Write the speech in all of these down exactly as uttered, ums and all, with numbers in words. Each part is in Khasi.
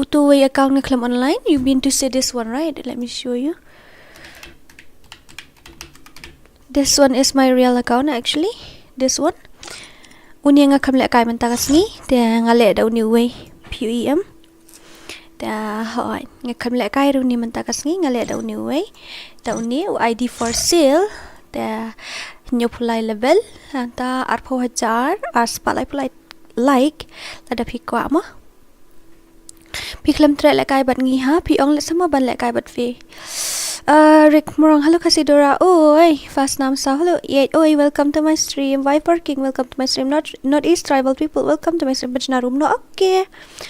utu wei account nga khlem online. You mean to say this one, right? Let me show you. This one is my real account actually. This one. Uni nga khlem leh kai mynta ka sngi. Te nga leh da uni wei. P U E M. Te hoi. Nga khlem leh kai uni mynta ka sngi. Nga leh da uni wei. Da uni u I D for sale. Te hynñiew phew lai level. Te arphew hajar. Ar spah lai phew lai like. Lada phi kwah mo. Phi khlem treh leh kai bad ngi ha, phi ong leh sama ban leh kai bad phi. Uh, Rick Murong, hello Khasi Dora. Oi, fast nam sa, hello. Yet, oi, welcome to my stream. Wife working, welcome to my stream. Not not East tribal people, welcome to my stream. Pachna room no, okay.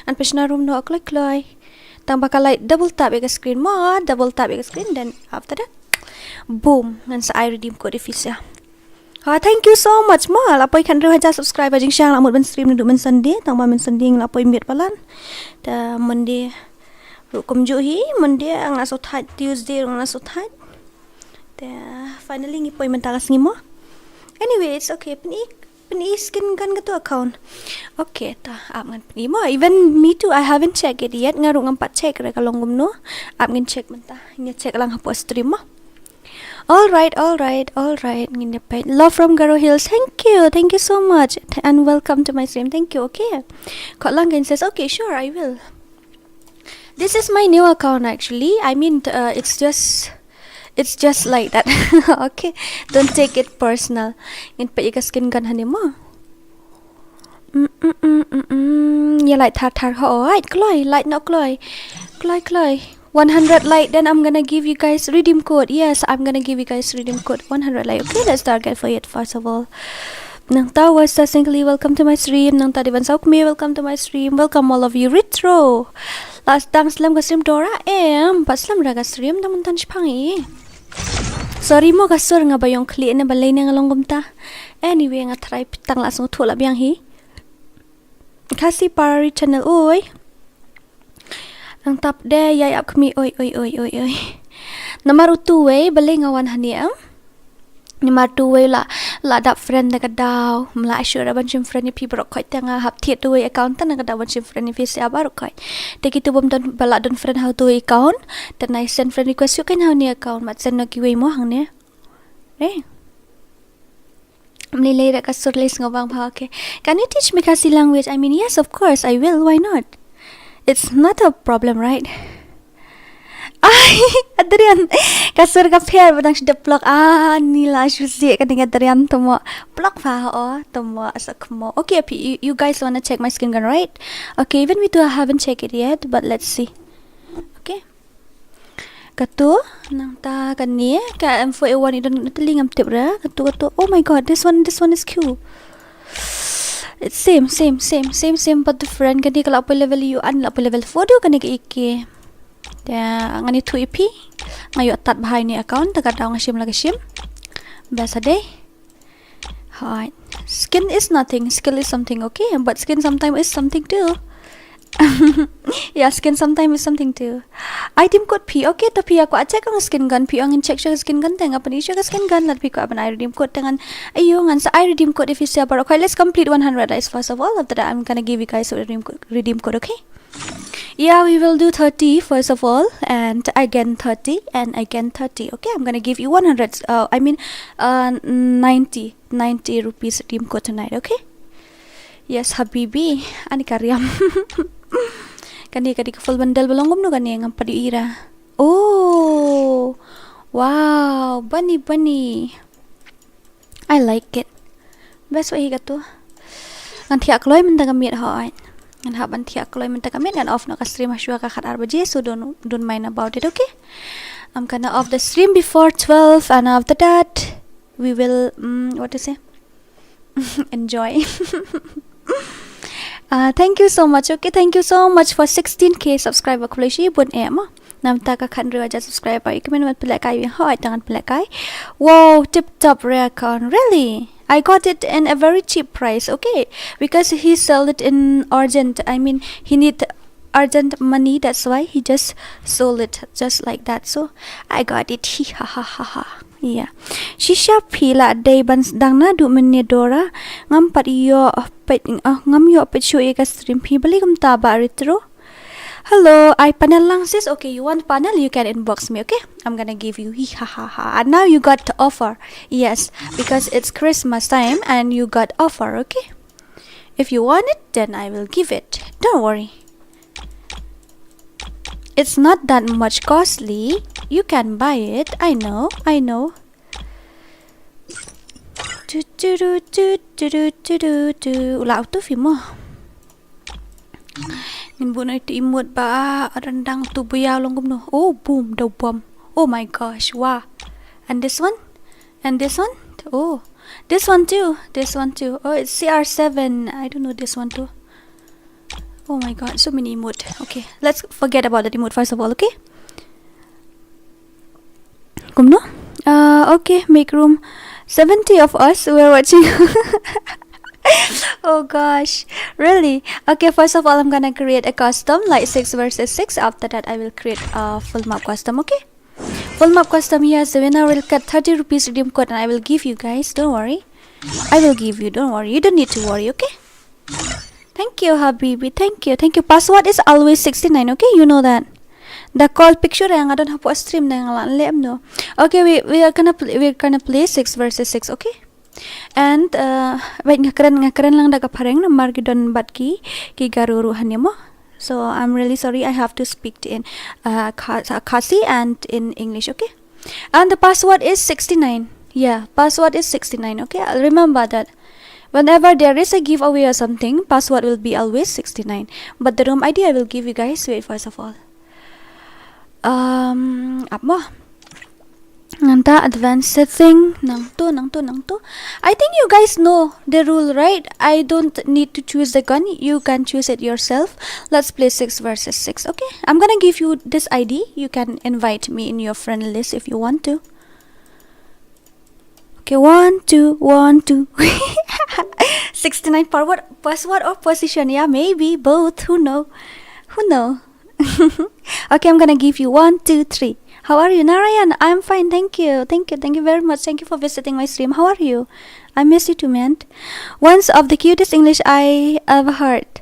And pachna room no, kloi kloi. Tang ba ka light double tap ïa ka screen mo, double tap ïa ka screen, then after that, boom, ngan sa ai redeem code office ïa. Ha, thank you so much mo. La poi khathynriew hajar subscriber, jingshang la mut ban stream naduh mynsan de, tang ba mynsan de la poi miet palat. Ta Monday ruh kumjuh hi, Monday nga sngewthuh, Tuesday ruh nga sngewthuh. Ta finally ngi poi mynta ka sngi mo. Anyway, it's okay. Pyni pyni skin gun katu account. Okay, ta ap ngan pyni mo. Even me too, I haven't checked it yet. Nga ruh ngam pat check re ka long kumno. Ap ngan check mynta. Ngan check lang hapoh stream mo. All right, all right, all right. Ngin ïa peit. Love from Garo Hills. Thank you. Thank you so much. Th- And welcome to my stream. Thank you. Okay. Kot lang kan says, okay, sure, I will. This is my new account actually. I mean, uh, it's just it's just like that. Okay. Don't take it personal. Ngin peit ïa ka skin gun hangne mo. Mm, mm, mm, mm, mm. Ïa like thar thar ho. Right, kloi, like no kloi. Kloi, kloi. One hundred like, then I'm gonna give you guys redeem code. Yes, I'm gonna give you guys redeem code. One hundred like. Okay, let's target for it first of all. Nangta Wasta Singli, welcome to my stream. Nangta Devan Saukmi, welcome to my stream. Welcome all of you. Retro. Last dang slem ka stream Dora em. Pat slem ra ka stream dang myntan shipang i. Sorry mo ka sur nga ba ïong khlieh ne balei ne nga long kumta. Anyway, nga try tang la sngewthuh la biang hi. Khasi Parari channel, oi. Nang tap de ïa ïap khmi, oi, oi, oi, oi, oi. Namar utu wei balei nga wan hangne em. Namar tu wei la la dap friend da ka daw, mla sure ban shim friend ïa phi baroh khoit, te nga hap thied tu wei account te na ka daw ban shim friend ïa phi sha baroh khoit. Te kitu bym don ba la don friend ha utu wei account, te nai send friend request ïa kane hangne account, mat send noh kiwei mo hangne. Eh. Mlei lei da ka sur lei sngewbang bha, okay. Can you teach me Khasi language? I mean, yes, of course, I will. Why not? It's not a problem, right? Ai, Adrian. Ka sur ka pher ba dang shu dep block. Ah, ni la shu sih ka ding Adrian, to mo. Block pha o, to mo sa kmo. Okay, if you, you guys wanna check my skin gun, right? Okay, even me too, I haven't checked it yet, but let's see. Okay. Katu, nangta kane, ka M four A one i don na teli ngam tip ra. Katu, katu. Oh my god, this one, this one is cute. It's same, same, same, same, same, but different. Kane ka la poi level u an, la poi level four du kane ka ike. Te ngan ïathuh ïa phi. Nga ïoh tad bha ïa une account, te ka daw nga shim la ka shim. Best ha dei. Hooid. Skin is nothing, skill is something, okay? But skin sometimes is something too. Yeah, skin sometimes is something too. Item code phi, okay, to phi ïa kwah check ong skin gun, phi ong ngin check sha skin gun, te nga pyni sha skin gun, lada phi kwah ban ai redeem code, te ngan, ayo, ngan sa ai redeem code ïa phi sha baroh khoit. Let's complete one hundred likes first of all. After that, I'm gonna give you guys a redeem code, redeem code, okay? Yeah, we will do thirty first of all, and again thirty, and again thirty. Okay, I'm gonna give you one hundred, uh, I mean, uh, ninety, ninety rupees redeem code tonight, okay? Yes, habibi. Ani ka riam. Kane ka dei ka full bundle ba long kumno kane, ngam pat ïohi ra. Oh. Wow, bunny, bunny. I like it. Best wei hi katu. Ngan thiah kloi mynta ka miet, hooid. Ngan hap ban thiah kloi mynta ka miet, ngan off noh ka stream ha shuwa ka khat ar baje, so don't, don't mind about it, okay? I'm gonna off the stream before twelve, and after that we will, mm, what to say? Enjoy. Uh, thank you so much. Okay, thank you so much for sixteen K subscriber. Khublei shibun eh mo. Namta ka khathynriew hajar subscriber. Ïa kmen wat pynlehkai, ïa hoi tangan pynlehkai. Wow, tip top rare account. Really? I got it in a very cheap price. Okay, because he sell it in urgent. I mean, he need urgent money, that's why he just sold it just like that. So I got it. Hi ha ha ha ha. Yeah. Shisha phi la dei ban sdang naduh mynne Dora. Ngam pat ïoh peit, ah, ngam ïoh peit shuh ïa ka stream phi, balei kumta Bah Retro? Hello, I panel lang sis. Okay, you want panel, you can inbox me, okay? I'm gonna give you. Hi ha ha ha. And now you got offer. Yes, because it's Christmas time and you got offer, okay? If you want it, then I will give it. Don't worry. It's not that much costly. You can buy it. I know, I know. Tu tu tu tu tu tu tu tu tu. Ula utu fimo. Ngin buh na itu emote ba rendang tu buya long kumno. Oh, boom, da bom. Oh my gosh, wow. And this one? And this one? Oh, this one too. This one too. Oh, it's C R seven. I don't know this one too. Oh my god, so many emote. Okay, let's forget about that emote first of all, okay? Kumno? Uh, okay, make room. Seventy of us were watching. Oh gosh, really? Okay, first of all, I'm gonna create a custom like six versus six. After that, I will create a full map custom, okay? Full map custom, yes, the winner will get thirty rupees redeem code and I will give you guys, don't worry. I will give you, don't worry. You don't need to worry, okay? Thank you, Habibi. Thank you. Thank you. Password is always sixty-nine, okay? You know that. The call picture yang ada hapoh stream yang la lem no. Okay, we we are gonna play, we're gonna play six versus six, okay? And uh, wait, nga kren, nga kren lang da ka phareng namar ki don bad ki ki Garo ruh hangne mo. So I'm really sorry. I have to speak in uh, Kha- Khasi and in English, okay? And the password is sixty-nine. Yeah, password is sixty-nine, okay? I'll remember that. Whenever there is a giveaway or something, password will be always sixty-nine. But the room I D I will give you guys. Wait, first of all. Um, apa? Nangta advanced setting, nangtu, nangtu, nangtu. I think you guys know the rule, right? I don't need to choose the gun. You can choose it yourself. Let's play six versus six. Okay, I'm gonna give you this I D. You can invite me in your friend list if you want to. Okay, one, two, one, two. Sixty-nine forward, password or position? Yeah, maybe both. Who know? Who know? Okay, I'm gonna give you one, two, three. How are you, Narayan? I'm fine, thank you. Thank you, thank you very much. Thank you for visiting my stream. How are you? I miss you too, man. One's of the cutest English I ever heard.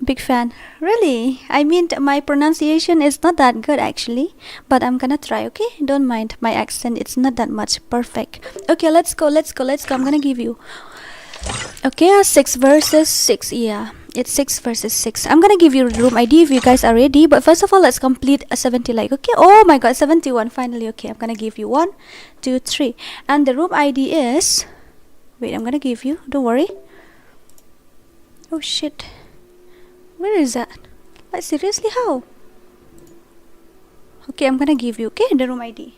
Big fan. Really? I mean, my pronunciation is not that good actually, but I'm gonna try, okay? Don't mind my accent. It's not that much perfect. Okay, let's go, let's go, let's go. I'm gonna give you. Okay, uh, six versus six. Yeah, it's six versus six. I'm gonna give you room I D if you guys are ready. But first of all, let's complete a seventy like. Okay. Oh my god, seventy-one finally. Okay, I'm gonna give you one, two, three, and the room I D is. Wait, I'm gonna give you. Don't worry. Oh shit. Where is that? Like, seriously, how? Okay, I'm gonna give you, okay, the room I D.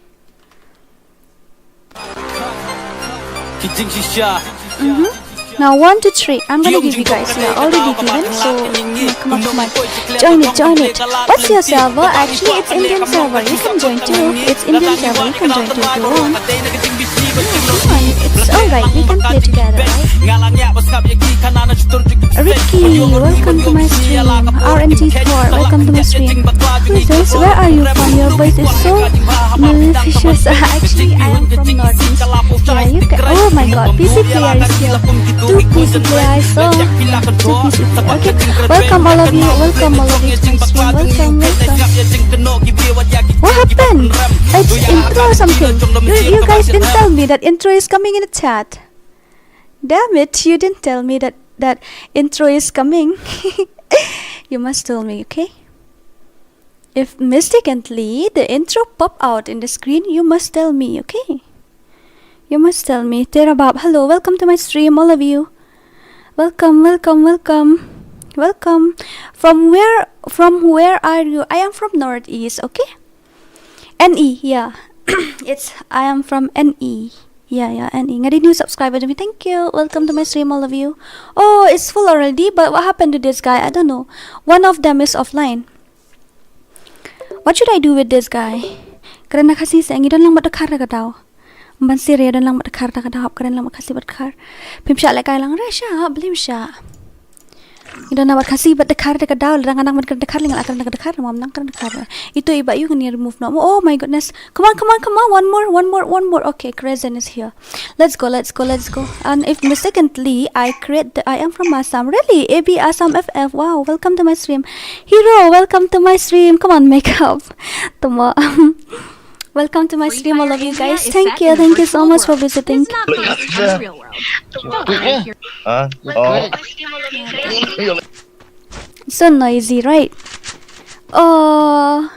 Mm-hmm. Now, one, two, three. I'm gonna give you guys. Yeah, already given. So, come on, come on, come on. Join it, join it. What's your server? Actually, it's Indian server. You can join too. It's Indian server. You can join too if you want. Come on, it's alright. We can play together, right? Ricky, welcome to my stream. R M G Thor, welcome to my stream. Who is this? Where are you from? Your voice is so mellifluous. Actually, I am from Northeast. Yeah, you can. Oh my god, P C player is here. Two P C player, I saw. Two P C player. Okay. Welcome, all of you. Welcome, all of you, to my stream. Welcome, welcome. What happened? It's intro or something. You, you guys didn't tell me that intro is coming in the chat. Damn it, you didn't tell me that that intro is coming. You must tell me, okay? If mistakenly the intro pop out in the screen, you must tell me, okay? You must tell me. Terabab, hello, welcome to my stream, all of you. Welcome, welcome, welcome. Welcome. From where, from where are you? I am from Northeast, okay? N E, yeah. It's, I am from N E. Yeah, yeah, N E. Nga dei new subscriber jong phi. Thank you. Welcome to my stream, all of you. Oh, it's full already, but what happened to this guy? I don't know. One of them is offline. What should I do with this guy? Kren da Khasi seh, ngi don lang bad Dkhar da ka daw. Ban sir ïa don lang bad Dkhar da ka daw, hap kren lang bad Khasi bad Dkhar. Phim shah lehkai lang re, shah, balei shah. Ito na bad Khasi bad Dkhar da ka daw, lada nga nang bad ka Dkhar, lada nga nang bad ka Dkhar, mam nang ka Dkhar. Ito i ba yu kani remove no. Oh my goodness. Come on, come on, come on. One more, one more, one more. Okay, Crescent is here. Let's go, let's go, let's go. And if mistakenly I create the, I am from Assam. Really? A B Assam F F. Wow, welcome to my stream. Hero, welcome to my stream. Come on, make up. Tama. Welcome to my stream, all of you guys. Thank you, thank you so much for visiting. Ah, oh. So noisy, right? Oh,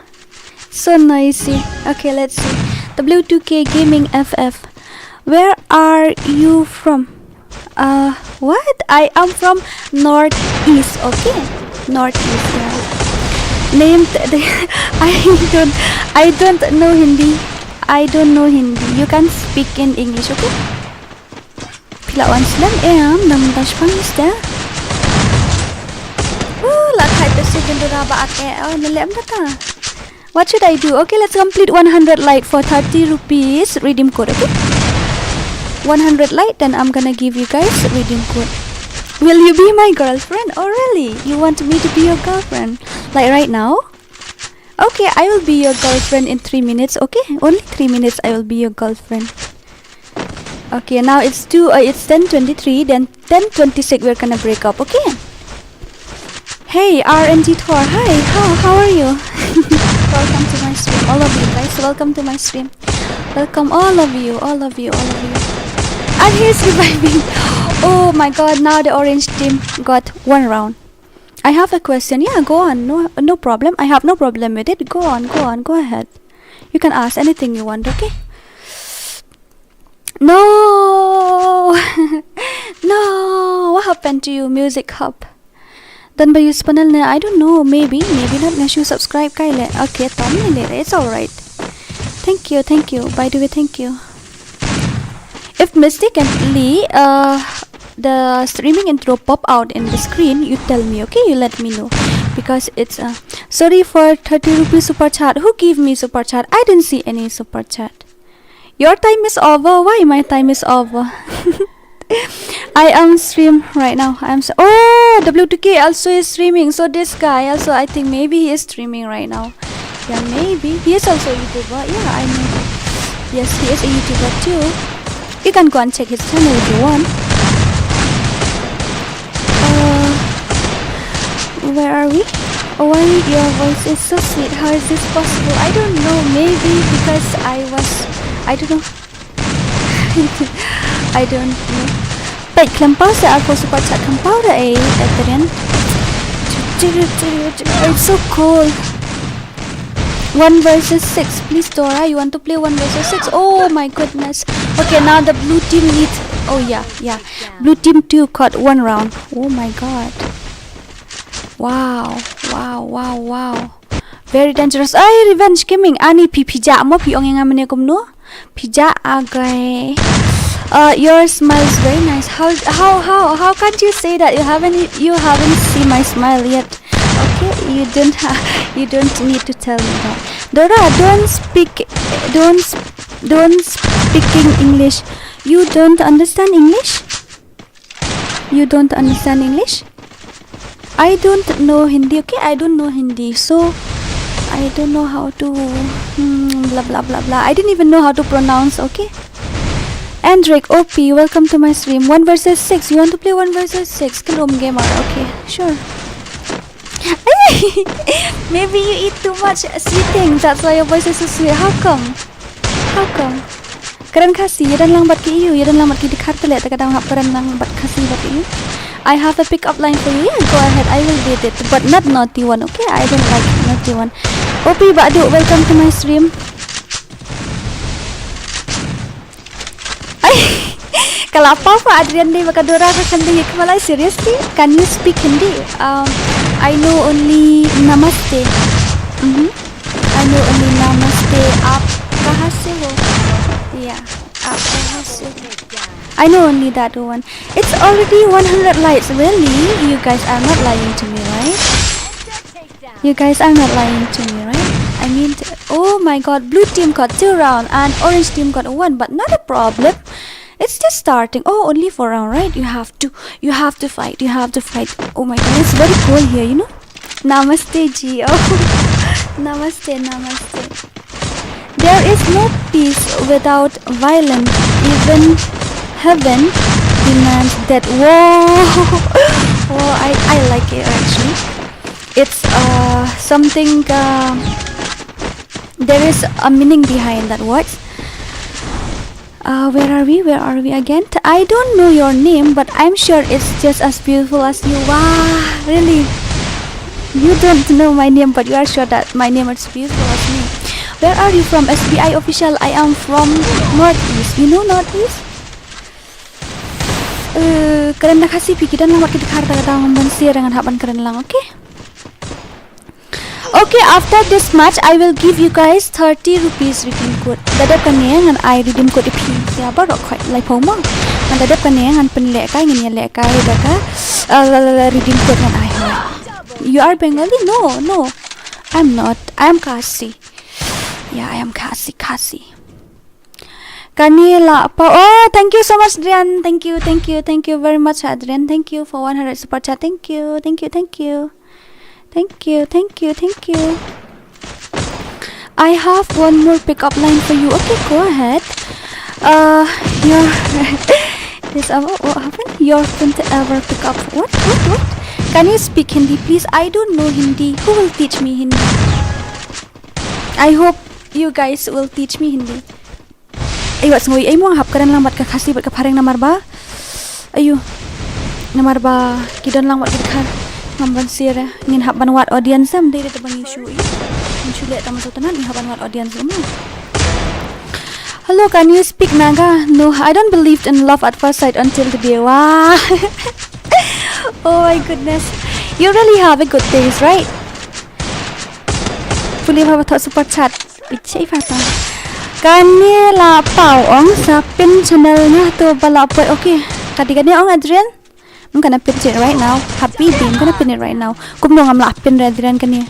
so noisy. Okay, let's see. W two K Gaming F F. Where are you from? Uh, what? I am from Northeast, okay? Northeast, yeah. Name, t- the- I don't, I don't know Hindi. I don't know Hindi. You can speak in English, okay? Phi la wan slem em, dang dash pang ista. Uh, la khai te su jendura ba ak eh. Oh, nalem bata. What should I do? Okay, let's complete one hundred like for thirty rupees redeem code, okay? one hundred like, then I'm gonna give you guys redeem code. Will you be my girlfriend? Oh, really? You want me to be your girlfriend? Like right now? Okay, I will be your girlfriend in three minutes, okay? Only three minutes I will be your girlfriend. Okay, now it's two, uh, it's ten twenty-three, then ten twenty-six we're gonna break up, okay? Hey, R N G Thor, hi, how, how are you? Welcome to my stream, all of you guys, welcome to my stream. Welcome, all of you, all of you, all of you. And here's reviving. Oh my god, now the orange team got one round. I have a question. Yeah, go on. No, no problem. I have no problem with it. Go on, go on, go ahead. You can ask anything you want, okay? No! No! What happened to you, Music Hub? Don ba use panel ne? I don't know. Maybe, maybe not. Nga shu subscribe kai le. Okay, tom ne le. It's alright. Thank you, thank you. By the way, thank you. If mistakenly, uh, the streaming intro pop out in the screen, you tell me, okay? You let me know. Because it's, uh, sorry for thirty rupees super chat. Who gave me super chat? I didn't see any super chat. Your time is over. Why my time is over? I am stream right now. I'm so, oh, W two K also is streaming. So this guy also, I think maybe he is streaming right now. Yeah, maybe. He is also a YouTuber. Yeah, I know. Yes, he is a YouTuber too. You can go and check his channel if you want. Uh, where are we? Oh, why your voice is so sweet? How is this possible? I don't know. Maybe because I was, I don't know. I don't know. Peit khlem paw sa, arphew super chat khlem paw da ei, Adrian. It's so cool. One versus six. Please, Dora, you want to play one versus six? Oh my goodness. Okay, now the blue team leads. Oh yeah, yeah. Blue team two got one round. Oh my god. Wow, wow, wow, wow. Very dangerous. Ai, Revenge Gaming. Ani phi phi jah mo, phi ong ïa nga mynne kumno? Phi jah agai. Uh, your smile is very nice. How, how, how, how can't you say that? You haven't, you haven't seen my smile yet. Okay, you don't ha- you don't need to tell me that. Dora, don't speak, don't s- don't speaking English. You don't understand English? You don't understand English? I don't know Hindi. Okay, I don't know Hindi, so I don't know how to, hmm, blah blah blah blah. I didn't even know how to pronounce. Okay. Andrick, O P, welcome to my stream. One versus six. You want to play one versus six? Kalum Gamer. Okay, sure. Maybe you eat too much sweet things. That's why your voice is so sweet. How come? How come? Kren Khasi, ïa don lang bad ki ïa u, ïa don lang bad ki Dkhar te leh, te ka dang hap kren lang bad Khasi bad ki ïa u. I have a pick up line for you. Yeah, go ahead. I will read it, but not naughty one, okay? I don't like naughty one. O P Badu, welcome to my stream. Ai, ka la paw pat Adrian dei ba ka Dora ka kynduh ïa ka Malay, seriously? Can you speak Hindi? Um, I know only namaste. Mhm. I know only namaste. Aap kahan se ho? Yeah, aap kahan se ho? I know only that one. It's already one hundred likes. Really? You guys are not lying to me, right? You guys are not lying to me, right? I mean, t- oh my god, blue team got two round and orange team got one, but not a problem. It's just starting. Oh, only four round, right? You have to, you have to fight. You have to fight. Oh my God, it's very cold here, you know. Namaste ji. Oh, namaste, namaste. There is no peace without violence. Even heaven demands that. Whoa. Oh, I, I like it actually. It's uh, something, uh, there is a meaning behind that word. Uh, where are we? Where are we again? T- I don't know your name, but I'm sure it's just as beautiful as you. Wow, really? You don't know my name, but you are sure that my name is beautiful as me. Where are you from? S B I official. I am from Northeast. You know Northeast? Uh, karen da Khasi phi, ki don lang wat ki dkhar da ka dang ban sir ngan hap ban karen lang, okay? Okay, after this match, I will give you guys thirty rupees redeem code. Da dep kane ngan ai redeem code ïa phi. Ïa baroh khoit lai phew mo. Ngan da dep kane ngan pynlehkai, ngan ïalehkai da ka, uh, redeem code ngan ai. You are Bengali? No, no. I'm not. I am Khasi. Yeah, I am Khasi, Khasi. Kane la pa. Oh, thank you so much, Adrian. Thank you, thank you, thank you very much, Adrian. Thank you for one hundred super chat. Thank you, thank you, thank you. Thank you, thank you, thank you. I have one more pickup line for you. Okay, go ahead. Uh, your this uh, what, what happened? Your friend ever pick up? What? What? What? Can you speak Hindi, please? I don't know Hindi. Who will teach me Hindi? I hope you guys will teach me Hindi. Ayu, wat sngew ei mo, hap kren lang bad ka Khasi bad ka phareng namar ba. Ayu. Namar ba ki don lang bad ki dkhar. Ngam ban sir, ngin hap ban wad audience em, dei dei te ba ngi shu i. Ngin shu leh tang shu tang, ngin hap ban wad audience mo. Hello, can you speak Naga? No, I don't believe in love at first sight until today. Wow. Oh my goodness. You really have a good taste, right? Pule ba ba thok super chat. Pichai pata. Kane la pau ong sa pin channel nga to ba la poi. Okay. Kadi kane ong Adrian. I'm gonna pin it right now. Habibi, I'm gonna pin it right now. Kumno ngam la pin re Adrian kane.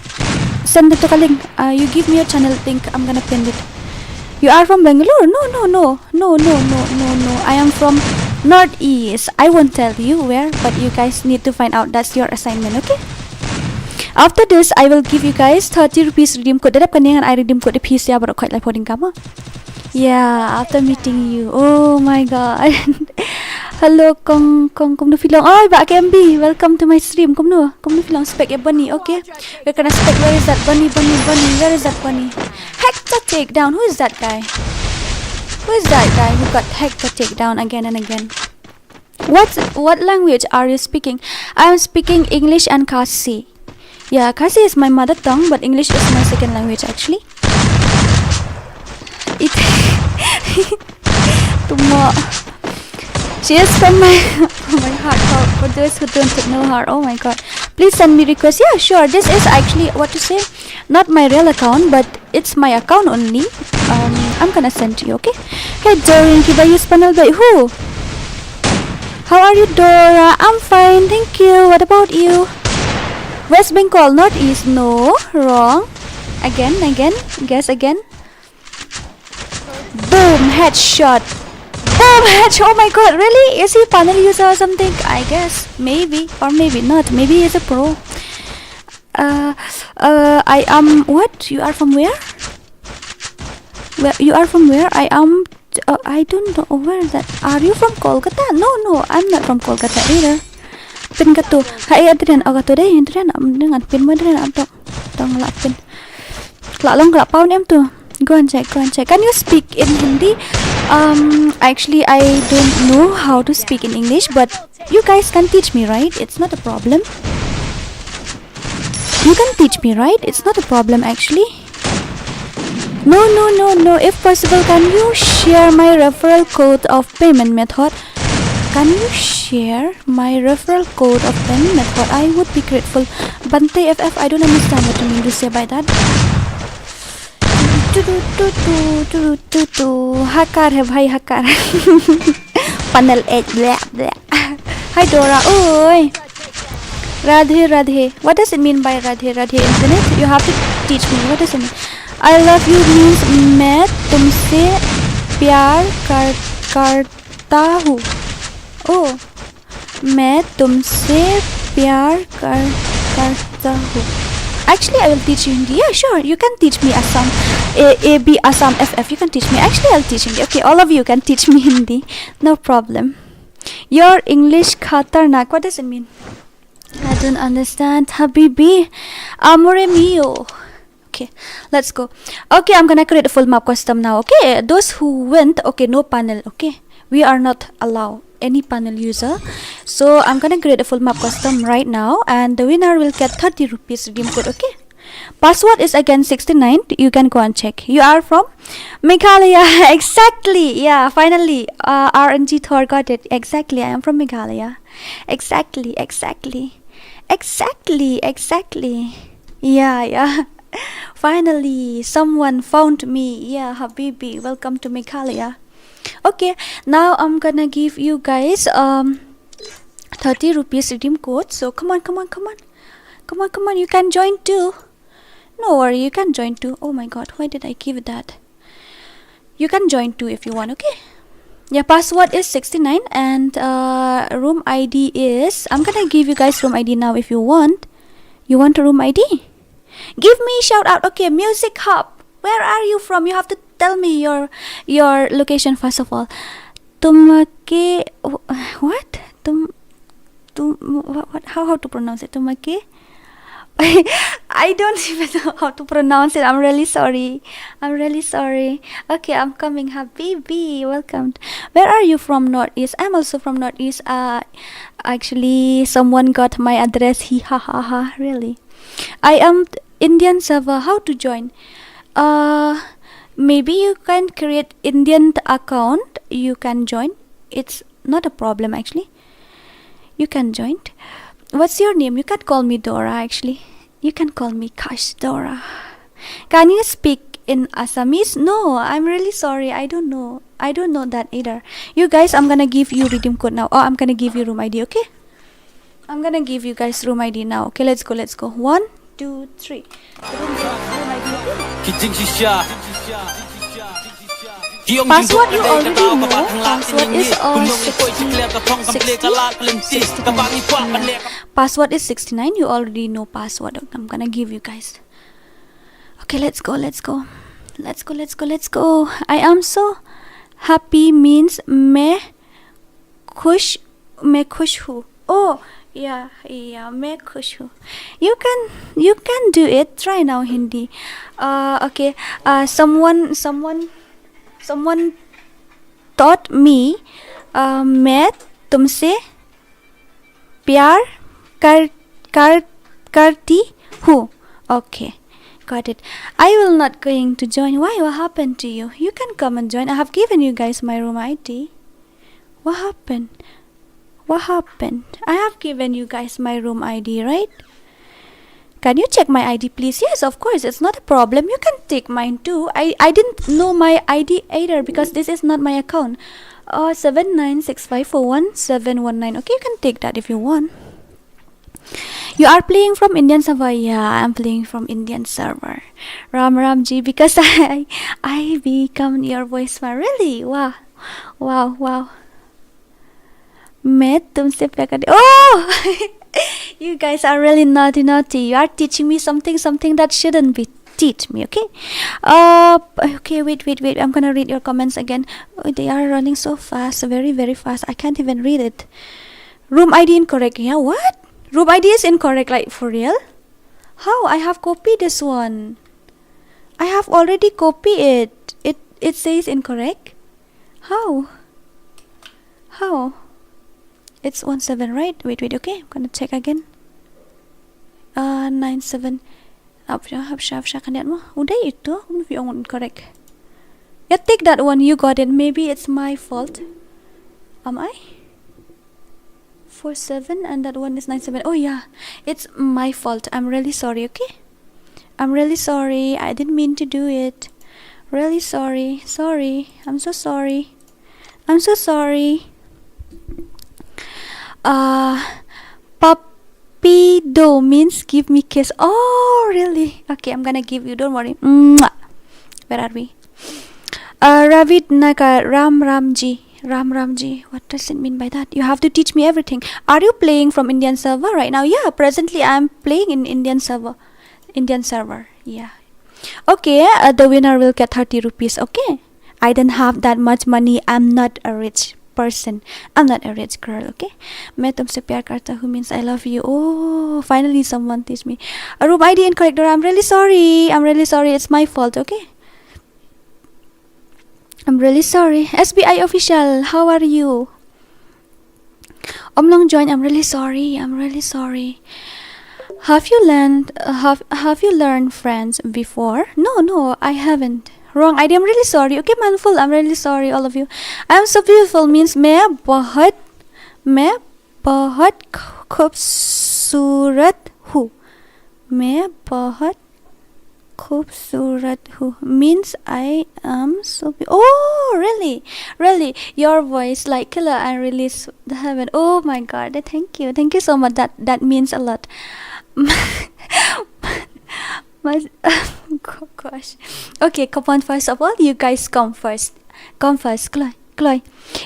Send it to ka link. Uh, you give me your channel link. I'm gonna pin it. You are from Bangalore? No, no, no. No, no, no, no, no. I am from Northeast. I won't tell you where, but you guys need to find out. That's your assignment, okay? After this, I will give you guys thirty rupees redeem code. Da dep kane ngan ai redeem code ïa phi sha baroh khoit lai phew ding kama. Yeah, after meeting you. Oh my god. Hello, Kong, Kong, kumno phi long? Oi, Bah K M B, welcome to my stream. Kumno, kumno phi long? Spec ïa Bunny, okay. We're gonna spec. Where is that Bunny, Bunny, Bunny? Where is that Bunny? Hector takedown. Who is that guy? Who is that guy who got Hector takedown again and again? What, what language are you speaking? I am speaking English and Khasi. Yeah, Khasi is my mother tongue, but English is my second language actually. It Tumo. She is from my, from my heart. For, for those who don't know her, oh my god. Please send me request. Yeah, sure. This is actually, what to say, not my real account, but it's my account only. Um, I'm gonna send to you, okay? Hey, Doreen, kiba use panel bay. Who? How are you, Dora? I'm fine, thank you. What about you? West Bengal, Northeast. No, wrong. Again, again, guess again. Boom, headshot. Boom, headshot. Oh my god, really? Is he panel user or something? I guess. Maybe. Or maybe not. Maybe he's a pro. Uh, uh, I am what? You are from where? Where you are from where? I am. Uh, I don't know where that. Are you from Kolkata? No, no, I'm not from Kolkata either. Pin kato. Hai Adrian, oh kato dei Adrian. Am dengan pin mo Adrian atau tong la pin. Kla long kla pau nem tu. Go and check, go and check. Can you speak in Hindi? Um, actually, I don't know how to speak in English, but you guys can teach me, right? It's not a problem. You can teach me, right? It's not a problem, actually. No, no, no, no. If possible, can you share my referral code of payment method? Can you share my referral code of payment method? I would be grateful. Bante F F, I don't understand what you mean to say by that. Tu, tu, tu, tu, tu, tu, tu. Hakar hai bhai, hakar. Panel eight, blah, blah. Hi, Dora. Oi. Radhe, Radhe. What does it mean by Radhe, Radhe Infinite? You have to teach me. What does it mean? I love you means मैं तुमसे प्यार कर, कर करता हूँ। Oh, मैं तुमसे प्यार कर करता हूँ। Actually, I will teach you Hindi. Yeah, sure. You can teach me Assam. A, A B Assam F F. You can teach me. Actually, I'll teach Hindi. Okay, all of you can teach me Hindi. No problem. Your English खतरनाक. What does it mean? I don't understand, Habibi. Amore mio. Okay, let's go. Okay, I'm gonna create a full map custom now. Okay, those who went, okay, no panel. Okay, we are not allow any panel user. So I'm gonna create a full map custom right now, and the winner will get thirty rupees redeem code. Okay, password is again sixty-nine. You can go and check. You are from Meghalaya. Exactly. Yeah, finally. Uh, R N G Thor got it. Exactly. I am from Meghalaya. Exactly. Exactly. Exactly. Exactly. Yeah, yeah. Finally, someone found me. Yeah, Habibi. Welcome to Meghalaya. Okay, now I'm gonna give you guys um thirty rupees redeem code. So come on, come on, come on. Come on, come on. You can join too. No worry, you can join too. Oh my god, why did I give that? You can join too if you want, okay? Yeah, password is sixty-nine and uh, room I D is. I'm gonna give you guys room I D now if you want. You want a room I D? Give me shout out. Okay, Music Hub. Where are you from? You have to tell me your your location first of all. Tumake, wh- what? Tum, tum, what, what? How, how to pronounce it? Tumake? I don't even know how to pronounce it. I'm really sorry. I'm really sorry. Okay, I'm coming. Habibi, welcome. Where are you from? Northeast. I'm also from Northeast. Uh, actually, someone got my address. He ha ha ha. Really. I am Indian server. How to join? Uh, maybe you can create Indian account. You can join. It's not a problem actually. You can join. What's your name? You can call me Dora actually. You can call me Kash Dora. Can you speak in Assamese? No, I'm really sorry. I don't know. I don't know that either. You guys, I'm gonna give you redeem code now. Oh, I'm gonna give you room I D, okay? I'm gonna give you guys room I D now. Okay, let's go, let's go. One, two, three. Room, room I D, okay? Password you already know. Password is uh, sixty, sixty, sixty. Password is sixty-nine. You already know password. I'm gonna give you guys. Okay, let's go, let's go. Let's go, let's go, let's go. I am so happy means मैं खुश, मैं खुश हूँ. Oh, yeah, yeah, मैं खुश हूँ. You can, you can do it. Try now, Hindi. Uh, okay. Uh, someone, someone, someone taught me. Uh, मैं तुमसे प्यार कर कर करती हूँ. Okay, got it. I will not going to join. Why? What happened to you? You can come and join. I have given you guys my room I D. What happened? What happened? I have given you guys my room I D, right? Can you check my I D, please? Yes, of course. It's not a problem. You can take mine too. I, I didn't know my I D either because this is not my account. Uh, seven nine six five four one seven one nine. Okay, you can take that if you want. You are playing from Indian server? Yeah, I'm playing from Indian server. Ram Ram G, because I I become your voice ma. Really? Wow. Wow, wow. मैं तुमसे प्यार करती. Oh! You guys are really naughty, naughty. You are teaching me something, something that shouldn't be teach me, okay? Uh, okay, wait, wait, wait. I'm gonna read your comments again. Oh, they are running so fast, very, very fast. I can't even read it. Room I D incorrect. Yeah, what? Room I D is incorrect, like, for real? How? I have copied this one. I have already copied it. It it says incorrect. How? How? It's one seven, right? Wait, wait, okay. I'm gonna check again. Uh, nine seven. Hap sha, hap sha, hap sha, kan lihat mo. Udah itu, aku mesti ong correct. Yeah, take that one. You got it. Maybe it's my fault. Am I? Four seven and that one is nine seven. Oh yeah, it's my fault. I'm really sorry, okay? I'm really sorry. I didn't mean to do it. Really sorry. Sorry. I'm so sorry. I'm so sorry. Uh, Papido means give me kiss. Oh, really? Okay, I'm gonna give you. Don't worry. Mwah. Where are we? Uh, Ravid Nagar, Ram Ramji. Ram Ramji, what does it mean by that? You have to teach me everything. Are you playing from Indian server right now? Yeah, presently I'm playing in Indian server. Indian server, yeah. Okay, uh, the winner will get thirty rupees, okay? I don't have that much money. I'm not a rich person. I'm not a rich girl, okay? मैं तुमसे प्यार करता हूँ means I love you. Oh, finally someone teach me. A room I D incorrect, Dora. I'm really sorry. I'm really sorry. It's my fault, okay? I'm really sorry. S B I official, how are you? Omlong join, I'm really sorry. I'm really sorry. Have you learned uh, have have you learned French before? No, no, I haven't. Wrong I D. I'm really sorry. Okay, Manful, I'm really sorry, all of you. I'm so beautiful means मैं बहुत मैं बहुत खूबसूरत हूँ. मैं बहुत खूबसूरत हूँ means I am so be- Oh, really? Really? Your voice like killer and release the heaven. Oh my god, thank you. Thank you so much. That that means a lot. My gosh. Okay, come on, first of all, you guys come first. Come first, Chloe. Chloe.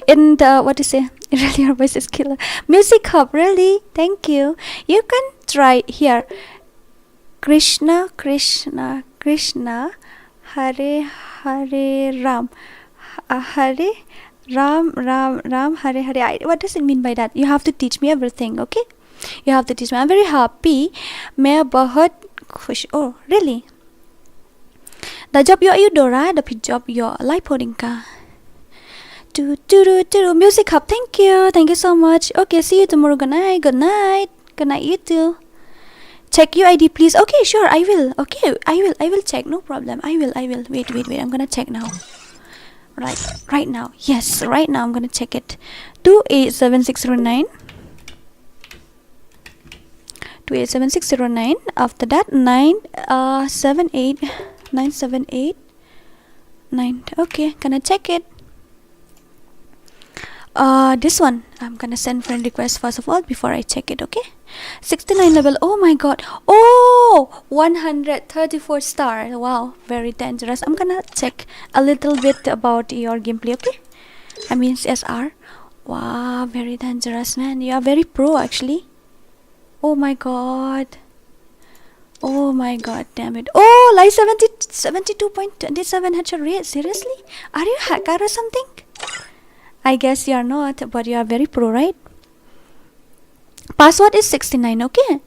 In the, what to say? Really, your voice is killer. Music Hub, really? Thank you. You can try here. Krishna, Krishna, Krishna, Hare Hare Ram. Uh, Hare Ram, Ram, Ram, Hare Hare. I, what does it mean by that? You have to teach me everything, okay? You have to teach me. I'm very happy. मैं बहुत खुश. Oh, really? Da jop ïoh ïa u Dora, da phi jop ïoh lai pho ding ka. Tu tu tu tu. Music Hub, thank you. Thank you so much. Okay, see you tomorrow. Good night. Good night. Good night, you too. Check U I D, please. Okay, sure, I will. Okay, I will. I will check. No problem. I will. I will. Wait, wait, wait. I'm gonna check now. Right, right now. Yes, right now I'm gonna check it. Two eight seven six zero nine. Two eight seven six zero nine. After that, nine, uh, seven eight, nine seven eight, nine. Okay, gonna check it. Uh, this one, I'm gonna send friend request first of all before I check it, okay? Sixty-nine level, oh my god. Oh, one hundred thirty-four star. Wow, very dangerous. I'm gonna check a little bit about your gameplay, okay? I mean, S R. Wow, very dangerous, man. You are very pro, actually. Oh my god. Oh my god, damn it. Oh, like seventy, seventy-two point twenty-seven headshot rate. Seriously? Are you hacker or something? I guess you are not, but you are very pro, right? Password is sixty-nine, okay?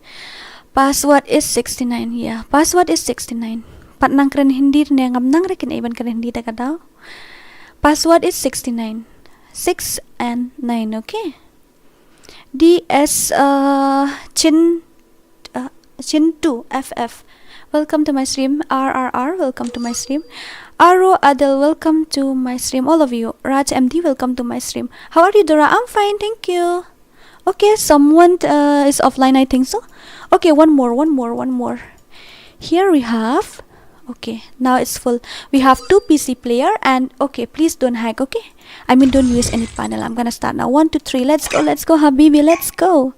Password is sixty-nine, yeah. Password is sixty-nine. Pat nang kren Hindi ne ngam nang rekin even kren Hindi da ka daw. Password is sixty-nine. Six and nine, okay? D S, uh, Chin, uh, Chin two F F. Welcome to my stream. R R R, welcome to my stream. Aro Adel, welcome to my stream. All of you. Raj M D, welcome to my stream. How are you, Dora? I'm fine, thank you. Okay, someone, uh, is offline, I think so. Okay, one more, one more, one more. Here we have, okay, now it's full. We have two P C player and, okay, please don't hack, okay? I mean, don't use any panel. I'm gonna start now. One, two, three. Let's go, let's go, Habibi, let's go.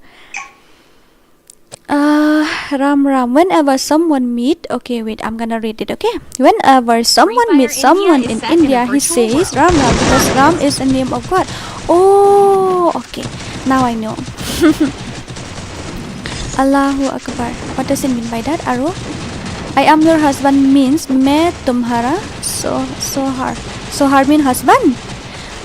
Uh, Ram Ram. Whenever someone meet, okay, wait, I'm gonna read it, okay? Whenever someone meets someone in India, he says Ram Ram because Ram is a name of God. Oh, okay. Now I know. Allahu Akbar. What does it mean by that, Aro? I am your husband means मैं तुम्हारा सो-, सोहर. सोहर mean husband.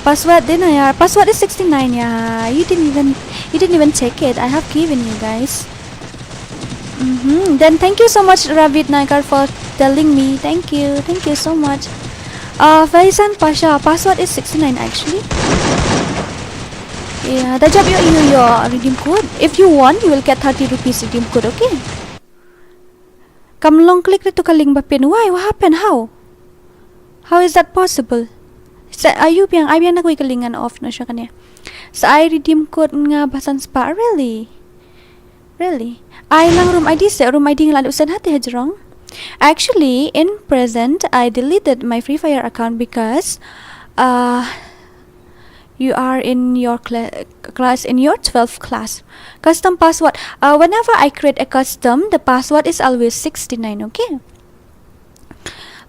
Password din na yaar. Password is sixty-nine, yeah. You didn't even, you didn't even check it. I have given you guys. Mm-hmm. Then thank you so much, Ravid Naikar, for telling me. Thank you. Thank you so much. Uh, Faizan Pasha, password is sixty-nine actually. Yeah, da jop ïoh ïa u redeem code. If you won, you will get thirty rupees redeem code, okay? Kam long click re tu ka link ba pin. Why? What happened? How? How is that possible? Sa ai biang, ai biang na kawei ka link ngan off noh shuwa kane. Sa ai redeem code nga ba san spah. Really? Really? Ai lang room I D se, room I D nga la send hate hajrong. Actually, in present, I deleted my Free Fire account because, uh, you are in your cla-, class, in your twelfth class. Custom password. Uh, whenever I create a custom, the password is always sixty-nine, okay?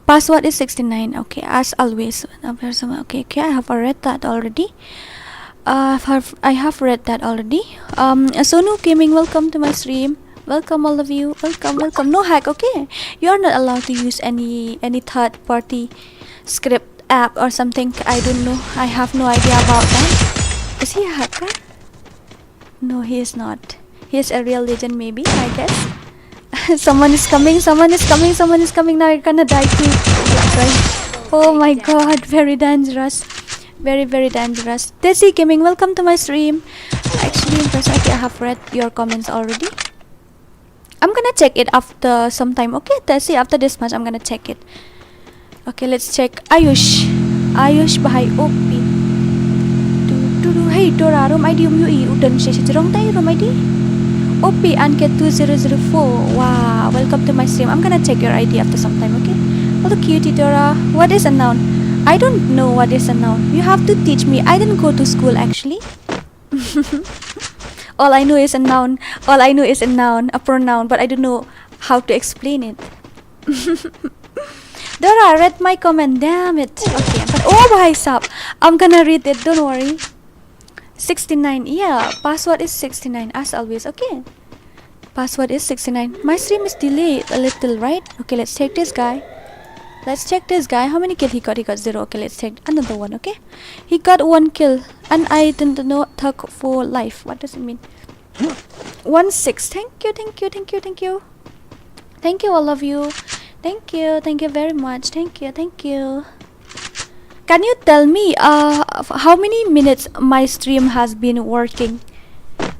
Password is sixty-nine. Okay, as always. Uh, there's some- Okay, okay, I have read that already. Uh, have, I have read that already. Um, Sonu Gaming, welcome to my stream. Welcome, all of you. Welcome, welcome. No hack, okay? You are not allowed to use any any third party script app or something. I don't know. I have no idea about that. Is he a hacker? No, he is not. He is a real legend, maybe, I guess. Someone is coming, someone is coming, someone is coming. Now you're gonna die too. Oh my god, very dangerous. Very, very dangerous. Desi Gaming, welcome to my stream. Actually, in person, okay, I have read your comments already. I'm gonna check it after some time, okay? Desi, after this match, I'm gonna check it. Okay, let's check. Ayush. Ayush Bahai O P. Du, du, du. Hey, Dora, room I D um yu i. U don shi shi jirong tai room I D. O P N K two zero zero four. Wow, welcome to my stream. I'm gonna check your I D after some time, okay? Hello, cutie Dora. What is a noun? I don't know what is a noun. You have to teach me. I didn't go to school, actually. All I know is a noun. All I know is a noun, a pronoun, but I don't know how to explain it. Dora, read my comment. Damn it. Okay. But, oh, bhai sahab. I'm gonna read it. Don't worry. sixty-nine. Yeah, password is sixty-nine, as always. Okay. Password is sixty-nine. My stream is delayed a little, right? Okay, let's check this guy. Let's check this guy. How many kill he got? He got zero. Okay, let's check another one, okay? He got one kill. And I didn't know thug for life. What does it mean? One six. Thank you, thank you, thank you, thank you. Thank you, all of you. Thank you, thank you very much. Thank you, thank you. Can you tell me, uh, f- how many minutes my stream has been working?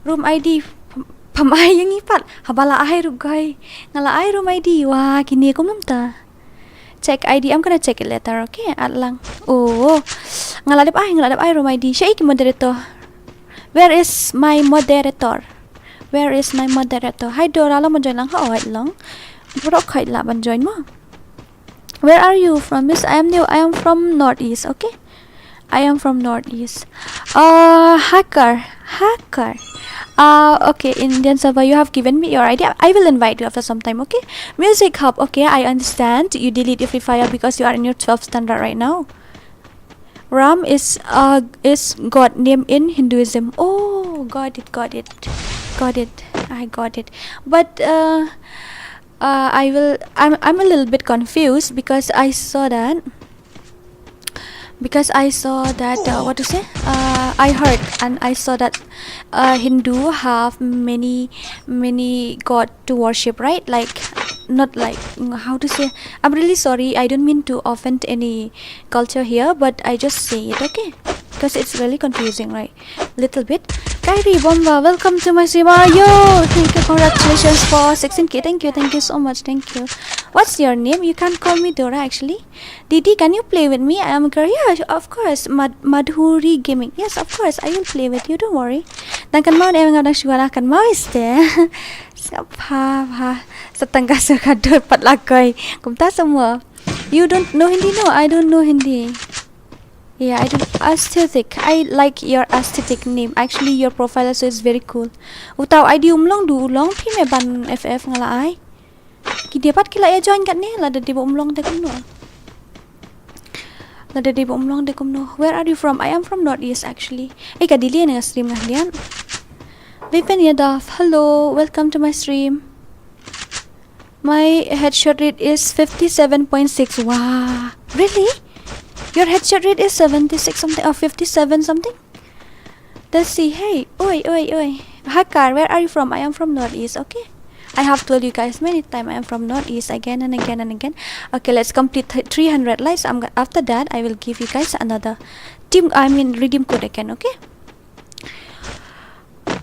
Room I D, pam- pam ai ïa ngi pat. Haba la ai ruh guy. Nga la ai room I D. Wah, kine kumno mynta. Check I D, I'm gonna check it later, okay? At lang. Oh, nga la dep ai, nga la dep ai room I D. Shaei ki moderator? Where is my moderator? Where is my moderator? Hi Dora, la mo join lang ha, oh, long. Bro, khait la ban join mo. Where are you from? Miss, I am new. I am from Northeast, okay? I am from Northeast. Uh, hacker. Hacker. Uh, okay, Indian server, you have given me your I D. I will invite you after some time, okay? Music Hub, okay, I understand. You delete your Free Fire because you are in your twelfth standard right now. Ram is uh is god name in Hinduism. Oh, got it, got it, got it. I got it. But uh, uh I will. I'm I'm a little bit confused because I saw that. Because I saw that uh, what to say? Uh, I heard and I saw that uh, Hindu have many many god to worship, right? Like, not like, how to say? I'm really sorry. I don't mean to offend any culture here, but I just say it, okay? Because it's really confusing, right? Little bit. Kyrie Bomba, welcome to my stream. Ah, yo, thank you. Congratulations for sixteen K. Thank you. Thank you so much. Thank you. What's your name? You can't call me Dora, actually. Didi, can you play with me? I am a girl. Yeah, of course. Mad- Madhuri Gaming. Yes, of course. I will play with you. Don't worry. Dan kan mau ne, ngam dang shuwa kan mau iste. Sngap ha ha. Satang ka sa ka dor pat lakoi. Kumta semua. You don't know Hindi? No, I don't know Hindi. Yeah, I don't. Aesthetic. I like your aesthetic name. Actually, your profile also is very cool. Utau I D umlong du ulong, phi me ban F F nga la ai. Ki dei pat ki la ïa join katne, lada dei ba umlong de kumno. Lada dei ba umlong de kumno. Where are you from? I am from Northeast, actually. Eh, ka Delhi ne nga stream nga hlian. Vivian Yadav, hello, welcome to my stream. My headshot rate is fifty-seven point six. Wow, really? Your headshot rate is seventy-six something or fifty-seven something? Let's see. Hey, oi, oi, oi. Hakar, where are you from? I am from Northeast, okay? I have told you guys many times I am from Northeast again and again and again. Okay, let's complete th- three hundred likes. I'm go- after that I will give you guys another team. I mean redeem code again. Okay.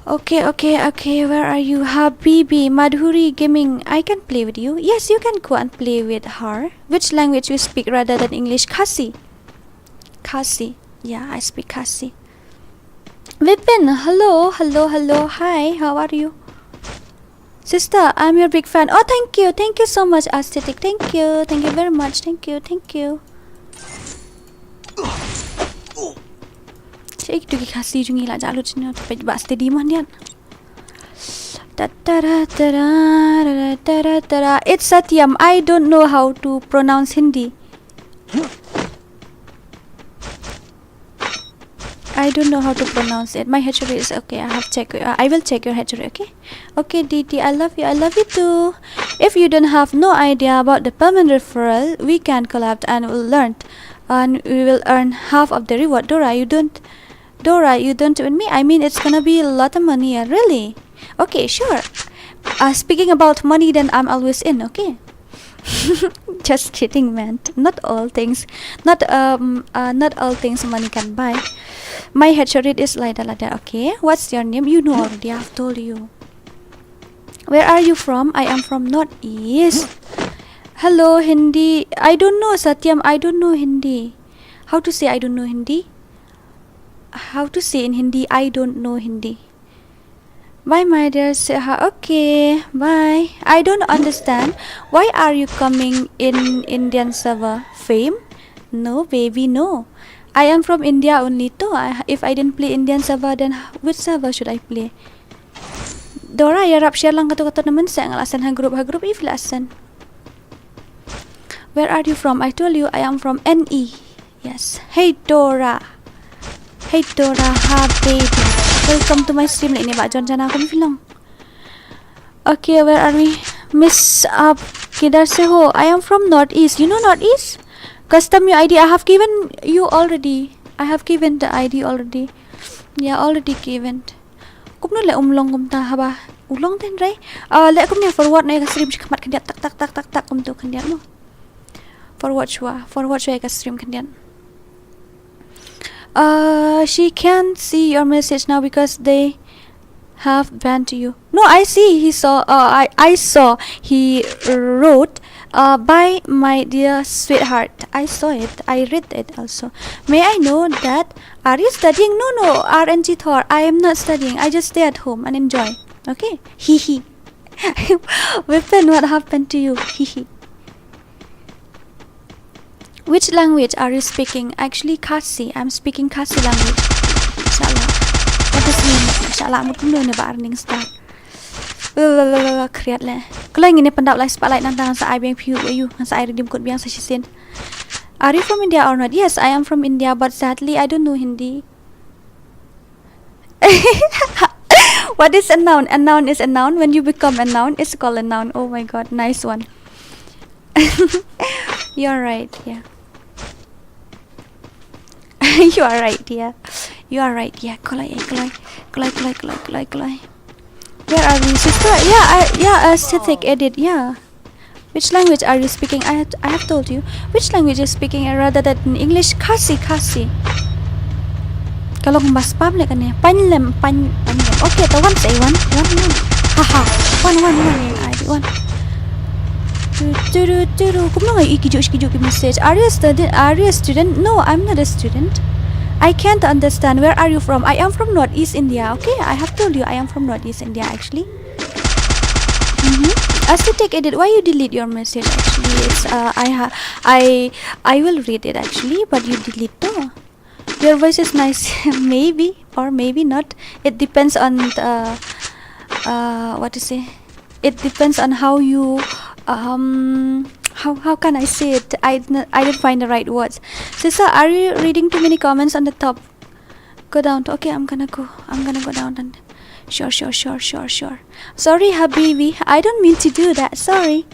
Okay, okay, okay. Where are you, Habibi? Madhuri Gaming. I can play with you. Yes, you can go and play with her. Which language you speak rather than English? Khasi. Khasi. Yeah, I speak Khasi. Vipin, hello, hello, hello. Hi, how are you? Sister, I'm your big fan. Oh, thank you. Thank you so much, Aesthetic. Thank you. Thank you very much. Thank you. Thank you. Cik tu ki Khasi jong ngi la jalut sini tu pej ba steady man dia. Ta-ta-ra-ta-ra-ra-ra-ta-ra-ta-ra. It's Satyam. I don't know how to pronounce Hindi. I don't know how to pronounce it. My H O D is okay. I have check. Uh, I will check your H O D. Okay. Okay, D T. I love you. I love you too. If you don't have no idea about the payment referral, we can collab and we'll learn, and we will earn half of the reward. Dora, you don't. Dora, you don't with me? I mean, it's gonna be a lot of money. Uh, really? Okay, sure. Uh, speaking about money, then I'm always in. Okay. Just kidding, man. Not all things, not um, uh, not all things money can buy. My head shorted is like that, like that. Okay, what's your name? You know already. I've told you. Where are you from? I am from Northeast. Hello, Hindi. I don't know, Satyam. I don't know Hindi. How to say I don't know Hindi? How to say in Hindi? I don't know Hindi. Bye, my dear. Say hi. Okay, bye. I don't understand. Why are you coming in Indian server? Fame? No, baby, no. I am from India only too. I, if I didn't play Indian server, then which server should I play? Dora, ïarap share lang katto katto namar sa nga la send ha group, ha group if la send. Where are you from? I told you I am from N E. Yes. Hey Dora. Hey Dora, ha baby. Welcome to my stream. Leh ne ba jon jana kum filong. Okay, where are we? Miss Up, kidhar se ho? I am from Northeast. You know Northeast? Custom your I D. I have given you already. I have given the I D already. Yeah, already given. Kumno leh um long kumta haba u long ten re. Ah, leh kumne forward noh ïa ka stream shi khmat khyndiat tak tak tak tak tak kumto khyndiat mo. Forward shuwa, forward shuwa ïa ka stream khyndiat. Uh, she can't see your message now because they have banned you. No, I see. He saw. Uh, I I saw. He wrote, uh, "Bye, my dear sweetheart." I saw it. I read it also. May I know that? Are you studying? No, no, R N G Thor. I am not studying. I just stay at home and enjoy. Okay. Hee hee. Weapon, what happened to you? Hee hee. Which language are you speaking? Actually, Khasi. I'm speaking Khasi language. Mashallah. What does it mean? Mashallah, mut kumno ne ba earning star. Kriat le. Kalau ngin ne pendap live spotlight nang tang sa ai biang piu ayu, sa ai redeem code biang sa shisien. Are you from India or not? Yes, I am from India, but sadly I don't know Hindi. What is a noun? A noun is a noun. When you become a noun, it's called a noun. Oh my god, nice one. You're right, yeah. You are right, yeah. You are right, yeah. Kloi, eh, kloi. Kloi, kloi, kloi, kloi, kloi. Where are we, sister? Yeah, I, yeah, aesthetic edit, yeah. Which language are you speaking? I have, I have told you. Which language is speaking rather than English? Khasi, Khasi. Kalau ngi ba spam leh kane. Pynlem, pyn, pynlem. Okay, to wan sa i wan. Wan, wan. Haha. Wan, wan, wan. Ai, wan. Tu, tu, tu, tu, tu. Kumno ngi i kijuk, kijuk ki message. Are you a student? Are you a student? No, I'm not a student. I can't understand. Where are you from? I am from Northeast India. Okay, I have told you I am from Northeast India actually. Mm-hmm. Aesthetic edit, why you delete your message? Actually, it's uh, I ha I I will read it actually, but you delete though. Your voice is nice, maybe or maybe not. It depends on the uh, what to say. It depends on how you um how how can I say it? I didn't, I didn't find the right words. Sister, are you reading too many comments on the top? Go down. Okay, I'm gonna go. I'm gonna go down and sure, sure, sure, sure, sure. Sorry, Habibi. I don't mean to do that. Sorry.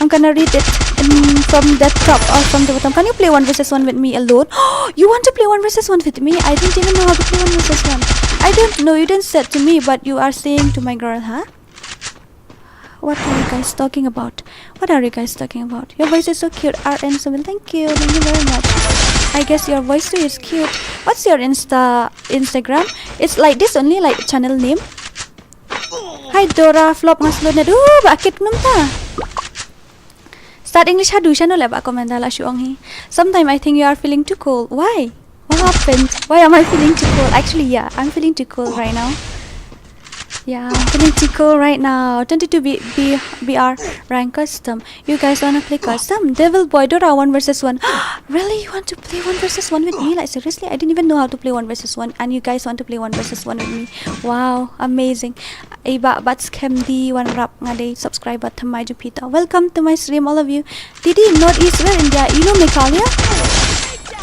I'm gonna read it in, from the top or from the bottom. Can you play one versus one with me alone? You want to play one versus one with me? I don't even know how to play one versus one. I don't know. You didn't said to me, but you are saying to my girl, huh? What are you guys talking about? What are you guys talking about? Your voice is so cute, R N Subil. Thank you, thank you very much. I guess your voice too is cute. What's your Insta Instagram? It's like this only, like channel name. Hi Dora, flop ngas lo ne du ba kit num ta. Start English hadu shano le ba comment da la shu ong hi. Sometimes I think you are feeling too cold. Why? What happened? Why am I feeling too cold? Actually, yeah, I'm feeling too cold right now. Yeah, I'm playing Chico right now. twenty-two B, B, B R rank custom. You guys wanna play custom? Devil Boy Dora one versus one. Really? You want to play one versus one with me? Like, seriously? I didn't even know how to play one versus one. And you guys want to play one versus one with me? Wow, amazing. Iba bat scam di one rap nga dei subscriber thymmai jong phi ta. Welcome to my stream, all of you. Didi, Northeast, where India? You know Meghalaya?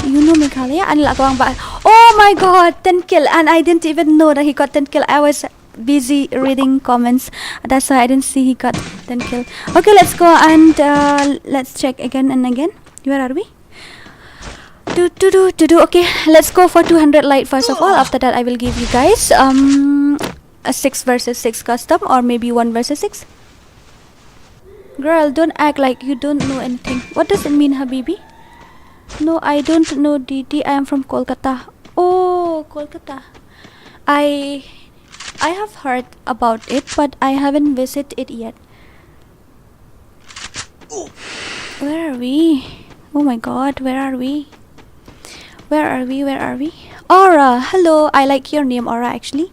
You know Meghalaya? And la kawang ba. Oh my god, ten kill. And I didn't even know that he got ten kill. I was busy reading comments. That's why I didn't see he got ten kill. Okay, let's go and uh, let's check again and again. Where are we? Do, do, do, do, do. Okay, let's go for two hundred light first of all. After that, I will give you guys um a six versus six custom, or maybe one versus six. Girl, don't act like you don't know anything. What does it mean, Habibi? No, I don't know, Didi. I am from Kolkata. Oh, Kolkata. I I have heard about it, but I haven't visited it yet. Where are we? Oh my god, where are we? Where are we? Where are we? Aura, hello. I like your name, Aura, actually.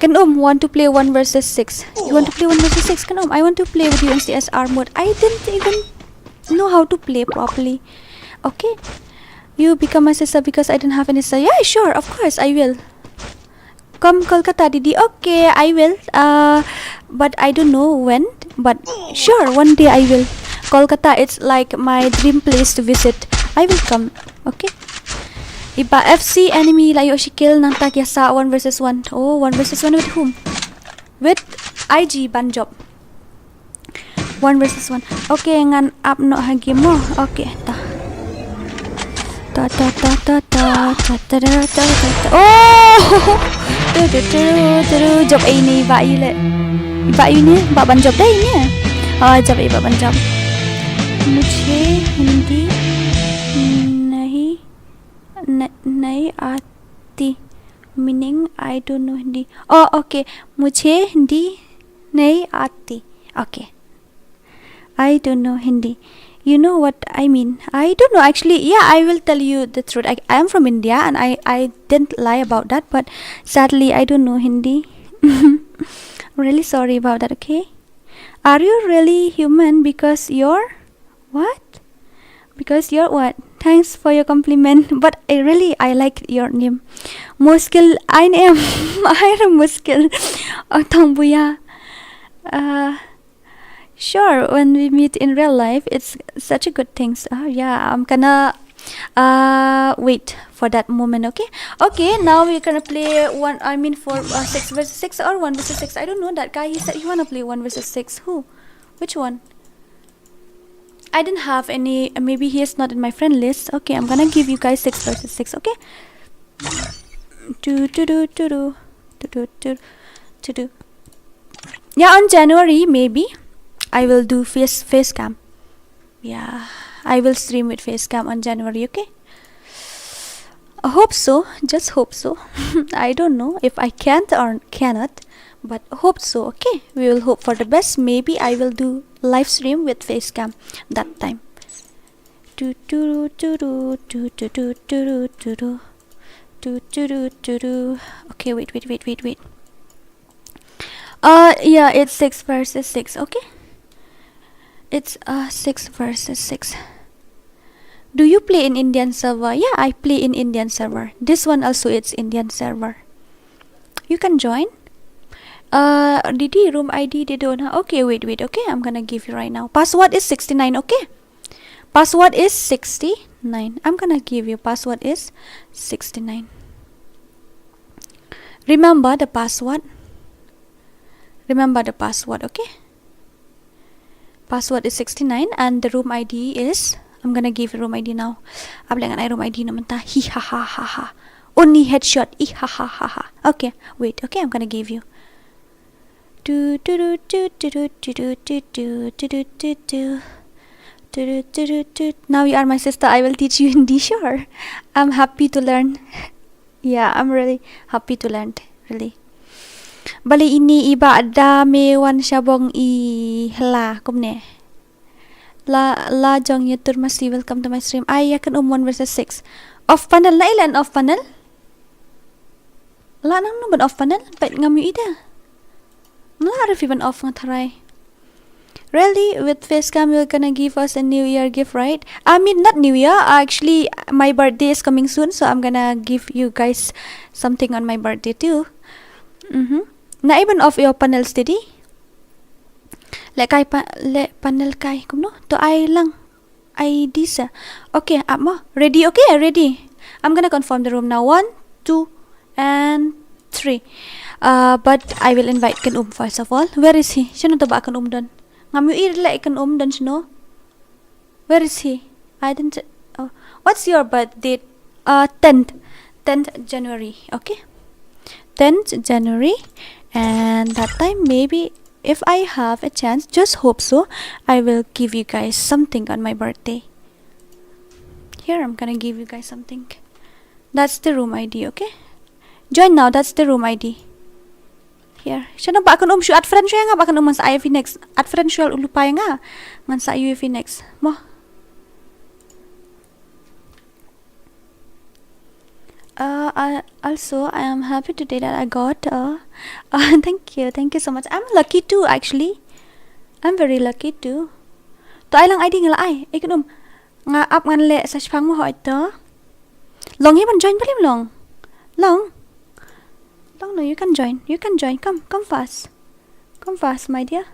Kan um want to play one versus six. You want to play one versus six? Kan um, I want to play with you in C S R mode. I didn't even know how to play properly. Okay. You become my sister because I didn't have any sister. Yeah, sure, of course, I will. Come Kolkata, Didi. Okay, I will. Uh, but I don't know when. But sure, one day I will. Kolkata, it's like my dream place to visit. I will come. Okay. Iba F C enemy la ïoh shi kill nangta ki ïa sah one versus one. Oh, one versus one with whom? With I G Banjop. One versus one. Okay, ngan ap noh ha game mo. Okay, ta. Ta ta ta ta ta ta ta ta ta ta ta. Oh! Tu tu tu tu tu. Jop ai ni ba i le. Ba i ni ba Banjop dei ni. Oh, jop ai ba Banjop. मुझे हिंदी नहीं न, नहीं आती. Meaning, I don't know Hindi. Oh, okay. मुझे हिंदी नहीं आती. Okay. I don't know Hindi. You know what I mean? I don't know. Actually, yeah, I will tell you the truth. I, I am from India and I, I didn't lie about that, but sadly, I don't know Hindi. Really sorry about that, okay? Are you really human? Because you're what? Because you're what? Thanks for your compliment, but I really, I like your name. मुश्किल, I am, I am मुश्किल. Oh, Tongbuya. Uh, sure, when we meet in real life, it's such a good thing. So, oh, yeah, I'm gonna uh wait for that moment, okay? Okay, now we're gonna play one, I mean, for uh, six versus six or one versus six. I don't know that guy. He said he wanna play one versus six. Who? Which one? I didn't have any. Maybe he is not in my friend list. Okay, I'm gonna give you guys six versus six, okay? Do do do do do do do do do do. Yeah, on January maybe I will do face face cam. Yeah, I will stream with face cam on January, okay? I hope so, just hope so. I don't know if I can't or cannot, but hope so, okay? We will hope for the best. Maybe I will do live stream with face cam that time. Do do do do do do do do do do do do do do do. Okay, wait, wait, wait, wait, wait. Uh, yeah, it's six versus six. Okay, it's uh six versus six. Do you play in Indian server? Yeah, I play in Indian server. This one also, it's Indian server. You can join. Uh, Didi, room I D they don't have. Okay, wait, wait. Okay, I'm gonna give you right now. Password is sixty-nine. Okay, password is sixty-nine. I'm gonna give you. Password is sixty-nine. Remember the password. Remember the password. Okay. Password is sixty-nine and the room I D is, I'm gonna give room I D now. Ap leh ngan ai room I D na mynta. Hi ha ha ha ha. Only headshot. Hi ha ha ha ha. Okay, wait. Okay, I'm gonna give you. Do do do do do do do do do do do do do do do do do do. Now you are my sister. I will teach you Hindi. Sure. I'm happy to learn. Yeah, I'm really happy to learn. Really. Bali ini iba da me wan shabong i hela kumne. La la jong ya tur masi, welcome to my stream. Ai ya kan um one versus six. Off panel na ilan off panel? La nang no ban off panel, peit ngam ïohi da. Nga la ruh phi ban off nga tharai. Really, with face cam you're gonna give us a new year gift, right? I mean, not new year, actually my birthday is coming soon, so I'm gonna give you guys something on my birthday too. Mhm. Na even off your panel steady. Le kai pa, le panel kai kumno? To ai lang. I D sa. Okay, ap mo. Ready? Okay, ready. I'm gonna confirm the room now. One, two, and three. Uh, but I will invite Kan Um first of all. Where is he? Shano to ba Kan Um don? Ngam ïohi le Kan Um don shano. Where is he? I didn't. Oh, what's your birth date? Uh, tenth, tenth January. Okay, tenth January, and that time maybe if I have a chance, just hope so, I will give you guys something on my birthday. Here, I'm gonna give you guys something. That's the room I D, okay? Join now, that's the room I D. Here. Shano ba Kan Um shu add friend shuwa ïa nga ba Kan Um ngan sa ai ïa phi next. Add friend shuwa u lypa ïa nga. Ngan sa ai ïa phi next. Mo. Uh, I, also, I am happy today that I got. Uh, uh, thank you, thank you so much. I'm lucky too, actually. I'm very lucky too. To ai lang I D nga la ai. Eh Kan Um. Nga ap ngan leh sa shipang mo hoi to. Long hi ban join palim long. Long. Long no, you can join. You can join. Come, come fast. Come fast, my dear.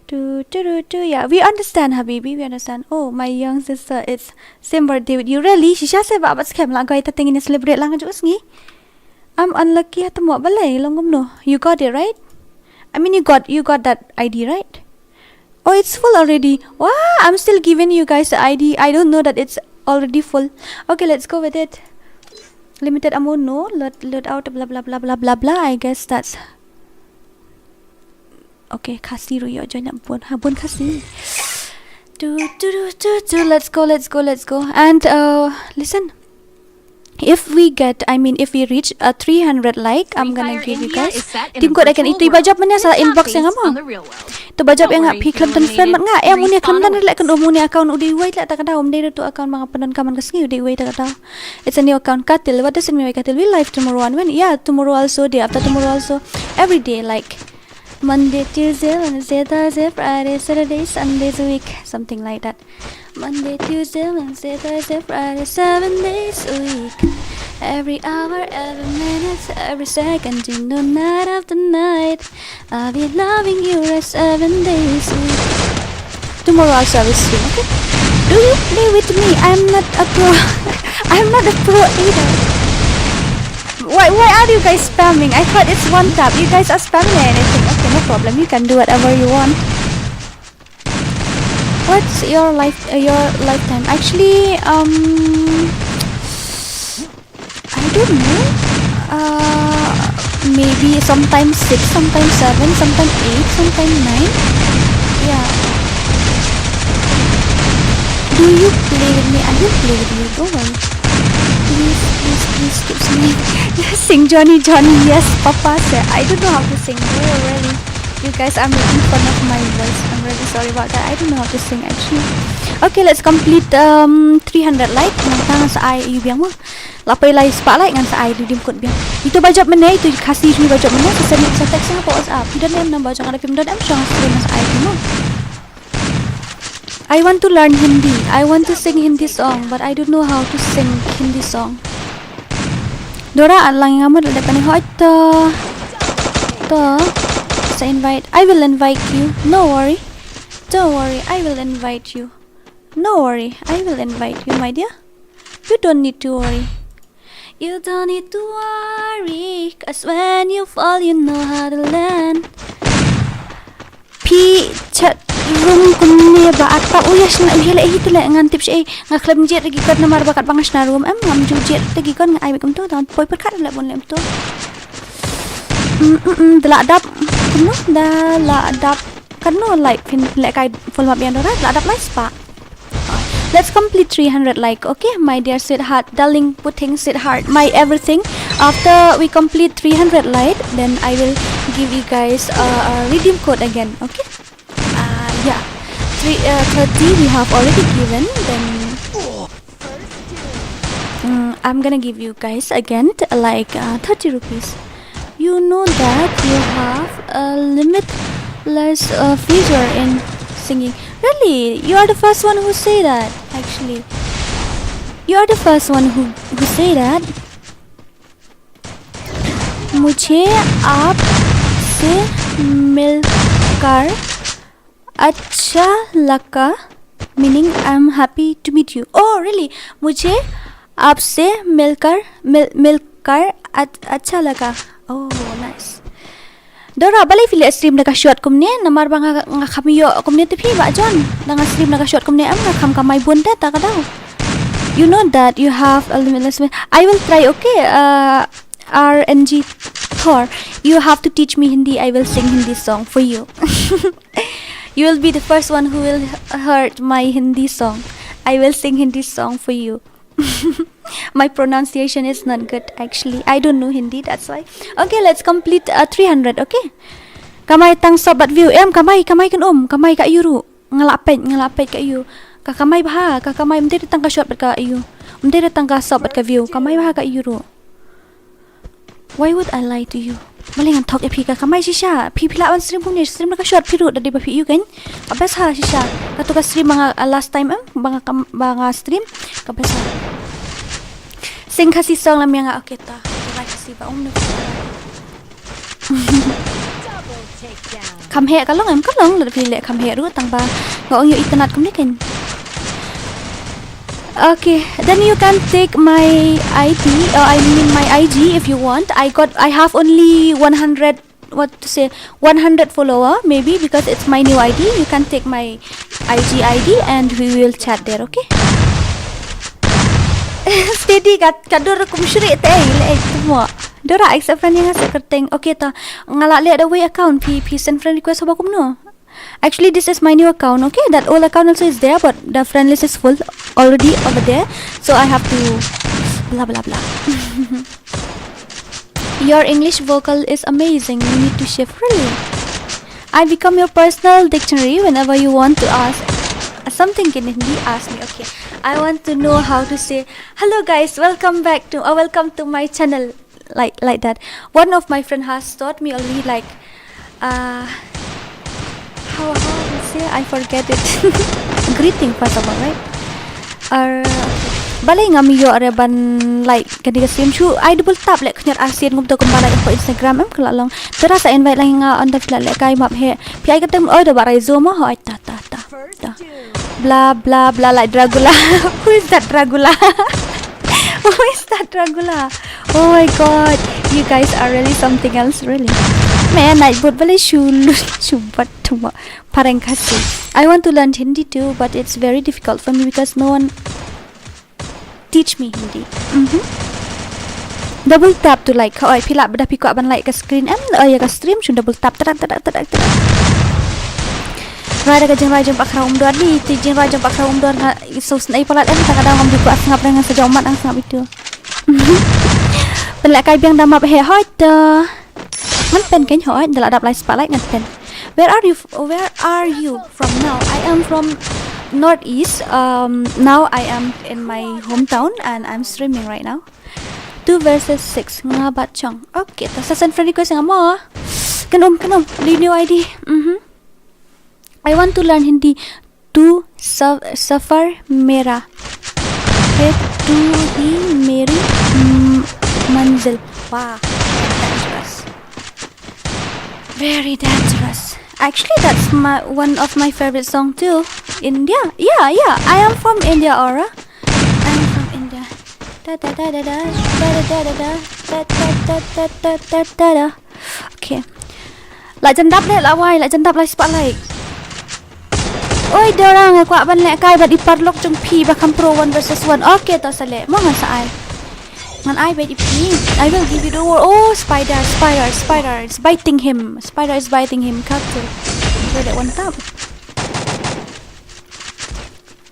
Do, do, do, do. Yeah, we understand, Habibi. We understand. Oh, my young sister, it's same birthday with you. Really? Shisha se ba bat skhem la goi ta tengin celebrate lang ju sngi. I'm unlucky ha tamo balai long kumno. You got it, right? I mean, you got, you got that I D, right? Oh, it's full already. Wow, I'm still giving you guys the I D. I don't know that it's already full. Okay, let's go with it. Limited ammo, no. Load, load out, blah, blah, blah, blah, blah, blah. I guess that's okay. Khasi ruh ïoh join up bun. Ha, bun Khasi. Do, do, do, do, do. Let's go, let's go, let's go. And uh, listen. If we get, I mean, if we reach a three hundred like, I'm gonna give you guys team code again. Itu ba jop mane sa inbox ïa nga mo. Itu ba jop ïa nga phi khlem don friend mat nga. Eh, mune khlem don leh kan um mune account u dei wei leh ta ka daw, um dei tu account ma nga pyndonkam man ka sngi u dei wei ta ka daw. It's a new account. Katil, what does it mean by Katil? We live tomorrow and when? Yeah, tomorrow also, day after tomorrow also. Every day, like Monday, Tuesday, Wednesday, Thursday, Friday, Saturday, Sundays a week, something like that. Monday, Tuesday, Wednesday, Thursday, Friday, seven days a week. Every hour, every minute, every second, you know, night after night. I'll be loving you right seven days a week. Tomorrow also I will stream, okay? Do you play with me? I'm not a pro. I'm not a pro either. Why, why are you guys spamming? I thought it's one tap. You guys are spamming or anything. Okay, no problem. You can do whatever you want. What's your life, uh, your lifetime? Actually, um, I don't know. Uh, maybe sometimes six, sometimes seven, sometimes eight, sometimes nine. Yeah. Do you play with me? I will play with you. Don't worry. Please, please, please keep singing. Sing Johnny, Johnny, yes, Papa said. I don't know how to sing. No, really. You guys, I'm making fun of my voice. I'm really sorry about that. I don't know how to sing actually. Okay, let's complete um three hundred like. Nangta ngan sa ai ïa u biang mo. Lapai lai spah like ngan sa ai redeem code biang. Itu ba jop mynne, itu Khasi jong ngi ba jop mynne. Sa send, sa text nga pa WhatsApp. Phi don em number jong nga, lada phim don em jong nga, sa ai mo. I want to learn Hindi. I want to sing Hindi song, but I don't know how to sing Hindi song. Dora, at lang nga mo da kane hoi to. To. Sa invite. I will invite you. No worry. Don't worry. I will invite you. No worry. I will invite you, my dear. You don't need to worry. You don't need to worry, 'cause when you fall, you know how to land. Phi chat room kumne ba at pa, u ya shna, u ya le hi tu le ngan tip shi, eh, nga khlem jied da ki kot namar ba kat ba nga shna room em, ngam ju jied da ki kot, nga ai beit kumto, tang poi pyrkhat le bun lem to. Mm, mm, mm, da la dap, kumno, da la dap, katno like phin le kai full map ïa Dora, da la dap lai spah. Let's complete three hundred like, okay, my dear sweetheart, darling, puting sweetheart, my everything. After we complete three hundred like, then I will give you guys a, a redeem code again, okay? Uh, yeah, three, uh, thirty we have already given, then mm, I'm gonna give you guys again t- like uh, thirty rupees. You know that you have a limitless uh, feature in singing. Really, you are the first one who say that. Actually, you are the first one who who say that. मुझे आपसे मिलकर अच्छा लगा, meaning I'm happy to meet you. Oh, really? मुझे आपसे मिलकर मिल मिलकर अच- अच्छा लगा. Oh, nice. Dora, balei phi leh stream da ka short kumne? Namar ba nga nga kham ïoh kumne te phi ba John. Da nga stream da ka short kumne em nga kham kamai bun te ta ka daw. You know that you have a limitless mi- I will try, okay? Uh, R N G Thor, you have to teach me Hindi. I will sing Hindi song for you. You will be the first one who will heard my Hindi song. I will sing Hindi song for you. My pronunciation is not good actually. I don't know Hindi, that's why. Okay, let's complete uh, three hundred, okay? Kamai tang sub bad view. Em, kamai, kamai kan um, kamai ka ïu ruh. Nga lah peit, nga lah peit ka ïu. Ka kamai bha, ka kamai, ym dei tang ka short bad ka ïu. Ym dei tang ka sub bad ka view. Kamai bha ka ïu ruh. Why would I lie to you? Balei ngan thok ïa phi, ka kamai shisha. Phi phi lah ban stream kumne, stream da ka short phi ruh da dei ba phi ïu kan. Ka best ha shisha. Kato ka stream ba nga uh, last time em, ba nga kam- ba nga stream. Ka best ha. Sing Khasi song lam ïa nga, okay ta. Ka Khasi ba um ne. Kham heh ka long em, ka long, lada phi leh kham heh ruh tang ba nga ong ïoh itynnad kumne kan. Okay, then you can take my I D, uh, I mean my I G if you want. I got, I have only one hundred, what to say, one hundred follower maybe, because it's my new I D. You can take my I G I D and we will chat there, okay? Steady kat kadur kum shri te ai le ai tumo. Dora accept friend ïa nga sa kyrteng. Okay ta, nga lah leh da wei account, phi phi send friend request haba kumno? Actually, this is my new account, okay? That old account also is there, but the friend list is full already over there. So I have to blah blah blah. Your English vocal is amazing. You need to shift, really. I become your personal dictionary. Whenever you want to ask something in Hindi, ask me. Okay. I want to know how to say hello guys, welcome back to or welcome to my channel. Like like that. One of my friend has taught me only like uh how how to say, I forget it. Greeting first of all, right? Ar balei ngam ïoh re ban like kane ka stream? Shu ai double tap leh khyndiat arsien ngam to kumba like ha Instagram em ka la long. Te rasa invite lang nga on the flat leh kai map he. Phi ai ka tem oi da ba rai zo mo hoi ta ta ta ta. Blah blah blah like Dragula. Who is that Dragula? Who is that Dragula? Oh my god, you guys are really something else, really. Man, I would balei shu shu bat tuma pareng Khasi. I want to learn Hindi too, but it's very difficult for me because no one teach me Hindi. Mhm. Double tap to like. Oi, phi lah ba da phi kwah ban like ka screen em, oi, ïa ka stream, shun double tap, tadak tadak tadak tadak. Rai da ka jingrwai jong Bah Khraw Umdon ni, te jingrwai jong Bah Khraw Umdon ha so snei palat em, ta ka daw ngam ju kwah sngap, ngan sa jaw mat ngan sngap itu. Pynlehkai biang da map he hoi ta. Ngan pen kein hoi, da la dap lai spotlight ngan pen. Where are you f- where are you from now? I am from Northeast. Um now I am in my hometown and I'm streaming right now. Two versus six, nga bat chong. Okay, ta sa send friend request nga mo. Kan um kan um, li new I D. Mhm. I want to learn Hindi. तू स- सफर मेरा है, तू ही मेरी म- मंजिल. Wow, dangerous. Very dangerous. Actually, that's my one of my favorite song too. India. Yeah, yeah. I am from India, Aura. I am from India. Da da da da da da da da da da da da da da da da da. Okay. La jan dap leh, la wai, la jan dap lai spotlight. Oi, Dora, nga kwah ban lehkai bad i paralok jong phi ba kham pro one versus one. Okay, to sa leh. Mo ngan sa ai. Ngan ai bad i phi. I will give you the war. Oh, spider, spider, spider. It's biting him. Spider is biting him. Capture. Wait, that one tap.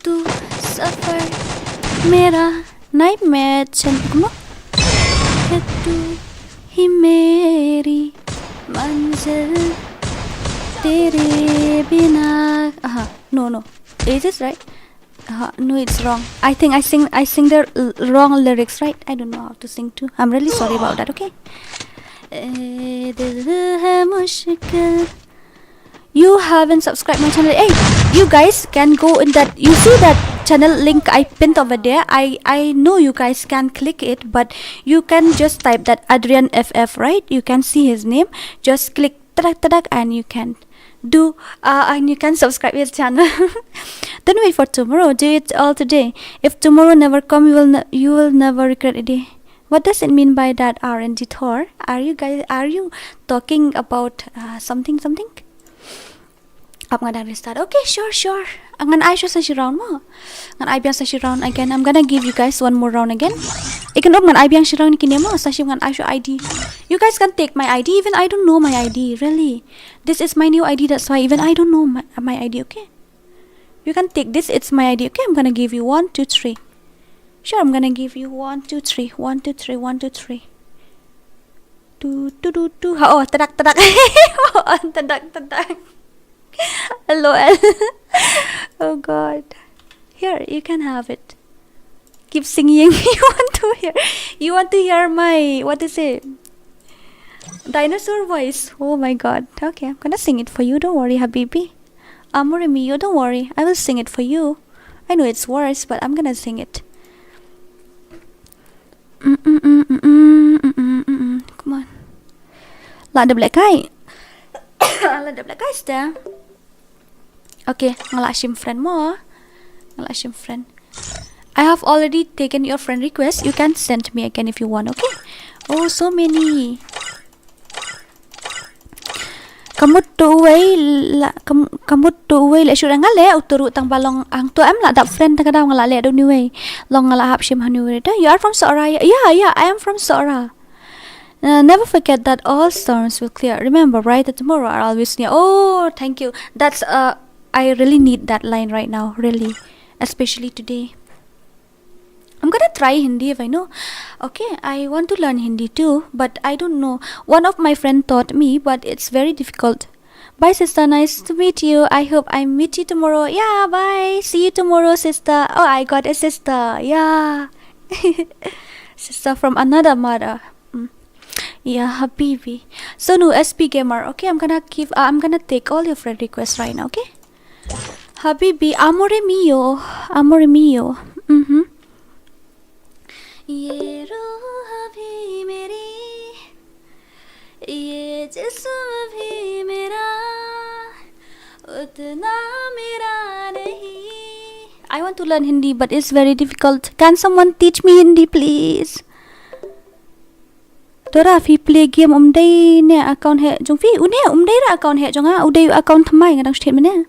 तू सफर मेरा nightmare chen kuno. है तू ही मेरी मंजिल, तेरे बिना. Aha, no, no. Is this right? Uh, no, it's wrong. I think I sing I sing the l- wrong lyrics, right? I don't know how to sing too. I'm really sorry about that, okay? Eh, dil hai mushkil. You haven't subscribed my channel. Hey, you guys can go in that. You see that channel link I pinned over there? I I know you guys can click it, but you can just type that Adrian F F, right? You can see his name. Just click tadak tadak and you can do uh, and you can subscribe his channel. Don't wait for tomorrow. Do it all today. If tomorrow never come, you will ne- you will never regret a day. What does it mean by that R N G Thor? Are you guys are you talking about uh, something something? Ap nga dang restart. Okay, sure, sure. Ngan ai shuh sa shi round mo. Ngan ai biang sa shi round again. I'm gonna give you guys one more round again. Ikan up ngan ai biang shi round kine mo. Sa shi ngan ai shuh I D. You guys can take my I D. Even I don't know my I D. Really. This is my new I D. That's why even I don't know my, my I D. Okay. You can take this. It's my I D. Okay. I'm gonna give you one, two, three. Sure. I'm gonna give you one, two, three. One, two, three. One, two, three. Tu tu tu tu. Ha, oh, tadak tadak. Oh, tadak tadak. L O L. Oh God. Here, you can have it. Keep singing. You want to hear? You want to hear my what is it? Dinosaur voice. Oh my God. Okay, I'm gonna sing it for you. Don't worry, Habibi. Amore mio, don't worry. I will sing it for you. I know it's worse, but I'm gonna sing it. Mm, mm, mm, mm, mm, mm, mm, mm, mm. Come on. Lah da blek kai. Lah da blek kai sta. Okay, nga la shim friend mo. Nga la shim friend. I have already taken your friend request. You can send me again if you want, okay? Oh, so many. Ka mut to uwei la ka mut to uwei la shu nga le u turu tang ba long ang to em la dap friend ta ka dau nga la le do ni wei long nga la hap shim ha ni wei da. You are from Sohra? Yeah, yeah, I am from Sohra. Uh, never forget that all storms will clear. Remember, bright tomorrow are always near. Oh, thank you. That's uh, I really need that line right now, really, especially today. I'm gonna try Hindi if I know. Okay, I want to learn Hindi too, but I don't know. One of my friend taught me, but it's very difficult. Bye, sister. Nice to meet you. I hope I meet you tomorrow. Yeah, bye. See you tomorrow, sister. Oh, I got a sister. Yeah. Sister from another mother. Mm. Yeah, Habibi. So no, S P Gamer. Okay, I'm gonna give. Uh, I'm gonna take all your friend requests right now. Okay. Habibi, amore mio, amore mio. Mhm. ये रूह भी मेरी, ये जिस्म भी मेरा, उतना मेरा नहीं। I want to learn Hindi, but it's very difficult. Can someone teach me Hindi, please? Dora, phi play game um dei ne account heh jong phi? Une um dei ra account heh jong nga, u dei account thymmai nga dang shet mynne.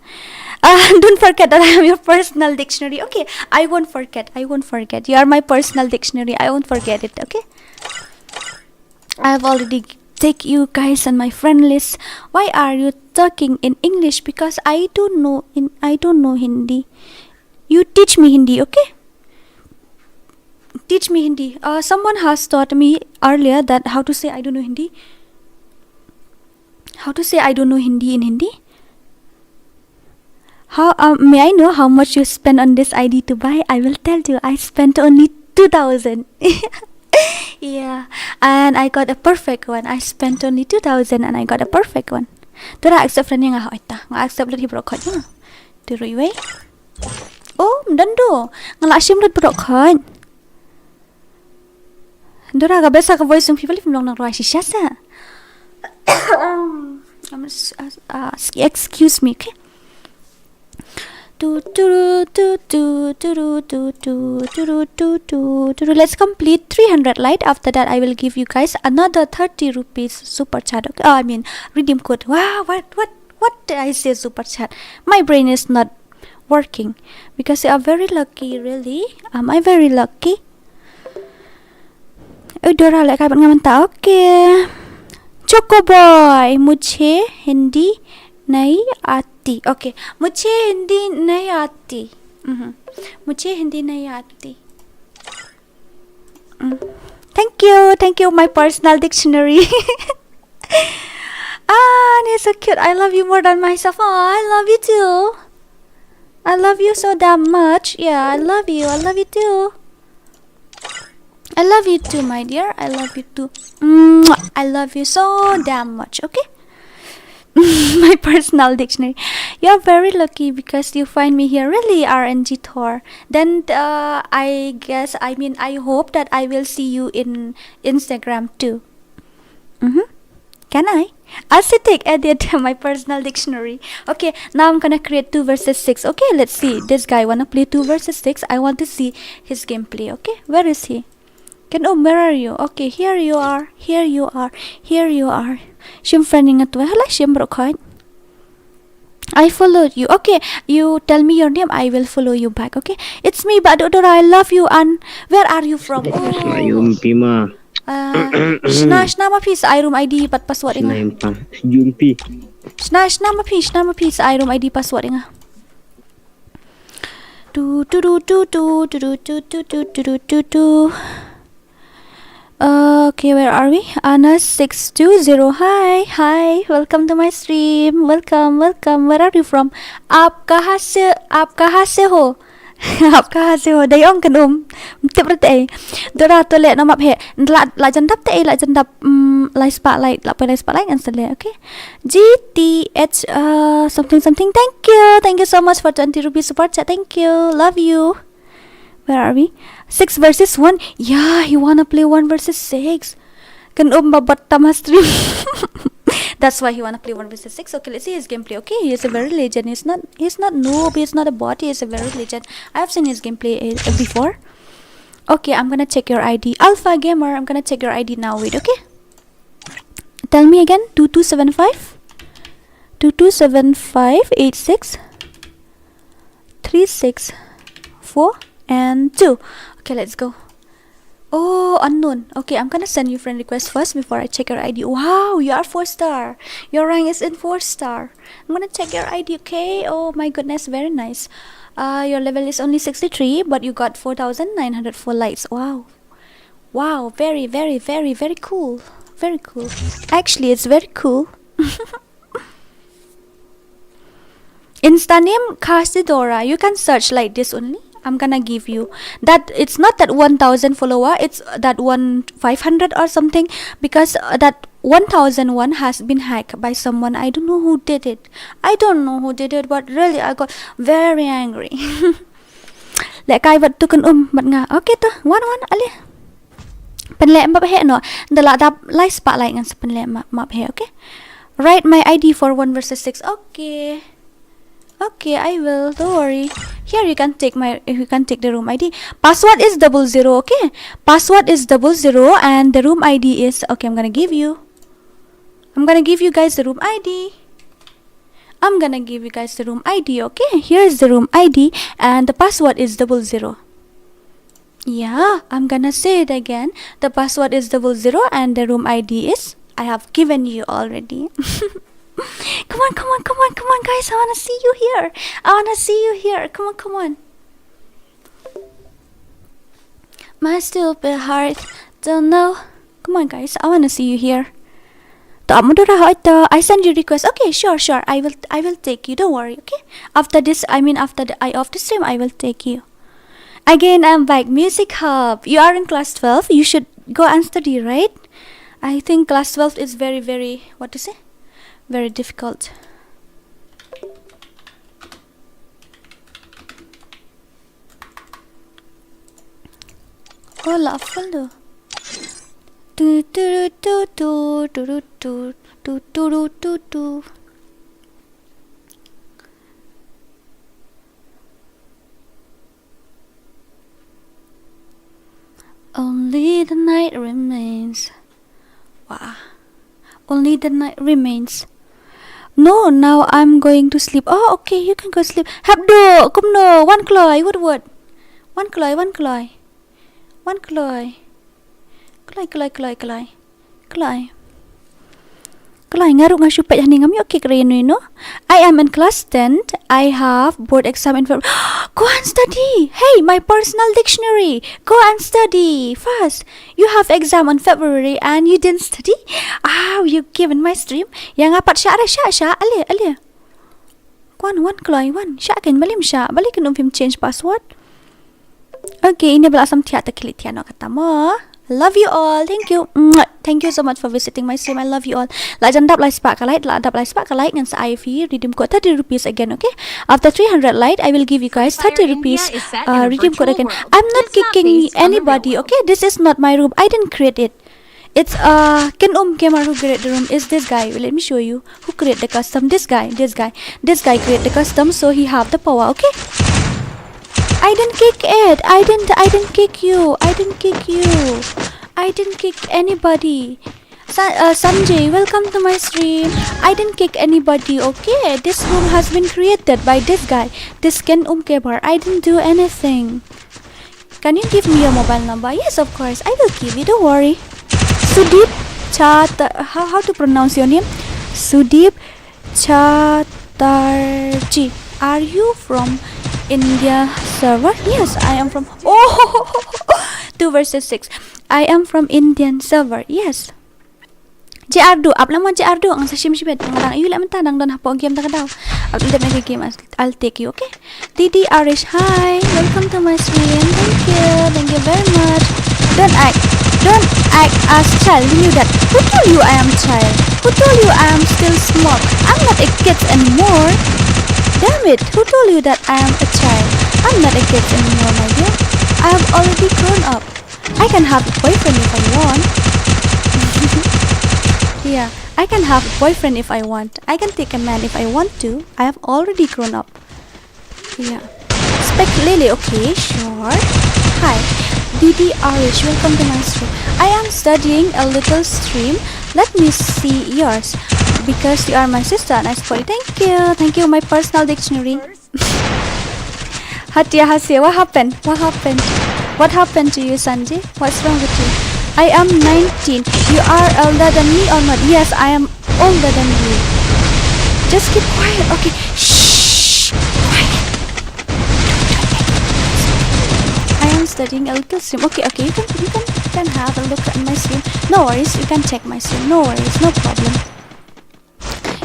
Ah, don't forget that I am your personal dictionary. Okay, I won't forget. I won't forget. You are my personal dictionary. I won't forget it. Okay. I have already take you guys on my friend list. Why are you talking in English? Because I don't know in I don't know Hindi. You teach me Hindi, okay? Teach me Hindi. Uh, someone has taught me earlier that how to say I don't know Hindi. How to say I don't know Hindi in Hindi? How um, may I know how much you spent on this I D to buy? I will tell you. I spent only two thousand. Yeah, and I got a perfect one. I spent only two thousand and I got a perfect one. Tura accept friend nga hoita. Nga accept lagi bro khat. Turu iwei. Oh, mdan do. Nga la shim lut bro khat. Dora ka besa ka voice ng people from long nang roi shisha sa. Um, I'm s- uh, uh, s- excuse me, okay? Tu tu tu tu tu tu tu tu tu tu tu tu. Let's complete three hundred light. After that, I will give you guys another thirty rupees super chat. Okay? Oh, I mean redeem code. Wow, what what what did I say super chat? My brain is not working because you are very lucky, really. Am I very lucky? Udora leh kai bad nga mynta. Okay. Choco boy, mujhe Hindi nahi aati. Okay. Mujhe Hindi nahi aati. Mhm. Mujhe Hindi nahi aati. Mm. Thank you. Thank you, my personal dictionary. Ah, he's so cute. I love you more than myself. Oh, I love you too. I love you so damn much. Yeah, I love you. I love you too. I love you too, my dear. I love you too. Mwah. I love you so damn much, okay? My personal dictionary. You're very lucky because you find me here. Really, R N G Thor. Then uh, I guess, I mean, I hope that I will see you in Instagram too. Mm-hmm. Can I? I'll say take edit my personal dictionary. Okay, now I'm gonna create two versus six. Okay, let's see. This guy wanna play two versus six. I want to see his gameplay. Okay, where is he? Kan Um, where are you? Okay, here you are. Here you are. Here you are. Shim friend nga tu. Hala shim bro khan. I followed you. Okay, you tell me your name. I will follow you back. Okay, it's me, Badudora. I love you. And where are you from? Oh. Yumpi ma. Uh, shna shna ma phi sa ai room I D pat password ing. Shna pa. Yumpi. Shna shna ma phi, shna ma phi sa ai room I D password ing. Tu tu tu tu tu tu tu tu tu tu tu tu tu. Okay, where are we? Anna six two zero. Hi, hi. Welcome to my stream. Welcome, welcome. Where are you from? Aap kahan se, aap kahan se ho? Aap kahan se ho? Dei ong kan Um. Tip rat eh. Dora to le na map he. La la jandap te eh, la jandap. Mm, lai spotlight, la poi lai spotlight and sele. Okay. G T H uh, something something. Thank you. Thank you so much for twenty rupees super chat. Thank you. Love you. Where are we? Six versus one. Yeah, he wanna play one versus six. Kan Um ba bot tama stream. That's why he wanna play one versus six. Okay, let's see his gameplay. Okay, he is a very legend. He's not, he's not noob. He's not a bot. He is a very legend. I have seen his gameplay uh, before. Okay, I'm gonna check your I D. Alpha Gamer, I'm gonna check your I D now. Wait, okay? Tell me again. Two two seven five. Two two seven five eight six three six four and two. Okay, let's go. Oh, unknown. Okay, I'm gonna send you friend request first before I check your I D. Wow, you are four star. Your rank is in four star. I'm gonna check your I D, okay? Oh my goodness, very nice. Uh, your level is only sixty-three, but you got four thousand nine hundred four likes. Wow. Wow, very, very, very, very cool. Very cool. Actually, it's very cool. Insta name Kasidora. You can search like this only. I'm gonna give you that. It's not that one thousand follower. It's that one five hundred or something, because uh, that one thousand one has been hacked by someone. I don't know who did it. I don't know who did it, but really, I got very angry. Leh kai bad tu kan Um bad nga. Okay to, wan wan ale. Pynleh map he no. Da lah dap lai spotlight ngan sa pynleh map, map he, okay? Write my I D for one versus six. Okay. Okay, I will. Don't worry. Here you can take my, you can take the room I D. Password is double zero, okay? Password is double zero and the room I D is, okay, I'm gonna give you. I'm gonna give you guys the room I D. I'm gonna give you guys the room I D, okay? Here's the room I D and the password is double zero. Yeah, I'm gonna say it again. The password is double zero and the room I D is, I have given you already. Come on, come on, come on, come on, guys. I wanna see you here. I wanna see you here. Come on, come on. My stupid heart don't know. Come on, guys. I wanna see you here. To ap mudura ha ito. I send you request. Okay, sure, sure. I will, I will take you. Don't worry, okay? After this, I mean after the I of the stream, I will take you. Again, I'm back. Music Hub. You are in class twelve. You should go and study, right? I think class twelve is very, very, what to say? Very difficult. Oh, la follow. Tu tu tu tu tu tu tu tu tu tu tu. Only the night remains. Wah. Only the night remains. No, now I'm going to sleep. Oh, okay, you can go sleep. Habdo, kumno, wan kloi, wut wut. Wan kloi, wan kloi. Wan kloi. Kloi, kloi, kloi, kloi. Kloi. Kloi, nga ruh nga shu peit hangne, ngam ïoh kik re nui no. I am in class ten. I have board exam in Feb-, go and study. Hey, my personal dictionary. Go and study fast. You have exam on February and you didn't study? Ah, you given my stream. Ïa nga pat sha re sha sha. Ale, ale. Kwan wan kloi wan. Sha kein balim sha. Bali kan um phim change password. Okay, ini bala sam thiah ta khili thiah no kata mo. Love you all. Thank you. Mwah. Thank you so much for visiting my stream. I love you all. La jan dap lai spah ka like, la dap lai spah ka like ngan sa ai phi redeem code thirty rupees again, okay? After three hundred like, I will give you guys thirty rupees uh, redeem code again. I'm not kicking anybody, okay? This is not my room. I didn't create it. It's uh Ken Um Gamer who create the room. Is this guy? Let me show you who create the custom. This guy, this guy, this guy create the custom, so he have the power. Okay. I didn't kick it. I didn't. I didn't kick you. I didn't kick you. I didn't kick anybody. Sa- uh, Sanjay, welcome to my stream. I didn't kick anybody. Okay, this room has been created by this guy. This Ken Um Gamer. I didn't do anything. Can you give me your mobile number? Yes, of course. I will give you. Don't worry. Sudip Chata. How, how to pronounce your name? Sudip Chatterjee. Are you from India server? Yes, I am from. Oh, two versus six. I am from Indian server. Yes. J R Du, ap lama J R Du, ang sa shim shibet, ang dang ayu la mynta dang don hapoh game ta ka daw. Ap ida mega game, I'll, I'll take you, okay? Didi Arish, hi, welcome to my stream. Thank you, thank you very much. Don't act, don't act as child. You knew that. Who told you I am child? Who told you I am still small? I'm not a kid anymore. Damn it, who told you that I am a child? I'm not a kid anymore, my dear. I have already grown up. I can have a boyfriend if I want. Yeah, I can have a boyfriend if I want. I can take a man if I want to. I have already grown up. Yeah. Spec Lily, okay, sure. Hi. Didi Arish, welcome to my stream. I am studying a little stream. Let me see yours. Because you are my sister and I support you. Thank you. Thank you, my personal dictionary. Hatia Hasia, what happened? What happened? What happened to you, Sanjay? What's wrong with you? I am nineteen. You are elder than me or not? Yes, I am older than you. Just keep quiet. Okay. Shh. Quiet. I am studying a little stream. Okay, okay. You can, you can, you can have a look at my stream. No worries. You can check my stream. No worries. No problem.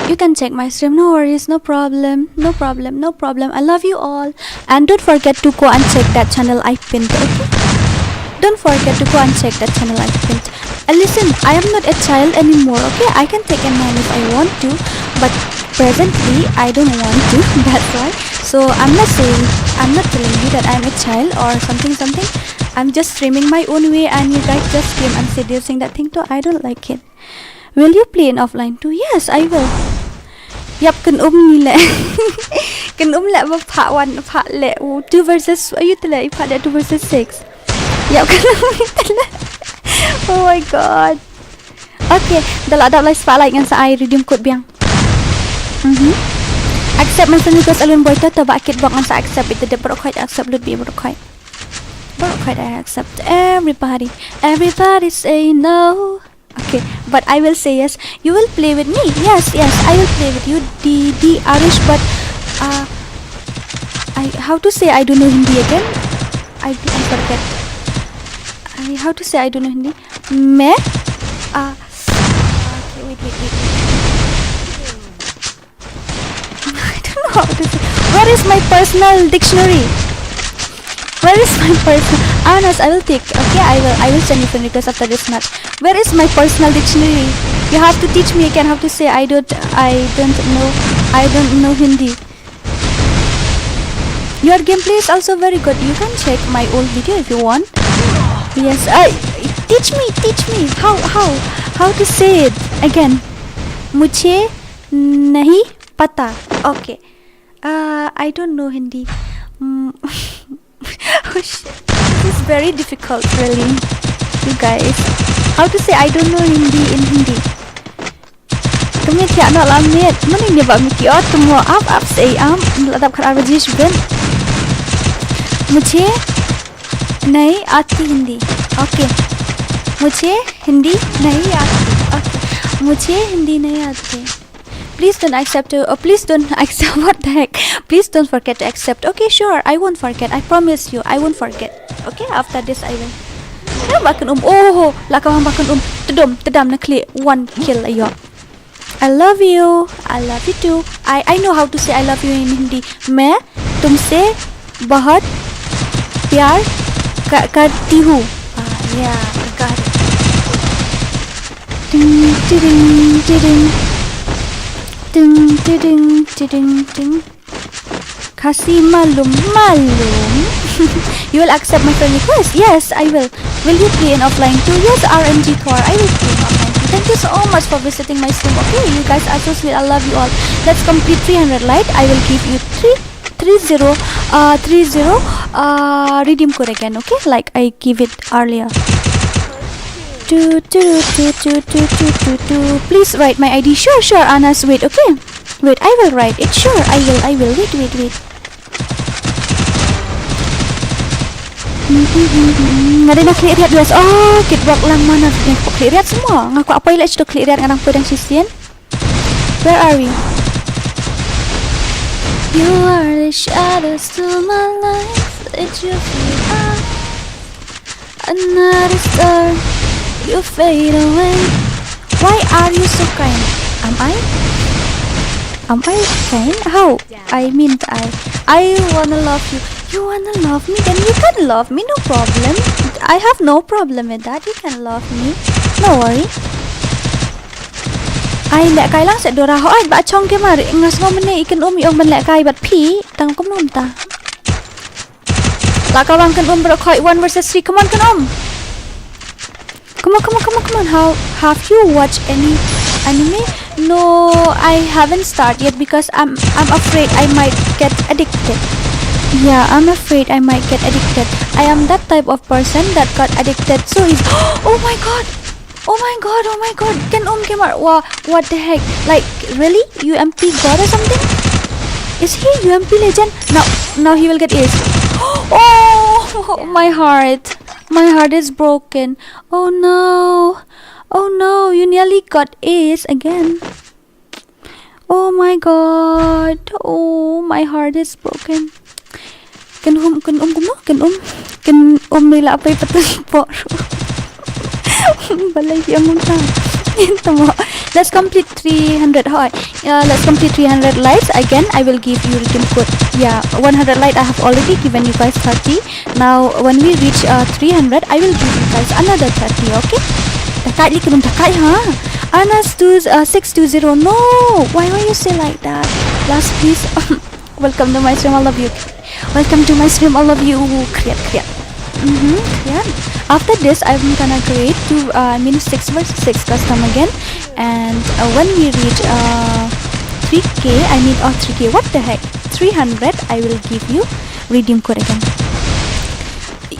You can check my stream. No worries. No problem. No problem. No problem. I love you all. And don't forget to go and check that channel I pinned. Okay? Don't forget to go and check that channel I pinned. And listen, I am not a child anymore, okay? I can take a man if I want to, but presently I don't want to. That's why. So I'm not saying, I'm not telling you that I'm a child or something, something. I'm just streaming my own way, and you guys just came and seducing that thing too. I don't like it. Will you play in offline too? Yes, I will. Yap, kan um ni le. Kan um le ba pha wan pha le. Oh, two versus, ayu tele, i pha le two versus six. Yap, kan um ni tele. Oh my god. Okay, da la dap lai spah like ngan sa ai redeem code biang. Mhm. Accept man sa ni ko sa lun boy to to ba kit bok ngan sa accept ita de bro khoi accept lut bi bro khoi. Bro khoi I accept everybody. Everybody say no. Okay, but I will say yes. You will play with me? Yes, yes, I will play with you. D D Arish, but uh, I how to say I don't know Hindi again? I, I forget. I how to say I don't know Hindi? मैं uh, okay, wait, wait, wait. I don't know how to say. Where is my personal dictionary? Where is my personal? Anas, I will take. Okay, I will. I will send you friend request after this match. Where is my personal dictionary? You have to teach me again how to say I don't. I don't know. I don't know Hindi. Your gameplay is also very good. You can check my old video if you want. Yes, I teach me, teach me how how how to say it again. मुझे नहीं पता. Okay. Uh, I don't know Hindi. Mm. Oh shit. This is very difficult, really. You guys. How to say I don't know Hindi in Hindi? Kami tiak nak lamit. Mana ni bak Mickey? Oh, temu up up say am. Ladap kar arbaji shibin. मुझे नहीं आती हिंदी. Okay. मुझे हिंदी नहीं आती. Okay. मुझे हिंदी नहीं आती. Please don't accept to, uh, please don't accept, what the heck? Please don't forget to accept. Okay, sure, I won't forget. I promise you, I won't forget. Okay, after this I will. Nah, ba kan um. Oh, la ka ba kan um. Tedom, tedam na klik. One kill ayo. I love you. I love you too. I I know how to say I love you in Hindi. मैं तुमसे बहुत प्यार क- करती हूँ. Ah, yeah, I got it. Ting, tiding, tiding. Ting, tiding, tiding, ting. Khasi malum, malum. You will accept my friend request? Yes, I will. Will you play in offline too? Yes, R M G Thor, I will play in offline too. Thank you so much for visiting my stream. Okay, you guys are so sweet. I love you all. Let's complete three hundred like. I will give you three, three zero, uh, three zero, uh, redeem code again. Okay, like I give it earlier. Two, two, two, two, two, two, two, two. Please write my I D. Sure, sure, Anas. Wait, okay. Wait, I will write it. Sure, I will, I will. Wait, wait, wait. Nga dei na khlieh riat, guys. Oh, kit bok lang mana ni, khlieh riat semua. Nga kwah poi leh shu khlieh riat, nga dang poi dang shisien. Where are we? You are the shadows to my life. Let your feet up. Another star, you fade away. Why are you so kind? Am I? Am I kind? How? I mean, I. I wanna love you. You wanna love me? Then you can love me, no problem. I have no problem with that. You can love me. No worry. Ai leh kai lang seh Dora, hooid ba chong ke mar, nga sngew mynne i Kynum i ong ban leh kai bad phi, tang kumno mynta. La ka bang Kynum baroh khoit, one versus three. Come on, Kynum. Come on, come on, come on, come on. How, have you watched any anime? No, I haven't started yet because I'm I'm afraid I might get addicted. Yeah, I'm afraid I might get addicted. I am that type of person that got addicted so easy. Oh my god! Oh my god, oh my god, Kynum ke mar, wha-, what the heck? Like, really? U M P god or something? Is he U M P legend? Now, now he will get ace. Oh, my heart. My heart is broken. Oh no. Oh no, you nearly got ace again. Oh my god. Oh, my heart is broken. Kynum, Kynum kumno? Kynum. Kynum ri la apai patun por. Balei ki amon ta. Tamo. Let's complete three hundred. Hoi. Uh, let's complete three hundred likes. Again, I will give you redeem code. Yeah, one hundred like I have already given you guys thirty. Now, when we reach, uh, three hundred, I will give you guys another thirty, okay? Takat li, Kynum, takat, ha? Anas two, uh, six two zero. No! Why, why you say like that? Last, please. Welcome to my stream, I love you. Welcome to my stream, I love you. Kriat, kriat. Mm-hmm, yeah. After this, I'm gonna create two, uh, I mean, six versus six custom again. And, uh, when we reach, uh, three K, I mean, oh, three K, what the heck? Three hundred, I will give you redeem code again.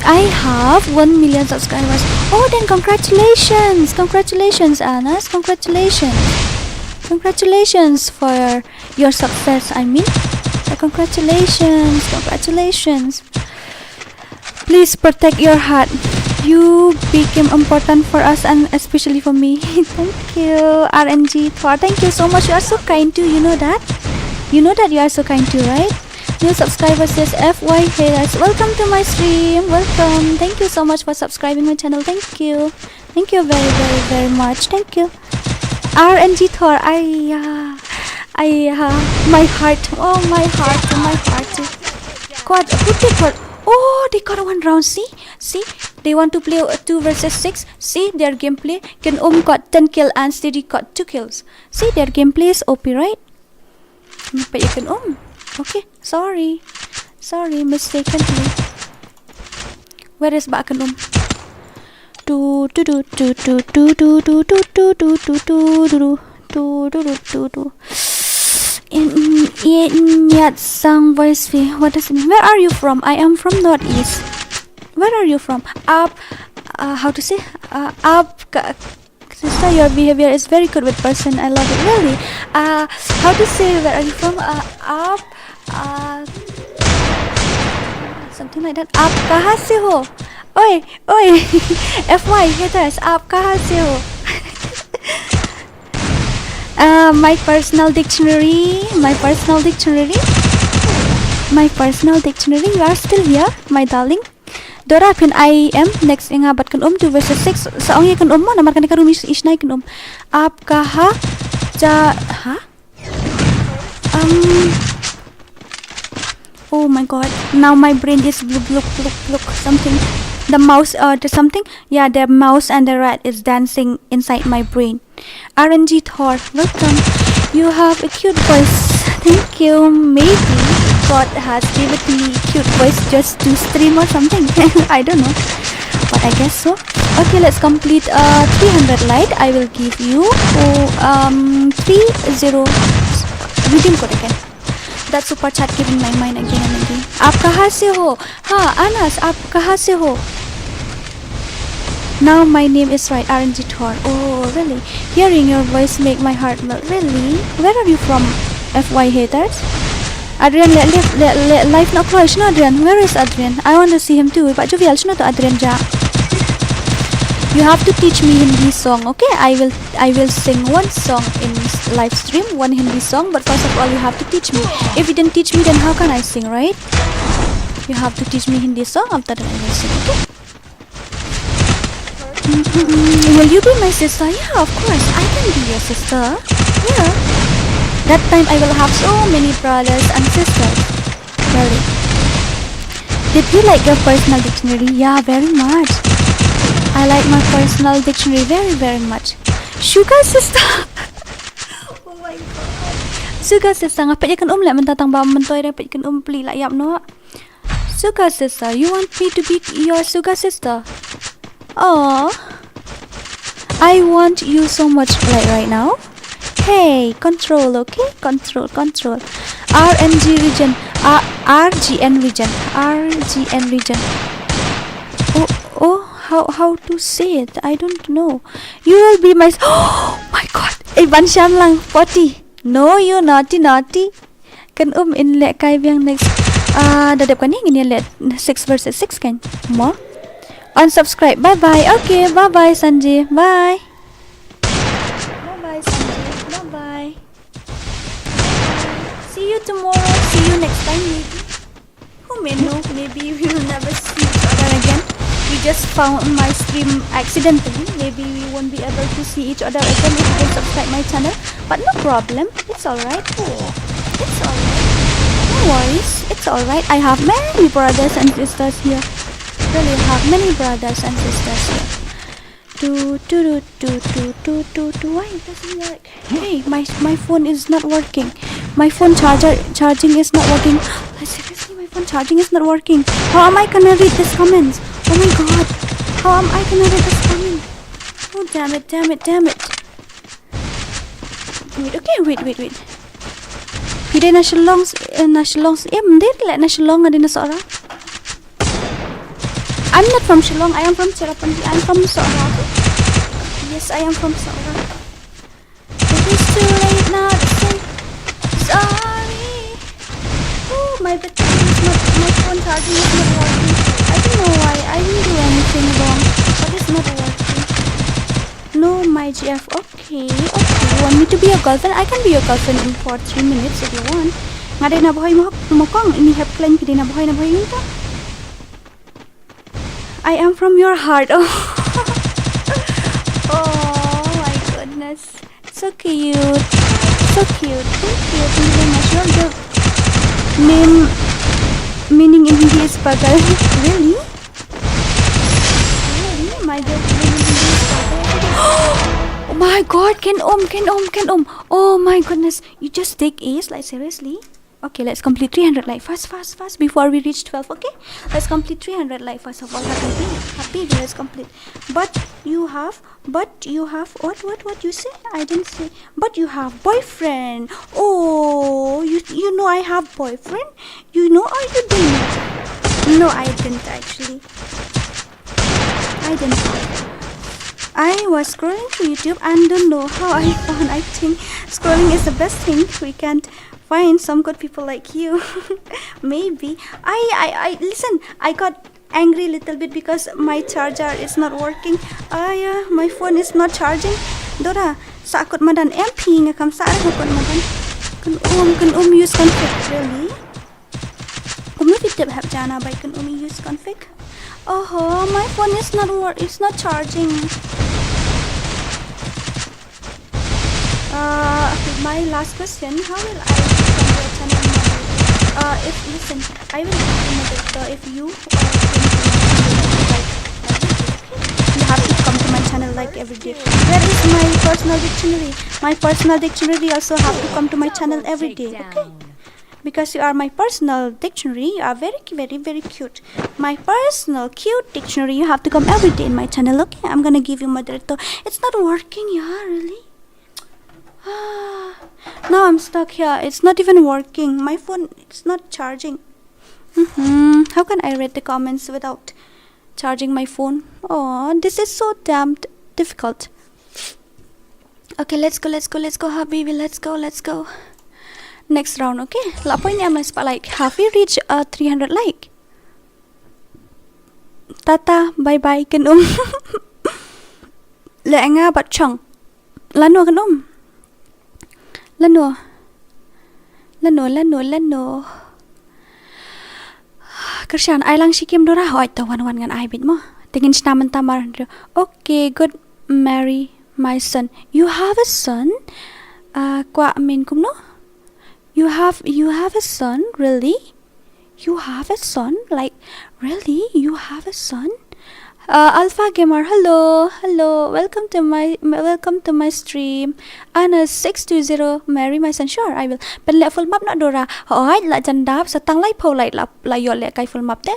I have one million subscribers. Oh, then congratulations. Congratulations, Anas. Congratulations. Congratulations for your success, I mean. Uh, congratulations. Congratulations. Please protect your heart. You became important for us and especially for me. Thank you, R N G Thor. Thank you so much. You are so kind too. You know that? You know that you are so kind too, right? New subscriber says, F Y, hey guys, welcome to my stream. Welcome. Thank you so much for subscribing my channel. Thank you. Thank you very, very, very much. Thank you. R N G Thor. Ay, uh, ay, uh, my heart. Oh, my heart. My heart. Quad. Who take quad? Oh, they got one round. See? See? They want to play, uh, two versus six. See their gameplay. Kynum got ten kill and Steady got two kills. See, their gameplay is O P, right? Ngapa ya Kynum? Okay, sorry. Sorry, mistakenly. Where is Bah Kynum? Tu, tu, tu, tu, tu, tu, tu, tu, tu, tu, tu, tu, tu, tu, tu, tu, tu, tu, tu, tu. In, in, yet sang voice fee. What does it mean? Where are you from? I am from Northeast. Where are you from? Up, uh, how to say? Uh, up, ka-, Sister, your behavior is very good with person. I love it. Really? Uh, how to say, where are you from? Uh, up, uh, something like that. आप कहाँ से हो? Oi, oi. F Y, haters, आप कहाँ से हो? Uh, my personal dictionary, my personal dictionary, my personal dictionary. You are still here, my darling. Dora, phin ai em next ïa nga bad Kynum, two versus six. Sa ong ïa Kynum mo, namar kane ka room i shna ïa Kynum. आप कहाँ Ja, huh? Um. Oh my god. Now my brain is bluk bluk bluk bluk something. The mouse, uh, the something. Yeah, the mouse and the rat is dancing inside my brain. R N G Thor, welcome. You have a cute voice. Thank you. Maybe God has given me cute voice just to stream or something. I don't know. But I guess so. Okay, let's complete uh three hundred like. I will give you oh, um three zero redeem code again. That super chat given my mind again and again. आप कहाँ से हो? हाँ, अनस, आप कहाँ से हो? Now my name is right, R N G Thor. Oh, really? Hearing your voice make my heart melt. Really? Where are you from, F Y haters? Adrian, let, let, let, let live na kloi shno Adrian. Where is Adrian? I want to see him too. But Jovial, shno to Adrian ja. You have to teach me Hindi song, okay? I will I will sing one song in live stream, one Hindi song, but first of all you have to teach me. If you didn't teach me, then how can I sing, right? You have to teach me Hindi song, after that I will sing, okay? Mm-mm-mm. Will you be my sister? Yeah, of course. I can be your sister. Yeah. That time I will have so many brothers and sisters. Really. Did you like your personal dictionary? Yeah, very much. I like my personal dictionary very, very much. Sugar sister. Oh my god. Sugar sister, nga peit ïa kan um leh mynta tang ba myntoi re peit kan um pli la ïap noh. Sugar sister, you want me to be your sugar sister? Oh, I want you so much like right now. Hey, control, okay? Control, control. R N G region, uh, R G N region, R G N region. Oh, oh, how how to say it? I don't know. You will be my. Oh my god. Eh, ban sham lang, potty. No, you naughty, naughty. Kan um in leh kai biang next. Ah, da dep kane ngin ïa leh six versus six kan. Mo. Unsubscribe. Bye bye. Okay, bye bye Sanjay. Bye. Bye bye Sanjay. Bye bye. See you tomorrow. See you next time maybe. Who may know, maybe we will never see each other again. We just found my stream accidentally. Maybe we won't be able to see each other again if you don't subscribe my channel. But no problem. It's alright. It's alright. No worries. It's alright. I have many brothers and sisters here. Really have many brothers and sisters here. Do do do do do do do do. Why it doesn't work? Hey, my my phone is not working. My phone charger charging is not working. Like, seriously, my phone charging is not working. How am I gonna read this comments? Oh my god. How am I gonna read this comment? Oh damn it, damn it, damn it. Wait, okay, wait, wait, wait. Phi dei na Shillong, eh, na Shillong, eh, ym dei leh na Shillong, nga dei na Sohra. I'm not from Shillong, I am from Cherrapunji, I'm from Sohra. Yes, I am from Sohra. It is too late now to say sorry. Oh, my battery is not, my phone charging is not working. I don't know why, I didn't do anything wrong, but it's not working. No, my G F, okay, okay. You want me to be your girlfriend? I can be your girlfriend in for three minutes if you want. Nga dei na Bhoi Mokong, ini hep khlaiñ phi dei na Bhoi, na Bhoi ngi to. I am from your heart. Oh. Oh my goodness. So cute. So cute. Thank you. Thank you very much. Your girl name meaning in Hindi is pagal. Really? Really? My girl name in Hindi is pagal. Oh my god, Ken Om, Ken Om, Ken Om. Oh my goodness. You just take ace? Like, seriously? Okay, let's complete three hundred like fast, fast, fast before we reach twelve, okay? Let's complete three hundred like first of all. Happy, happy, let's complete. But you have, but you have, what, what, what you say? I didn't say. But you have boyfriend. Oh, you, you know I have boyfriend? You know or you didn't? No, I didn't actually. I didn't have. I was scrolling through YouTube and don't know how I found. I think scrolling is the best thing. We can find some good people like you. Maybe. I, I, I, listen, I got angry little bit because my charger is not working. I, uh, my phone is not charging. Dora, sa kut madan M P nga kam sa kut madan. Kan um, kan um use config, really? Kumno phi tip hap jana bai kan um use config? Oho, my phone is not wor-, it's not charging. Uh, my last question, how will I become your channel moderator? Uh, if, listen, I will become moderator if you, uh, come to my channel, like, every day, okay? You have to come to my channel, like, every day. Where is my personal dictionary? My personal dictionary also have to come to my channel every day, okay? Because you are my personal dictionary, you are very, very, very cute. My personal cute dictionary, you have to come every day in my channel, okay? I'm gonna give you moderator. It's not working, yeah, really? Now I'm stuck here. It's not even working. My phone, it's not charging. Hmm. How can I read the comments without charging my phone? Oh, this is so damn d- difficult. Okay, let's go, let's go, let's go, habibi, let's go, let's go. Next round, okay? La poi ne am spotlight. Have we reached, uh, three hundred like? Tata, bye bye, kan um. Le nga bat chong. Lano kan um. Lano. Lano, lano, lano. Kyrshan, ai lang shi kim Dora, hoi, to wan wan ngan ai bit mo. Te ngin shna mynta mar. Okay, good, Mary, my son. You have a son? Uh, kwah min kumno? You have, you have a son, really? You have a son? Like, really? You have a son? Uh, Alpha Gamer, hello, hello. Welcome to my, welcome to my stream. Anna six two zero, Mary, my son. Sure, I will. Pynleh full map noh Dora. Hoi, la jan dap, sa tang laiphew like la, la ïoh leh kai full map te.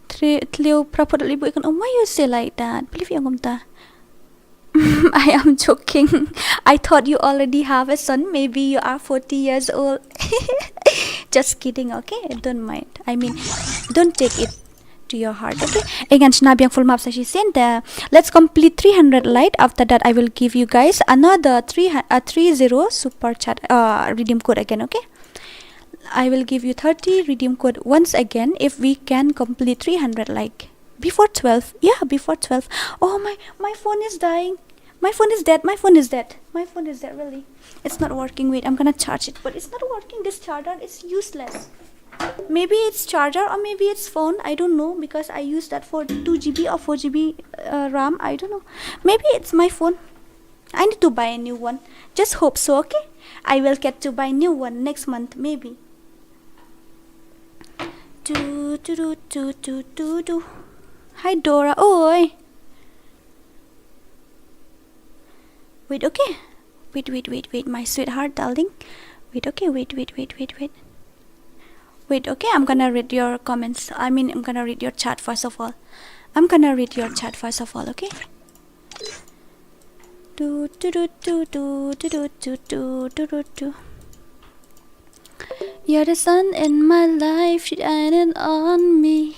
Tri-, tliw phra phra dot libu ikan, oh, why you say like that? Believe you kumta. I am joking. I thought you already have a son. Maybe you are forty years old. Just kidding, okay? Don't mind. I mean, don't take it to your heart, okay? Engan shna biang full map sa shisien te. Let's complete three hundred light. After that, I will give you guys another three, uh, three zero super chat, uh, redeem code again, okay? I will give you thirty redeem code once again if we can complete three hundred like. Before twelve. Yeah, before twelve. Oh my, my phone is dying. My phone is dead. My phone is dead. My phone is dead, really. It's not working. Wait, I'm gonna charge it. But it's not working. This charger is useless. Maybe it's charger or maybe it's phone. I don't know because I use that for two G B or four G B, uh, RAM. I don't know. Maybe it's my phone. I need to buy a new one. Just hope so, okay? I will get to buy new one next month, maybe. Do, do, do, do, do, do, do. Hi, Dora. Oi. Wait, okay. Wait, wait, wait, wait, my sweetheart, darling. Wait, okay, wait, wait, wait, wait, wait. Wait, okay, I'm gonna read your comments. I mean, I'm gonna read your chat first of all. I'm gonna read your chat first of all, okay? Do, do, do, do, do, do, do, do, do, do, do, do. You're the sun in my life, shining on me.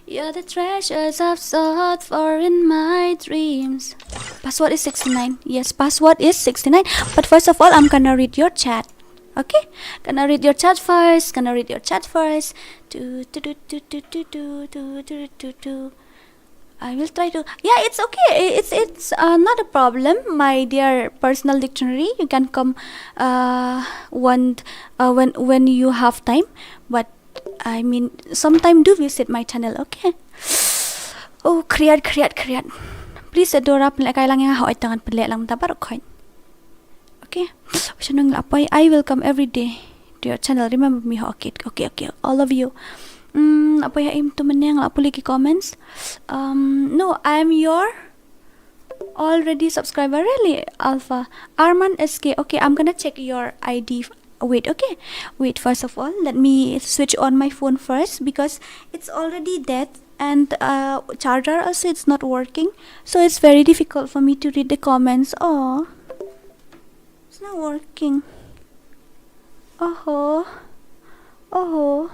You're the treasures I've sought for in my dreams. Password is sixty-nine. Yes, password is sixty-nine. But first of all, I'm gonna read your chat. Okay? Gonna read your chat first. Gonna read your chat first. Do, do, do, do, do, do, do, do, do, do, do. I will try to. Yeah, it's okay. I- It's it's uh, not a problem, my dear personal dictionary. You can come uh one uh, when when you have time. But I mean, sometime do visit my channel, okay? Oh, kriat, kriat, kriat. Please, Adora, pynleh kai lang ïa nga, hoi, tang ngan pynleh lang mynta baroh khoit. Okay. Shanong la poi, I will come every day to your channel. Remember me, okay, okay, okay. All of you. Mm, la poi ha im tu meneng la pule ki comments. Um, no, I am your already subscriber, really, Alpha. Arman S K. Okay, I'm gonna check your I D. Wait, okay. Wait, first of all, let me switch on my phone first because it's already dead and uh, charger also it's not working. So it's very difficult for me to read the comments. Oh, it's not working. Oh, oh.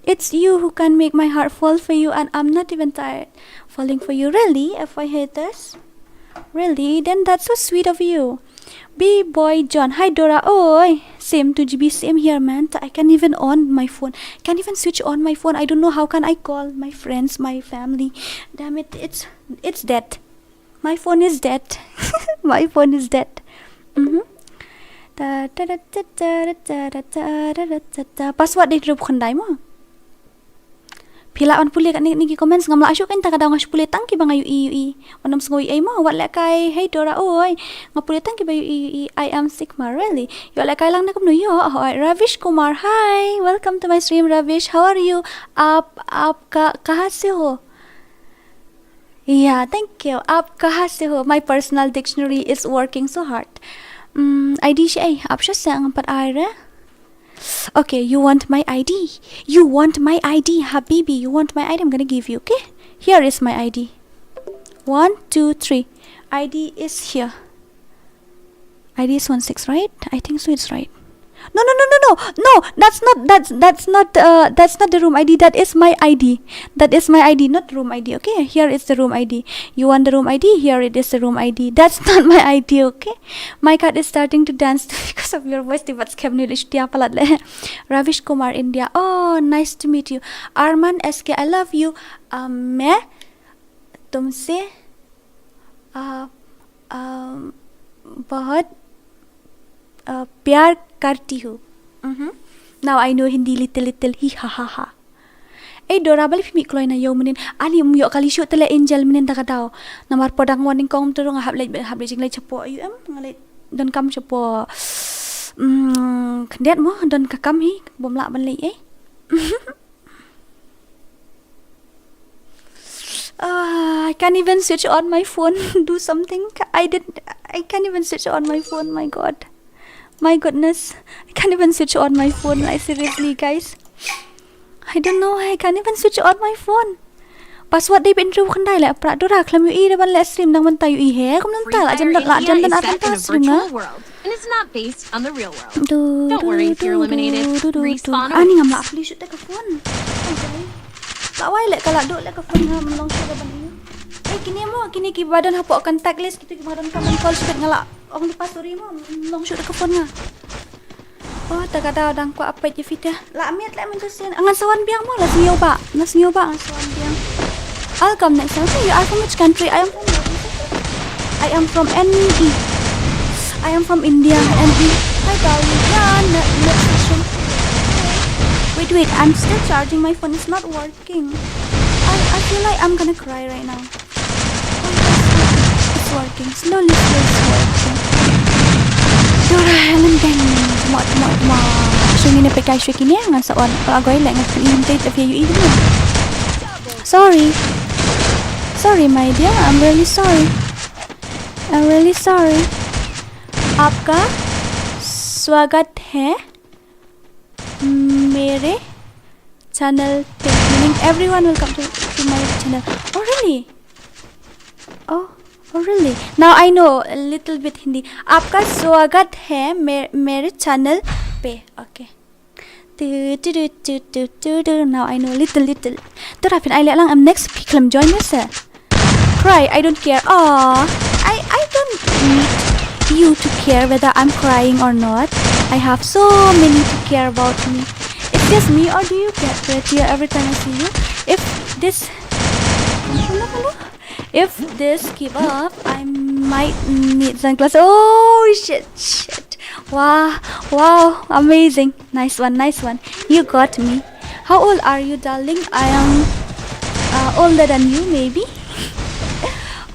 It's you who can make my heart fall for you, and I'm not even tired falling for you. Really, F Y haters? Really? Then that's so sweet of you. B boy John. Hi Dora. Oi. Same two G B. Same here, man. I can't even on my phone. Can't even switch on my phone. I don't know how can I call my friends, my family. Damn it. It's it's dead. My phone is dead. My phone is dead. Mhm. Ta, ta, ta, ta, ta, ta, ta, ta, ta, ta, ta. Password dei rup khyndai mo. Ki lah ban pule katne katne ki comments, ngam lah shuh kein, ta ka daw nga shu pule tang kiba nga ïohi ïohi. Wat nym sngew ei mo, wat lehkai, hey Dora, oi. Nga pule tang kiba ïohi ïohi, I am Sigma, really. Ïoh lehkai lang ne kumno ïoh, oi. Ravish Kumar, hi. Welcome to my stream, Ravish. How are you? Aap, aap ka, kahan se ho? Yeah, thank you. Aap kahan se ho? My personal dictionary is working so hard. Mm, I D shi ai, aap sha se ngam pat ai re. Okay, you want my I D? You want my I D, Habibi? You want my I D? I'm gonna give you, okay? Here is my I D. One, two, three. I D is here. I D is one six, right? I think so, it's right. No, no, no, no, no, no. That's not. That's that's not. Uh, that's not the room I D. That is my I D. That is my I D, not room I D. Okay, here is the room I D. You want the room I D? Here it is the room I D. That's not my I D. Okay. My cat is starting to dance because of your voice. Tibat skhem ni lish tia palat le. Ravish Kumar India. Oh, nice to meet you. Arman S K, I love you. Um, मैं तुमसे, uh, um, बहुत, uh, प्यार करती हूँ. Mm-hmm. Now I know Hindi little little. Hi ha ha ha. Ei Dora, balei phi mih kloi na ïew mynnin? Ani ym ïoh kali shuh te leh Angel mynnin ta ka daw. Namar por dang wan nyngkong te ruh nga hap leit, hap leit jingleit shapoh, ïoh em, nga leit donkam shapoh. Hmm, khyndiat mo, don ka kam hi, bym lah ban leit ei. Ah, I can't even switch on my phone. Do something. I did. I can't even switch on my phone. My God. My goodness. I can't even switch on my phone. Like, seriously, guys. I don't know. I can't even switch on my phone. Password dei ba interview khyndai leh pra Dora khlem ïohi da ban leh stream dang ban ta ïohi he. Kum nang ta la jan la jan dan ar ta stream na. And it's not based on the real world. Don't worry if you're eliminated. Respawn. Ani ngam lah pli shoot ka phone. La wai leh ka la dok leh ka phone nga, ym long shuh ka ban ïoh. Eh, kine mo, kine kiba don hapoh contact list, kito kiba don ka ban call shoot nga la ong lypa sorry mo, ym long shuh ka phone nga. Oh, ta ka daw dang kwah peit ïa phi te. La miet leh mynta sien. Ngan sa wan biang mo, la sngew ba. La sngew ba ngan sa wan biang. I'll come next time. Okay, you are from which country? I am from I am from N E. I am from India. N E. Hi, darling. Yeah, ne- next question. Wait, wait. I'm still charging. My phone is not working. I, I feel like I'm gonna cry right now. Oh, yes, it's working. Slowly, slowly, it's working. Dora Helen Gang. Tuma, tuma, tuma. Shuni ne pekai shwe kine ngan sa on. Kalau agoi leh ngan pin tei tapi you ini. Sorry. Sorry, my dear. I'm really sorry. I'm really sorry. आपका स्वागत है मेरे चैनल पे, meaning everyone, welcome to, to my channel. Oh, really? Oh, oh, really? Now I know a little bit Hindi. आपका स्वागत है मे, मेरे चैनल पे. Okay. Tu, tu, tu, tu, tu, tu, tu. Now I know little, little. Dora, phin ai leh lang, I'm next. Phi khlem join ne se. Cry, I don't care. Aw, I, I don't need you to care whether I'm crying or not. I have so many to care about me. It's just me, or do you get prettier every time I see you? If this, hello, hello. If this keep up, I might need sunglasses. Oh, shit, shit. Wow, wow, amazing. Nice one, nice one. You got me. How old are you, darling? I am, uh, older than you, maybe.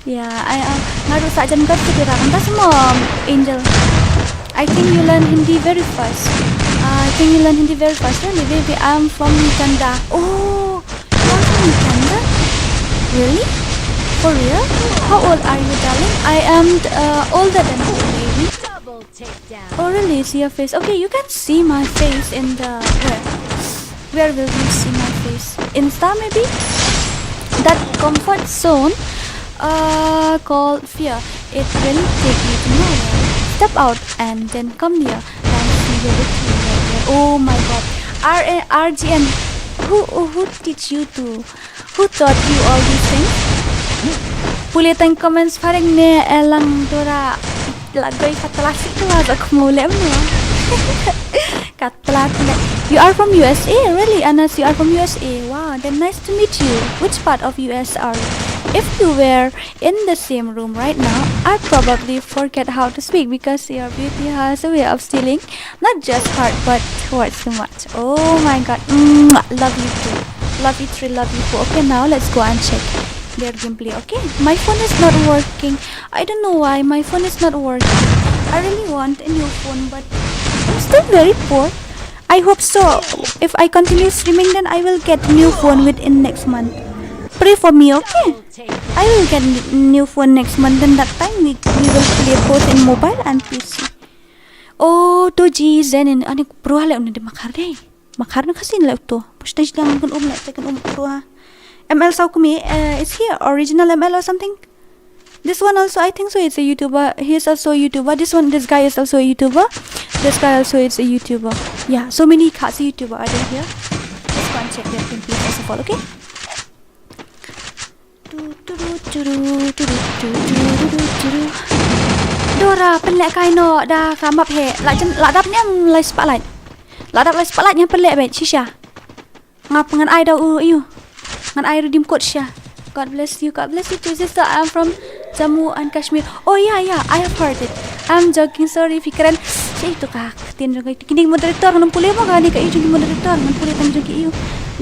Yeah, I am. Nga ruh sa jan kat kita kan tas mo, Angel. I think you learn Hindi very fast. Uh, I think you learn Hindi very fast. Really, baby, I'm from Uganda. Oh, you are from Uganda? Really? For real? How old are you, darling? I am, uh, older than you, maybe. Double takedown. Oh, really? See your face. Okay, you can see my face in the, where? Where will you see my face? Insta, maybe? That comfort zone, uh, called fear. It will take you to nowhere. Step out and then come near and see your victory right there. Oh my God. R- R G N, who, who teach you to, who taught you all these things? Pule tang comments phareng ne, eh, lang Dora. La goi fatalasi tu la za kmo lem no. Katla tne. You are from U S A, really, Anas? You are from U S A. Wow, then nice to meet you. Which part of U S are you? If you were in the same room right now, I probably forget how to speak because your beauty has a way of stealing not just heart but words too much. Oh my God. Mwah. Love you too. Love you three, love you four. Okay, now let's go and check their gameplay. Okay, my phone is not working. I don't know why my phone is not working. I really want a new phone, but I'm still very poor. I hope so. If I continue streaming, then I will get new phone within next month. Pray for me, okay? I will get n- new phone next month. Then that time we, we will play both in mobile and P C. Oh, to ji zen in ani pruha le un de makar de. Makar na kasin le to. Push ta jang kan um le kan um pruha. M L Saukumi, uh, is he original M L or something? This one also, I think so, it's a YouTuber. He is also a YouTuber. This one, this guy is also a YouTuber. This guy also is a YouTuber. Yeah, so many Khasi YouTuber are there here. Let's go and check their gameplay first of all, okay? Dora, pynleh kai noh da ka map he. La jem, la dap ne em lai spotlight. La dap lai spotlight, ngan pynleh beit shisha. Ngap ngan ai da u yu. Ngan ai redeem code sha. God bless you. God bless you too, sister. I'm from Jammu and Kashmir. Oh yeah, yeah, I have heard it. I'm joking. Sorry, Fikran. Sha itu ka ktien jong ka itu. Kini moderator ngan pule mo kani ka yu jong ki moderator ngan pule tang jong ki yu.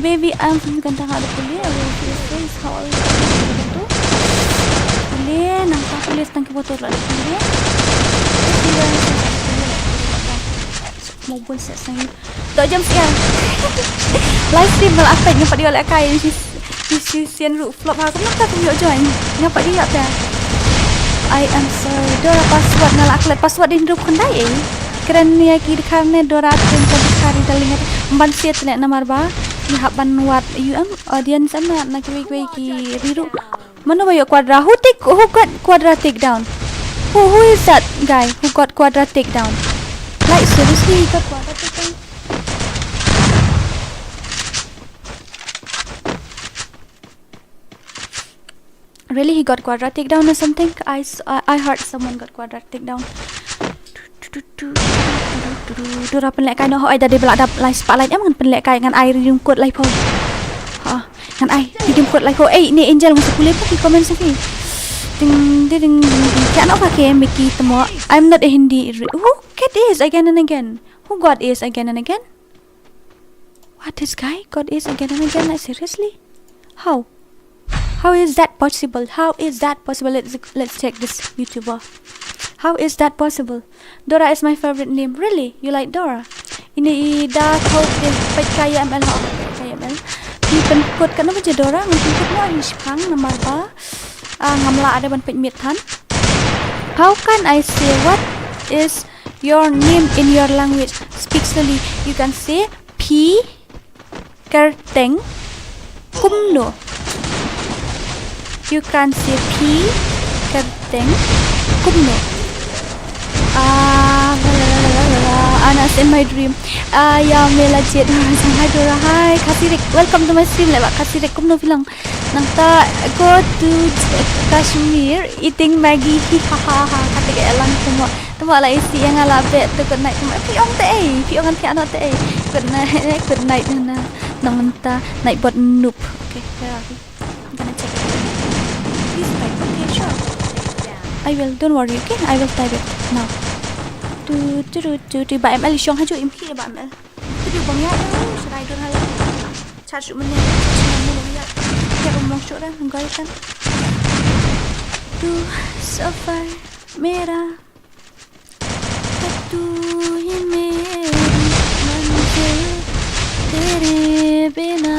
Baby, I'm from Uganda, ka pule. I will be face. How are you? Pule nang ka pule tang ki botol la pule. Mo bun sa sang. Dok jam siang. Live stream malah apa nga padi oleh kai si si sian ru flop ha. Kumno ka kum yok join. Nga padi yak ta. I am sorry. Dora password nga la klet password din rup khyndai eh. Kren ni ki dkhar ne Dora tin ka dkhar ni daling ban siat ne namar ba. Ni hap ban wat yu em audience em na na kiwi kiwi ki riru. Mano ba yok quadra? Who take, who got quadra takedown? Who, who is that guy who got quadra takedown? Like seriously, he got quadra takedown. Really, he got quadra takedown or something? I s- I, I heard someone got quadra takedown. Dora pynleh kai noh, hoi da dei ba la dap lai spotlight em ngan pynleh kai ngan ai redeem code lai phew. Ha, ngan ai redeem code lai phew. Ei, ne Angel ngan sa pule phew ki comment sa phi. Ding ding ding ding. Kya na ka ke Mickey temo. I'm not a Hindi. Re- Who get is again and again? Who got is again and again? What, this guy got is again and again? Like, seriously? How? How is that possible? How is that possible? Let's let's check this YouTuber. How is that possible? Dora is my favorite name. Really? You like Dora? Ini i da kau de pet kaya M L ha kaya M L. Di penkut kan apa je Dora? Ngan penkut mo ini sepang namar ba. Ah, ngamla ada ban pet miet than. How can I say what is your name in your language? Speak slowly. You can say P Kerteng Kumno. You can say P Kerteng Kumno. Ah, la, la, la, la, la, la. Anas in my dream. Ah, ya, Mela Jet. Hi, Dora. Hi, Khasi Rik. Welcome to my stream. Lewat Khasi Rik. Kumno bilang. Nangta, go to Kashmir eating Maggie. Hi, ha, ha, ha. Kata ka elang kumno. Tama la isi yang ala bet tu good night. Tama phi ong te ei, phi ong te ano te ei. Good night, good night na. Nang menta night bot noob. Okay, where are we? I'm gonna check it. Please type. Okay, sure. I will. Don't worry. Okay, I will type it now. Tu tu tu tu tu ba M L shong haju im khi ba M L. Tu tu bang ya. Serai don hala. Chat shu mene. Mene ya. Ya bang mong shu dah. Enggak kan. Tu safar mera. तू ही मेरी मंजिल, तेरे बिना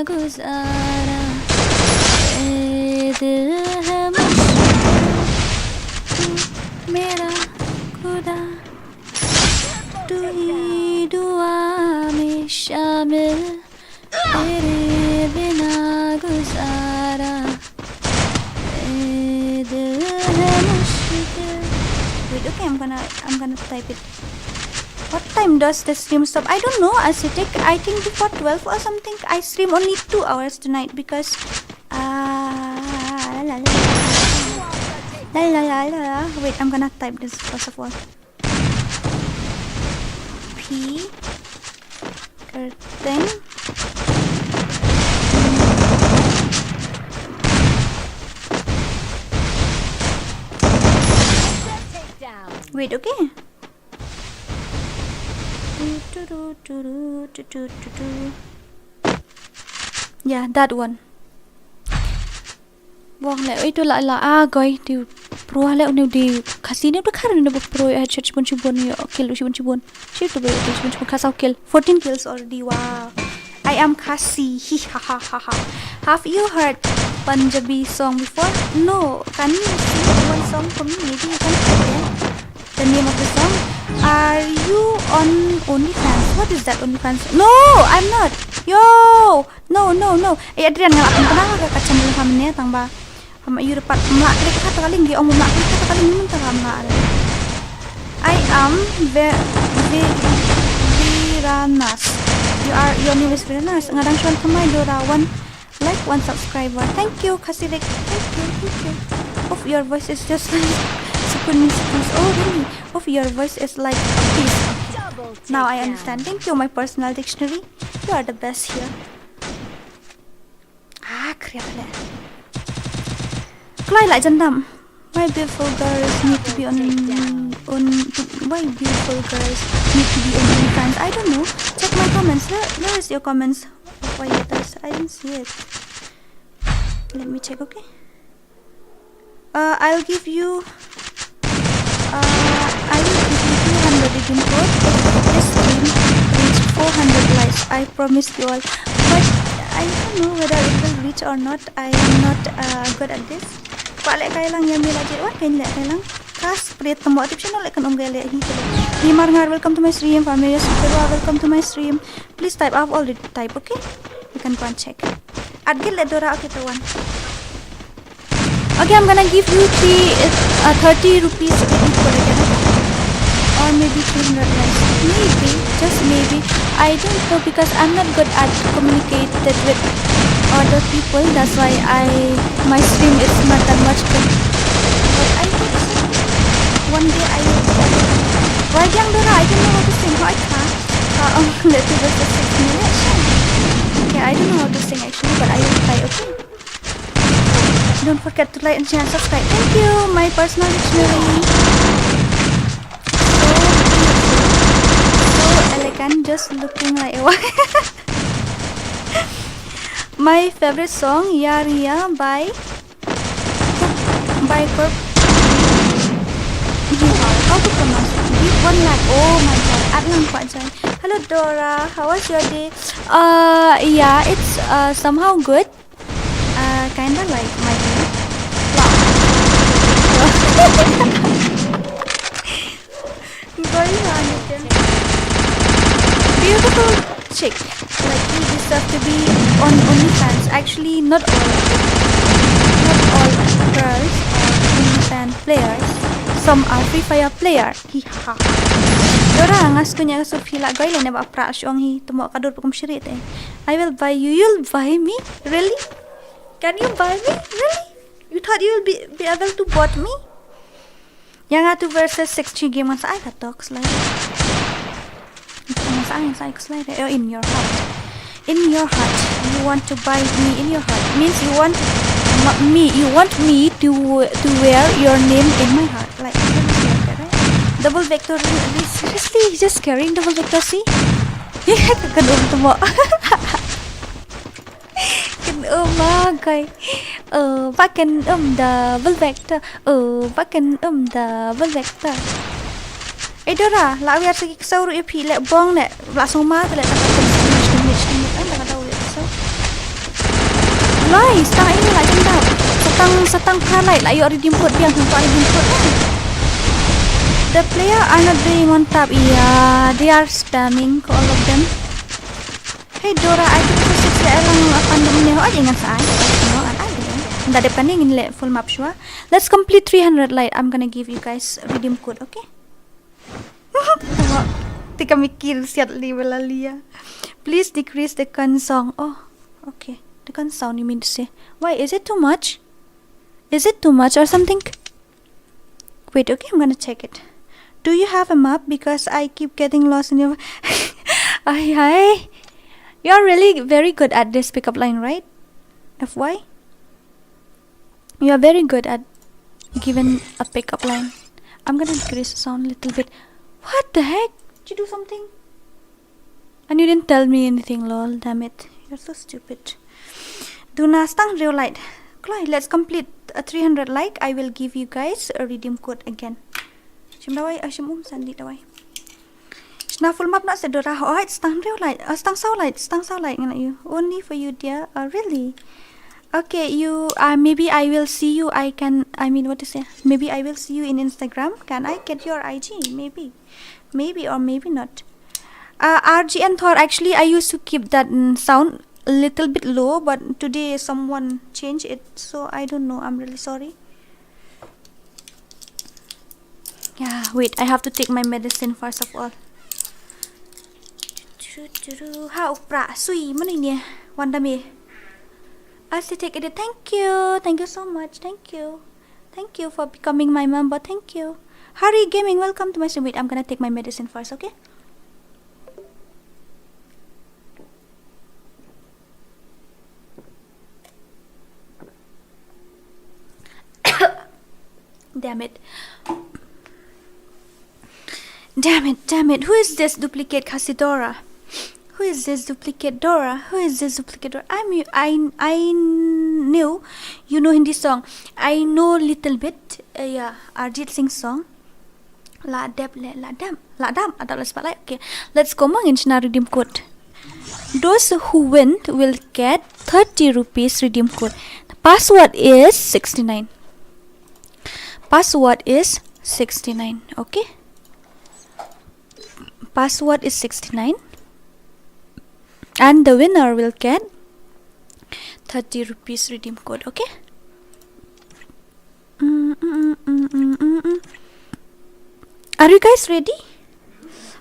गुजारा। ए दिल है मुश्किल, तू मेरा खुदा, तू ही दुआ में शामिल। तेरे बिना गुजारा, ए दिल है मुश्किल। Wait, okay, I'm gonna, I'm gonna type it. What time does the stream stop? I don't know, Asitik. I think before twelve or something. I stream only two hours tonight because, uh, la, la, la, la. Wait, I'm gonna type this first of all. P Kerteng. Wait, okay. Tu, tu, tu, tu, tu, tu, tu, tu. Yeah, that one. Wang le, oi tu la la a goi tu pro le unu di kasi ne tu kar ne pro ya church pun chibun yo kill chibun chibun. Chi tu be chibun chibun kasau kill. Fourteen kills already. Wow. I am Khasi. Hi ha ha ha ha. Have you heard Punjabi song before? No. Can you sing one song for me? Maybe you can sing the name of the song. Are you on OnlyFans? What is that OnlyFans? No, I'm not. Yo, no, no, no. Eh, Adrian, nga la pynbna ka channel ha mynne tang ba. Hama yu dapat mla klik kata kaling di ong mla klik kata kaling mynta ka mla. I am ve ve Viranas. You are, your name is Viranas. Nga dang shwan thymmai Dora, one like, one subscriber. Thank you, Khasidik. Thank you, thank you. Of your voice is just like Sukun means peace. Oh really? Of your voice is like peace. Now I understand. Thank you, my personal dictionary. You are the best here. Ah, kriat le. Kloi la jandam. Why beautiful girls need to be on, on, why beautiful girls need to be on OnlyFans? I don't know. Check my comments. Where, where is your comments? Why it is? I didn't see it. Let me check, okay? Uh, I'll give you, uh, I will give you two hundred redeem code if this stream reach four hundred likes. I promise you all. But I don't know whether it will reach or not. I am not, uh, good at this. Kwah leh kai lang ïa me la jied wan, kan leh kai lang. Ka spray tymmo tip channel leh kan ong kai leh hi te. Hi Marngar, welcome to my stream. Familiar Superwa, welcome to my stream. Please type, I've already type, okay? You can go and check. At gil leh Dora, okay, to one. Okay, I'm gonna give you three, uh, thirty rupees if you put it, okay? Or maybe three hundred less. Maybe, just maybe. I don't know because I'm not good at communicated with other people. That's why I, my stream is not that much good. But I hope so. One day I will. Why, Dora? I don't know how to sing. How I can't. Uh, um, let me just six minutes. Okay, I don't know how to sing actually, but I will try, okay? Don't forget to like and share and subscribe. Thank you, my personal dictionary. So beautiful. So elegant, just looking like a My favorite song, Yar Ya by, by Corp. How to pronounce it? Give one lakh. Oh my God. At lang pa join. Hello, Dora. How was your day? Uh, yeah, it's, uh, somehow good. Uh, kinda like my day. Wow. Going on with them. Beautiful chick. Like, you deserve to be on OnlyFans. Actually, not all. Not all girls are OnlyFans players. Some are Free Fire player. Hi ha. Dora, nga sngewthuh ïa ka Sophie la goi lane ba pra shong hi. Tymmo ka dur kum shiri te. I will buy you. You'll buy me? Really? Can you buy me? Really? You thought you'll be, be able to bot me? Ïa nga two versus six chi game ngan sa ai ka tok slide. Ngan sa ai, ngan sa ai ka slide. Oh, in your heart. In your heart, you want to buy me in your heart. Means you want ma- me, you want me to to wear your name in my heart. Like, you know, like that, right? Double vector, really, seriously, he's just carrying double vector, see? Ka kan um tymmo. Kan um ma kai. Uh, ba kan um double vector. Uh, ba kan um double vector. Eh, Dora, la wiar sa ki ksew ruh ïa phi leh bong leh, la song ma te leh, ta ka kum snish, snish, snish, eh, ta ka daw ïa ksew. Lai, stang ïa la jam daw. Satang, satang pha lai, la ïoh redeem code biang, hangta redeem code. The player are not doing on top. Yeah, they are spamming, all of them. Hey Dora, ai tu six ya lang apan dum ne ho aja ngan sa ai. No, an ai. Nda dep kan ngin leh full map shuwa. Let's complete three hundred light. I'm gonna give you guys redeem code, okay? Tengok. Tika mikir siat li bala lia. Please decrease the gun sound. Oh, okay. The gun sound, you mean to say. Why, is it too much? Is it too much or something? Wait, okay, I'm gonna check it. Do you have a map? Because I keep getting lost in your. Ay, ay. You're really very good at this pickup line, right? F Y? You are very good at giving a pickup line. I'm gonna decrease the sound a little bit. What the heck? Did you do something? And you didn't tell me anything, lol. Damn it. You're so stupid. Tuna stang rew light. Kloi, let's complete a three hundred like. I will give you guys a redeem code again. Shim dawai, ah, shim um sandi dawai. Shna full map na se Dora. Oh, stang rew light. Ah, stang saw light. Stang saw light ngana you. Only for you, dear. Uh, really? Okay, you, uh, maybe I will see you. I can, I mean, what to say? Maybe I will see you in Instagram. Can I get your I G? Maybe. Maybe or maybe not. Uh, R G N Thor, actually, I used to keep that mm, sound a little bit low, but today someone changed it, so I don't know. I'm really sorry. Yeah, wait, I have to take my medicine first of all. Ha, upra, sui, mana ini? Wanda me. Aesthetic edit, thank you, thank you so much, thank you. Thank you for becoming my member, thank you. Hari Gaming, welcome to my stream. Wait, I'm gonna take my medicine first, okay? Damn it. Damn it, damn it. Who is this duplicate Khasidora? Who is this duplicate Dora? Who is this duplicate Dora? I'm you. I I knew you know Hindi song. I know little bit. Uh, yeah, Arjit Singh song. La dep le la dam la dam adap la spotlight. Okay, let's go mangin shna redeem code. Those who win will get thirty rupees redeem code. Password is sixty-nine. Password is sixty-nine. Okay. Password is sixty-nine. And the winner will get thirty rupees redeem code. Okay. Mm, mm, mm, mm, mm, mm, mm. Are you guys ready?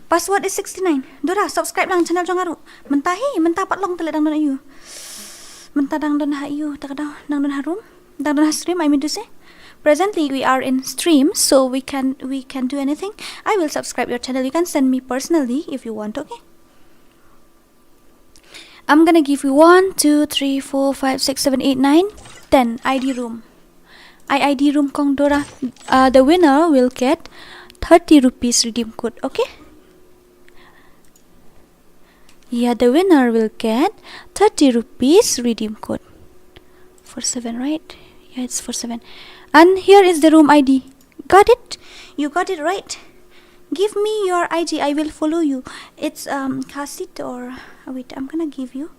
Password is sixty-nine. Dora, subscribe lang channel jong nga ruh. Mynta hi, mynta pat long tele dang don ayu. Mynta dang don ha ayu, ta ka daw, dang don ha room. Dang don ha stream, I mean to say. Presently we are in stream, so we can we can do anything. I will subscribe your channel. You can send me personally if you want, okay? I'm gonna give you one, two, three, four, five, six, seven, eight, nine, ten I D room. I I D room kong Dora. Uh, the winner will get thirty rupees redeem code, okay? Yeah, the winner will get thirty rupees redeem code. Four seven, right? Yeah, it's four seven. And here is the room I D. Got it? You got it right. Give me your I G. I will follow you. It's um Khasidora. Oh, wait, I'm gonna give you.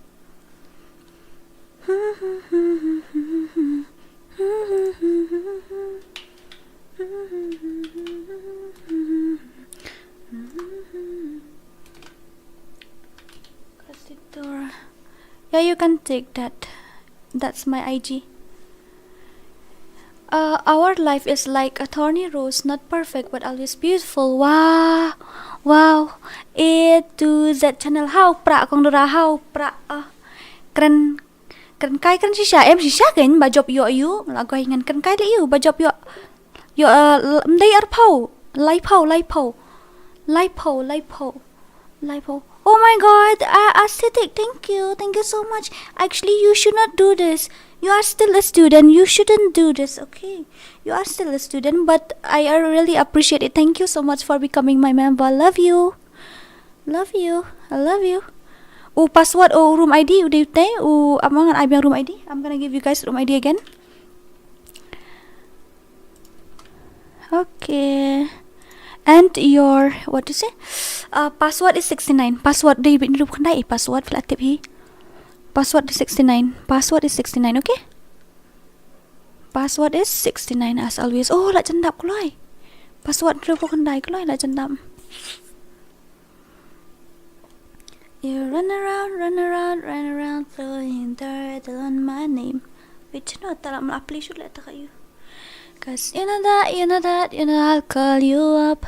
Khasidora. Yeah, you can take that. That's my I G. Uh, our life is like a thorny rose, not perfect but always beautiful. Wow. Wow. A to Z channel. How pra kong Dora, how pra. Uh, kren kren kai kren shisha, em shisha kein ba jop ïoh ïu. La goi ngan kren kai le ïu ba jop ïoh. Ïoh, uh, mdei arphew, laiphew, laiphew. Laiphew, laiphew. Laiphew. Oh my God, uh, Aesthetic, thank you, thank you so much. Actually, you should not do this. You are still a student. You shouldn't do this, okay? You are still a student, but I, I really appreciate it. Thank you so much for becoming my member. Love you. Love you. I love you. U password u room I D u dei u tei u amang ai biang room I D. I'm gonna give you guys room I D again. Okay. And your, what to say? Uh, password is sixty-nine. Password dei bit rup khandai, eh, password phi la tip hi. Password is sixty-nine. Password is sixty-nine, okay? Password is sixty-nine as always. Oh, la jendap kloi. Password rup khandai kloi la jendap. You run around, run around, run around, throwing dirt on my name. Wait, no, ta la mla play shoot le ta ka you. Cause you know that, you know that, you know I'll call you up.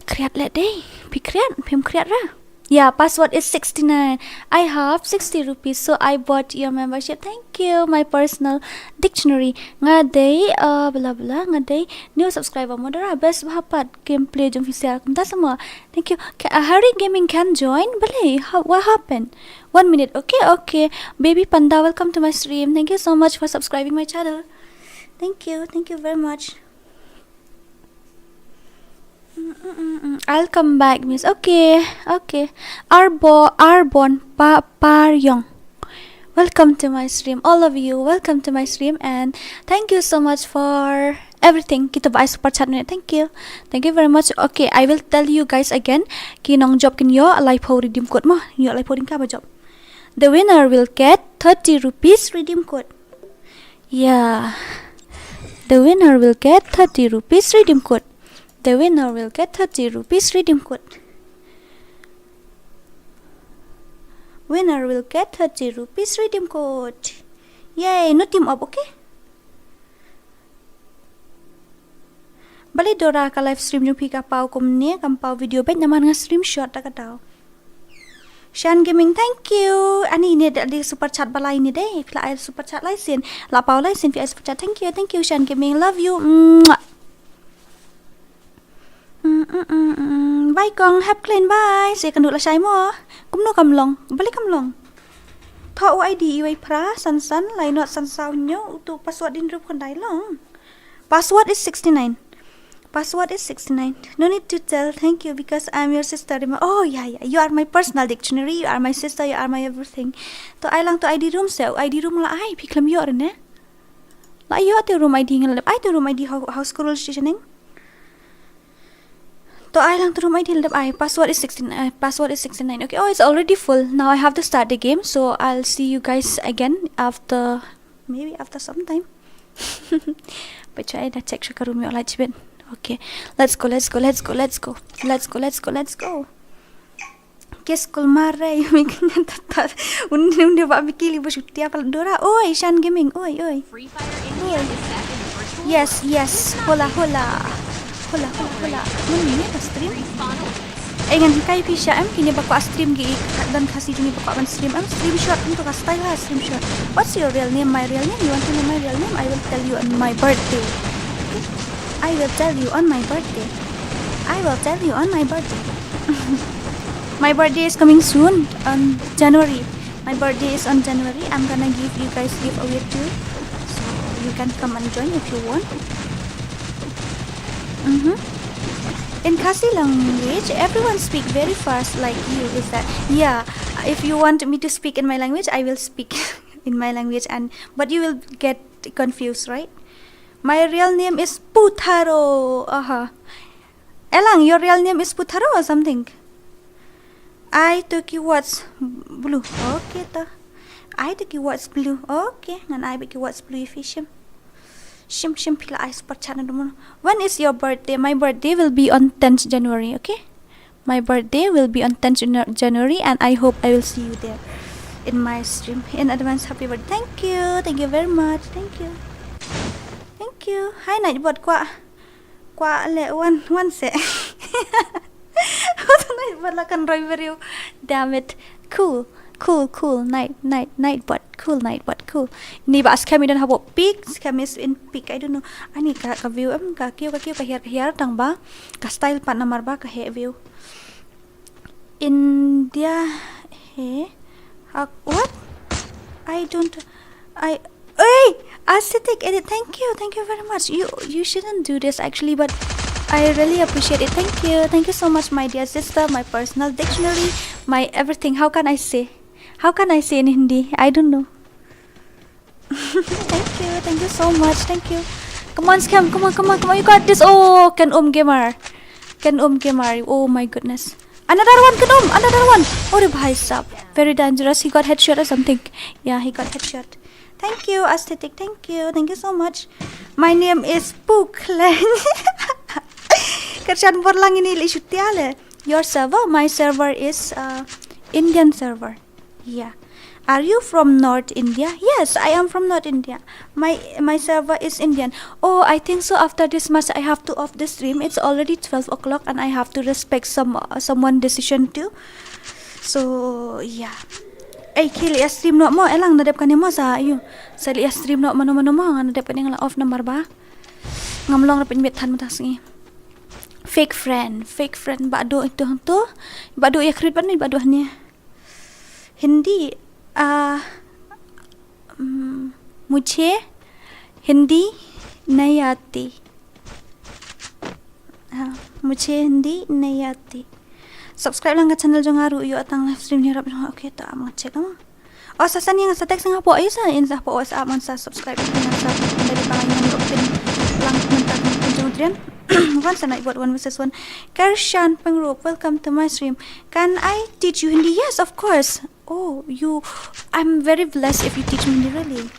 Kriat le dei. Pi kriat, pim kriat ra. Yeah, password is sixty-nine. I have sixty rupees, so I bought your membership. Thank you, my personal dictionary. Nga dei, uh, bla bla, nga dei new subscriber mo Dora, best bha pat gameplay jong phi sha kumta sa mo. Thank you. Ka, uh, Harry Gaming can join. Balei? How, what happened? One minute. Okay, okay. Baby Panda, welcome to my stream. Thank you so much for subscribing my channel. Thank you. Thank you very much. Mm, mm, mm, mm. I'll come back, miss. Okay, okay. Arbo, Arbon, pa, Paryong. Welcome to my stream, all of you. Welcome to my stream, and thank you so much for everything. Kita ba ai super chat ne. Thank you. Thank you very much. Okay, I will tell you guys again. Ki nongjop kin ïoh laiphew redeem code mo. Ïoh laiphew redeem code ba jop. The winner will get thirty rupees redeem code. Yeah. The winner will get thirty rupees redeem code. The winner will get thirty rupees redeem code. Winner will get thirty rupees redeem code. Yay, no team up, okay? Balei Dora, ka live stream jong phi ka paw kumne, kam paw video bad namar nga stream short da ka daw. Shan Gaming, thank you. Ani ne da di super chat ba lai ne de. Phi la ai super chat lai sien. La paw lai sien phi ai super chat. Thank you, thank you Shan Gaming. Love you. Mwah. Mm, mm, mm, mm. Bye kong, hap khlaiñ bye. Se kan du la shai mo. Kumno kam long? Balei kam long? Thoh u I D iwei phra san san lai nod san saw hynñiew, utu password in rup khyndai long. Password is sixty-nine. Password is sixty-nine. No need to tell thank you because I'm your sister. Rima. Oh yeah, yeah. You are my personal dictionary. You are my sister. You are my everything. To ai lang to I D room se. I D room la ai. Phi khlem ïoh re ne. La ïoh te room I D ngan la dep ai te room I D how, how scroll station eng. To ai lang te room I D la dep ai. Password is sixty-nine. Uh, password is sixty-nine. Okay. Oh, it's already full. Now I have to start the game. So I'll see you guys again after, maybe after some time. But I da check sha ka room ïoh la chibet. Okay. Let's go, let's go, let's go, let's go. Let's go, let's go, let's go. Kes kulmare yumi kanya tata. Un un de ba bikili ba shutia pal Dora. Oi, Shan Gaming. Oi, oi. Free Fire India is set in the virtual Yes, world. Yes. Hola, hola. Hola, hola, hola. Mun ni ba stream. Respawn. Eh, ngan hikai phi sha em kine ba kwah stream ki don Khasi jong ngi ba kwah ban stream em stream short em to ka style ha stream short. What's your real name? My real name? You want to know my real name? I will tell you on my birthday. Okay? I will tell you on my birthday. I will tell you on my birthday. My birthday is coming soon on January. My birthday is on January. I'm gonna give you guys giveaway too. So you can come and join if you want. Mm-hmm. In Khasi language, everyone speak very fast like you, is that? Yeah, if you want me to speak in my language, I will speak in my language, and but you will get confused, right? My real name is Putharo. Uh-huh. Elang, your real name is Putharo or something? I took you what's blue. Okay, ta. I took you what's blue. Okay, ngan I took you what's blue if you shim. Shim, shim phi la ai super chat na dumun. When is your birthday? My birthday will be on tenth January, okay? My birthday will be on tenth Janu- January, and I hope I will see you there in my stream. In advance, happy birthday. Thank you. Thank you very much. Thank you. Thank you. Hi, Nightbot. Kwah, kwah le one, one se. Nightbot la kan roi beriu. Damn it. Cool. Cool, cool, night, night, Nightbot, cool, Nightbot, cool. Ni ba scam i don habo pik, scam is in pik, I don't know. Ani ka, ka view em, ka kiew, ka kiew, ka hiar, ka hiar, tang ba ka style pat namar ba ka heh view. India he, ha, what? I don't, I, Hey, Aesthetic Edit, thank you, thank you very much. You you shouldn't do this actually, but I really appreciate it. Thank you, thank you so much, my dear sister, my personal dictionary, my everything. How can I say? How can I say in Hindi? I don't know. Thank you, thank you so much, thank you. Come on, scam, come on, come on, come on. You got this. Oh, Ken Um Gamer, Ken Um Gamer. Oh my goodness. Another one, Ken Um, another one. Oh, bhai sahab, very dangerous. He got headshot or something. Yeah, he got headshot. Thank you, Aesthetic. Thank you. Thank you so much. My name is Puklen. Kerchan borlang ini li shutiale. Your server, my server is uh, Indian server. Yeah. Are you from North India? Yes, I am from North India. My my server is Indian. Oh, I think so. After this match, I have to off the stream. It's already twelve o'clock, and I have to respect some uh, someone decision too. So yeah. Ei, khie leh ïa stream noh mo, elang nadep kane mo sa ïu. Sa leh ïa stream noh mano mano mo, nga nadep kane nga la off namar ba ngam long da pynbeit than mynta sngi. Fake friend, fake friend ba do ito hangto, ba do ïa khrit ba ni ba do hane. Hindi, ah, mm, mujhe Hindi nahi aati. Ah, mujhe Hindi nahi aati. Subscribe lang ka channel jong nga ruh ïoh tang live stream ïarap jong nga. Okay, to am nga check lang. Oh, sa send ïa nga sa text nga hapoh, ayu sa in sa hapoh WhatsApp, ngan sa subscribe ïa nga sa dari pang ïa nga pin lang mynta pin jong trian. Wan sa Nightbot one versus one. Karshan Pengrup, welcome to my stream. Can I teach you Hindi? Yes, of course. Oh, you, I'm very blessed if you teach me Hindi, really.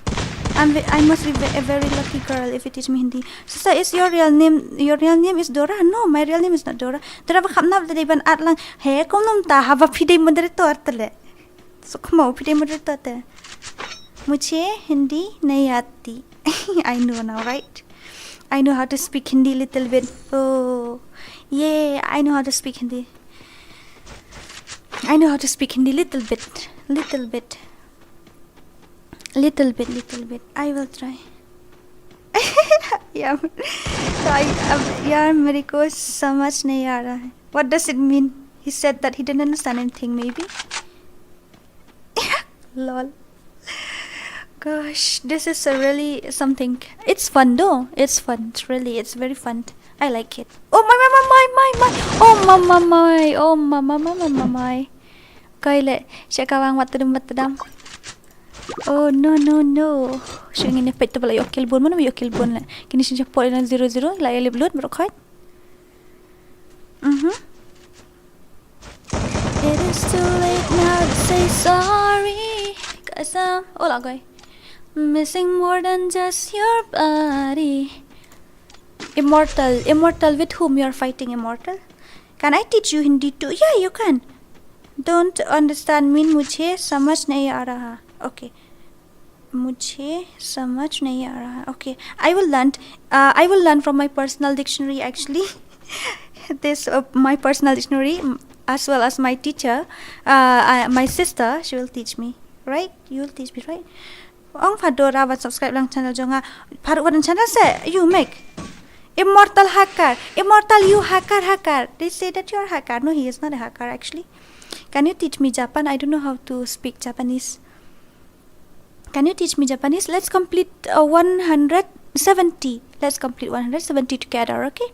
I'm ve- I must be ve- a very lucky girl if you teach me Hindi. Sasa, is your real name, your real name is Dora? No, my real name is not Dora. Dora ba kham nap da dei ban at lang. He, kum num ta haba phi dei moderator tele. So, come on, phi dei moderator te. मुझे हिंदी नहीं आती. I know now, right? I know how to speak Hindi little bit. Oh, yeah, I know how to speak Hindi. I know how to speak Hindi little bit, little bit, little bit, little bit. I will try. Yeah, so I, um, यार मेरे को समझ नहीं आ रहा है. What does it mean? He said that he didn't understand anything, maybe. Lol. Gosh, this is a really something. It's fun though. It's fun. It's really, it's very fun. I like it. Oh my, my, my, my, my, my. Oh my, my, my. Oh my, my, my, my, my, my. Kai le, siya ka wang matadam, matadam. Oh no, no, no. Siya ngin pet to pala yokil bun, mana yokil bun le. Kini siya po na zero zero, la yalip lut, bro, kai. Mhm. It is too late now to say sorry. Cause I'm, oh, la kai. Missing more than just your body. Immortal, Immortal, with whom you are fighting, Immortal? Can I teach you Hindi too? Yeah, you can. Don't understand mean मुझे समझ नहीं आ रहा. Okay. मुझे समझ नहीं आ रहा. Okay, I will learn. Uh, I will learn from my personal dictionary, actually. This, uh, my personal dictionary, m- as well as my teacher, uh, I, my sister, she will teach me. Right? You will teach me, right? Ong Fadora, wat subscribe lang channel jong nga. Faru, wat channel se, you make. Immortal hacker. Immortal, you hacker, hacker. They say that you are hacker. No, he is not a hacker, actually. Can you teach me Japan? I don't know how to speak Japanese. Can you teach me Japanese? Let's complete, uh, one hundred seventy. Let's complete one hundred seventy together, okay?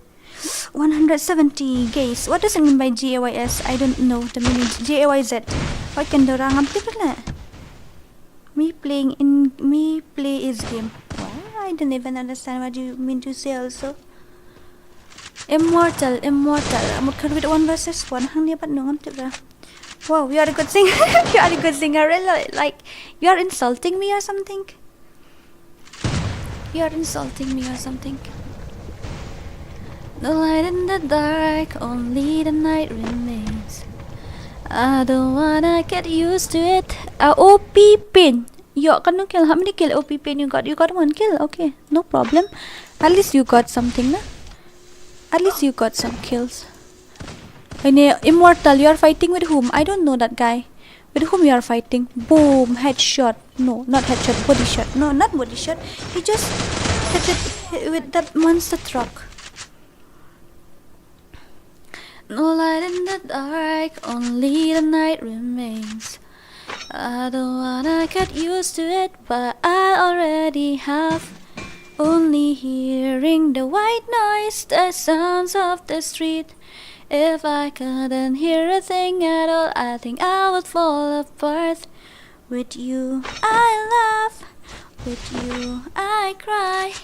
One hundred seventy, guys. What does it mean by G A Y S? I don't know the meaning. G A Y Z. What can the rang up to? Me playing in, me play is game. Well, I don't even understand what you mean to say also. Immortal, Immortal. Mut khan with one versus one. Hang dia pat nungam tip ra. Wow, you are a good singer. You are a good singer. Really, like, you are insulting me or something? You are insulting me or something? No light in the dark, only the night remains. I don't wanna get used to it. A O P pin. Yo, kan nung kill? How many kill O P pin you got? You got one kill. Okay, no problem. At least you got something, na? At least you got some kills. Ini Immortal, you are fighting with whom? I don't know that guy. With whom you are fighting? Boom, headshot. No, not headshot, body shot. No, not body shot. He just hit it with that monster truck. No light in the dark, only the night remains. I don't wanna get used to it, but I already have. Only hearing the white noise, the sounds of the street. If I couldn't hear a thing at all, I think I would fall apart. With you, I laugh. With you, I cry.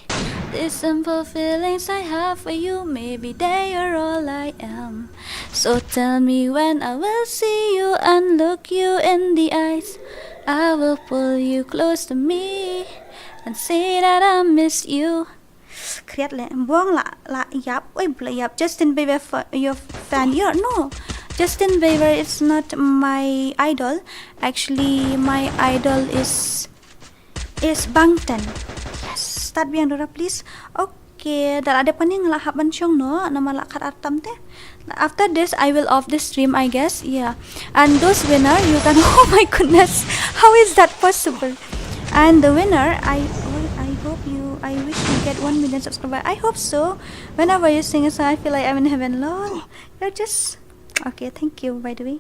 These simple feelings I have for you, maybe they are all I am. So tell me when I will see you and look you in the eyes. I will pull you close to me and say that I miss you. Kriat le, buang la, la yap, oi bla yap. Justin Bieber, fa- your fan, you're, no. Justin Bieber is not my idol. Actually, my idol is, is Bangtan. Yes, start biang Dora, please. Okay, da la dep kane nga la hap ban shong noh, namar la khat artam te. After this, I will off the stream, I guess. Yeah. And those winner, you can, oh my goodness, how is that possible? And the winner, I, oh, I hope you, I wish you get one million subscriber. I hope so. Whenever you sing a song, I feel like I'm in heaven. Lol. You're just, okay, thank you, by the way.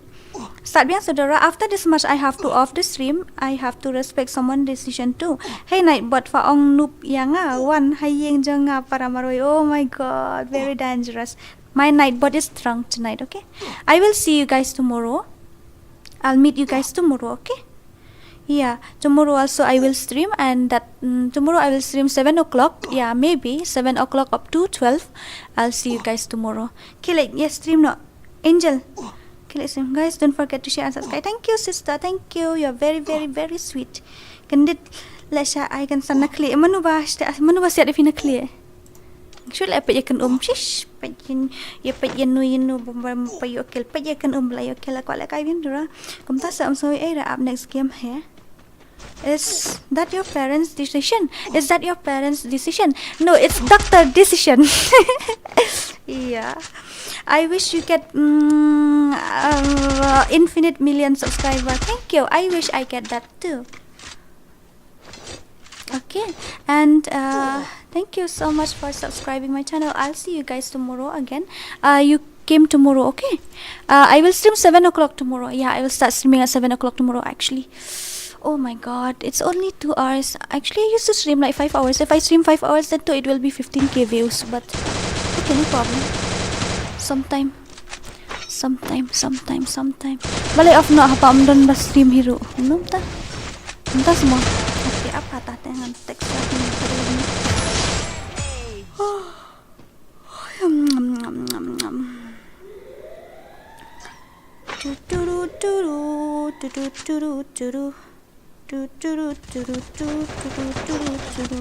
Start biang Sudora. After this match, I have to off the stream. I have to respect someone decision too. Hey, Nightbot, fa ong noob ïa nga, wan ha ïing jong nga para marwei. Oh my god, very dangerous. My Nightbot is drunk tonight, okay? I will see you guys tomorrow. I'll meet you guys tomorrow, okay? Yeah, tomorrow also I will stream, and that, mm, tomorrow I will stream seven o'clock. Yeah, maybe seven o'clock up to twelve. I'll see you guys tomorrow. Kilit, yes, stream no. Angel. Kilit stream. Guys, don't forget to share and subscribe. Thank you, sister. Thank you. You're very, very, very sweet. Kyndit, la sha ai kan san na kli. Manu ba, shte, manu ba siat ifi na kli. Shu la peit ïa kan um, shish, peit ïa, ïa peit ïa nu, ïa nu, bum, bum, pa ïoh kill, peit ïa kan um, la ïoh kill, la kwah la kai bien dura. Kumta sa um soi ei ra up next game he. Is that your parents' decision? Is that your parents' decision? No, it's doctor decision. Yeah. I wish you get, mm, uh, infinite million subscriber. Thank you. I wish I get that too. Okay, and uh, thank you so much for subscribing my channel. I'll see you guys tomorrow again. Uh, you came tomorrow, okay? Uh, I will stream seven o'clock tomorrow. Yeah, I will start streaming at seven o'clock tomorrow, actually. Oh my god, it's only two hours. Actually, I used to stream like five hours. If I stream five hours, then too, it will be fifteen K views. But okay, no problem. Sometime. Sometime, sometime, sometime. Balei off noh haba ym don ba stream hi ruh. Ym ta. Ym ta semua. Okay, apa ta te ngan text lagi ni. Yum, yum, yum, yum, yum. Tu, tu, ru, tu, ru, tu, tu, tu, ru, tu, ru. Tu, tu, ru, tu, ru, tu, tu, ru, tu, ru, tu, ru.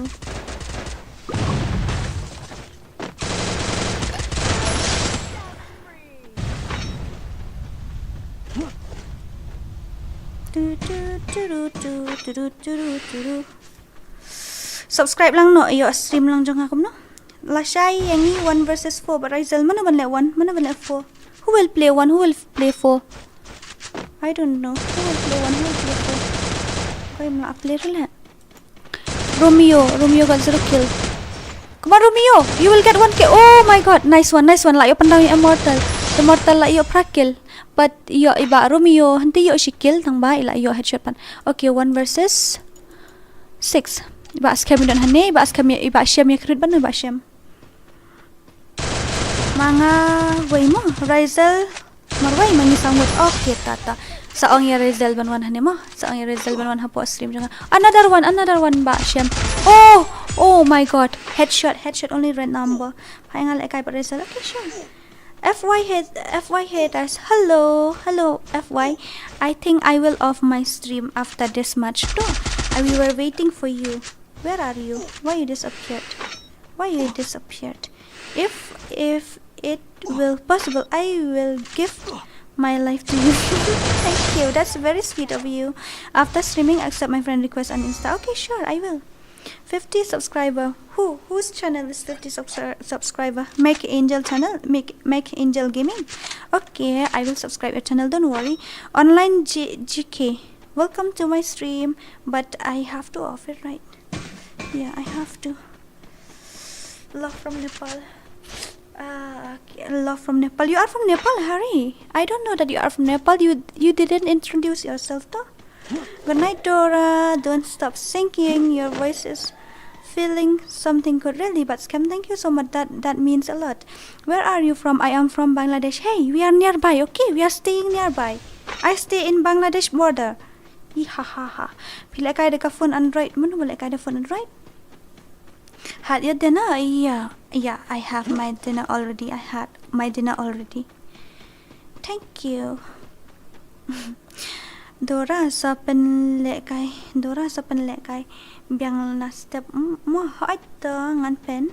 Tu, tu, tu, ru, tu, tu, ru, tu, ru, tu, ru. Subscribe lang noh ïa u stream lang jong nga kumno. Lashai ïa ngi one versus four, but Razel, mano ban leh one, mano ban leh four? Who will play one? Who will play four? I don't know. Who will play one? Who will play four? Koi mla play rila. Romeo, Romeo got zero kill. Come on, Romeo, you will get one kill. Oh my god, nice one, nice one. La ïoh pyndown ïa Immortal. Immortal la ïoh phra kill. But ïoh i bah Romeo, hynte ïoh shi kill, tang ba i la ïoh headshot pat. Okay, one versus six. I bah Skhem i don hangne, i bah Skhem, i bah Shem ïa kyrwit ban, i bah Shem. Ma nga wei mo, Razel, marwei ma ngi sangwut. Okay, ta ta. Sa ong ïa Razel ban wan hangne mo. Sa ong ïa Razel ban wan hapoh stream jong nga. Another one, another one, bah Shem. Oh, oh my god. Headshot, headshot, only red number. Hai nga leh kai bad Razel. Okay, sure. F Y hate, F Y haters. Hello, hello, F Y. I think I will off my stream after this match. No, I, we were waiting for you. Where are you? Why you disappeared? Why you disappeared? If, if it will possible, I will give my life to you. Thank you. That's very sweet of you. After streaming, accept my friend request on Insta. Okay, sure, I will. Fifty subscriber. Who? Whose channel is fifty subscri-, subscriber? Make Angel channel? Make, Make Angel Gaming? Okay, I will subscribe your channel. Don't worry. Online G-, G K. Welcome to my stream. But I have to off it, right? Yeah, I have to. Love from Nepal. Uh, love from Nepal. You are from Nepal, Hari? I don't know that you are from Nepal. You, you didn't introduce yourself, though. Good night, Dora. Don't stop singing. Your voice is feeling something good, really. But Skhem, thank you so much. That, that means a lot. Where are you from? I am from Bangladesh. Hey, we are nearby, okay? We are staying nearby. I stay in Bangladesh border. Hi ha ha ha. Phi leh kai da ka phone Android. Mano ba leh kai da phone Android? Had your dinner? Yeah, yeah, I have my dinner already. I had my dinner already. Thank you. Dora, sa pynlehkai. Dora, sa pynlehkai. Biang na step. Mm, mo hoi to ngan pen.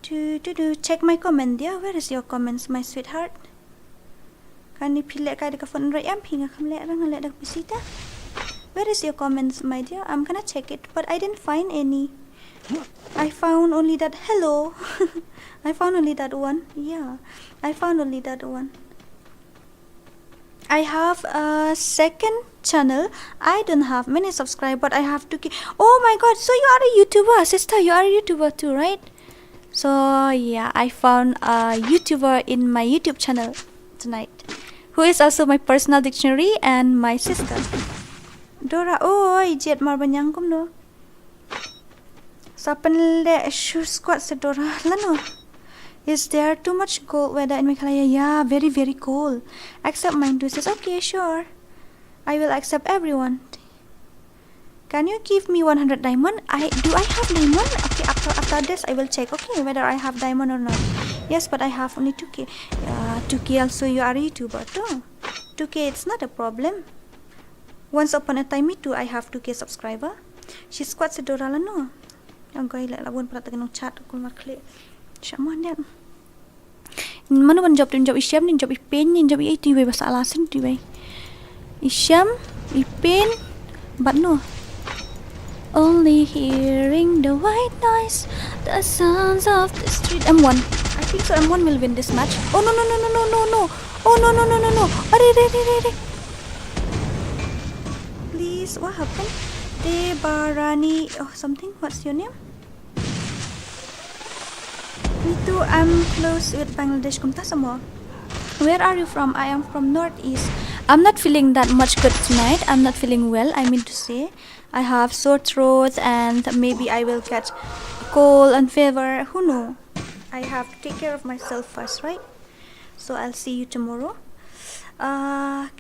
Do, do, do. Check my comment, dear. Where is your comments, my sweetheart? Kane phi leh kai da ka phone Android em, phi nga kham leh, nga leh da ka P C te. Where is your comments, my dear? I'm gonna check it, but I didn't find any. I found only that hello. I found only that one. Yeah, I found only that one. I have a second channel. I don't have many subscribers, but I have two K. Oh my god, so you are a YouTuber, sister. You are a YouTuber too, right? So yeah, I found a YouTuber in my YouTube channel tonight, who is also my personal dictionary and my sister. Dora, oi, jet mar banyang kumno. Sa pynleh Shu Squad, sa Dora lano. Is there too much cold weather in Meghalaya? Yeah, very, very cold. Accept my enthusiast. Okay, sure. I will accept everyone. Can you give me one hundred diamond? I do I have diamond? Okay, after after this I will check. Okay, whether I have diamond or not. Yes, but I have only two K. Uh, two K also, you are a YouTuber too. Two K, it's not a problem. Once upon a time, me too, I have two K subscriber. Shi squad sa Dora lano. Ang goi la la bun para ta ka nong chat ko mar klik. Sha mon dia. Mano ban jop, tin jop i Shem, tin jop i Pen, tin jop i tu wei, basa la sen tu wei. I Shem, i Pen, but no. Only hearing the white noise, the sounds of the street. M one. I think so. M one will win this match. Oh no no no no no no no. Oh no no no no no. Are are are are are. Please, what happened? Debarani. Oh, something. What's your name? Me too, I'm close with Bangladesh. Kumta sa mo. Where are you from? I am from Northeast. I'm not feeling that much good tonight. I'm not feeling well, I mean to say. I have sore throat and maybe I will catch a cold and fever. Who know? I have to take care of myself first, right? So I'll see you tomorrow. Uh,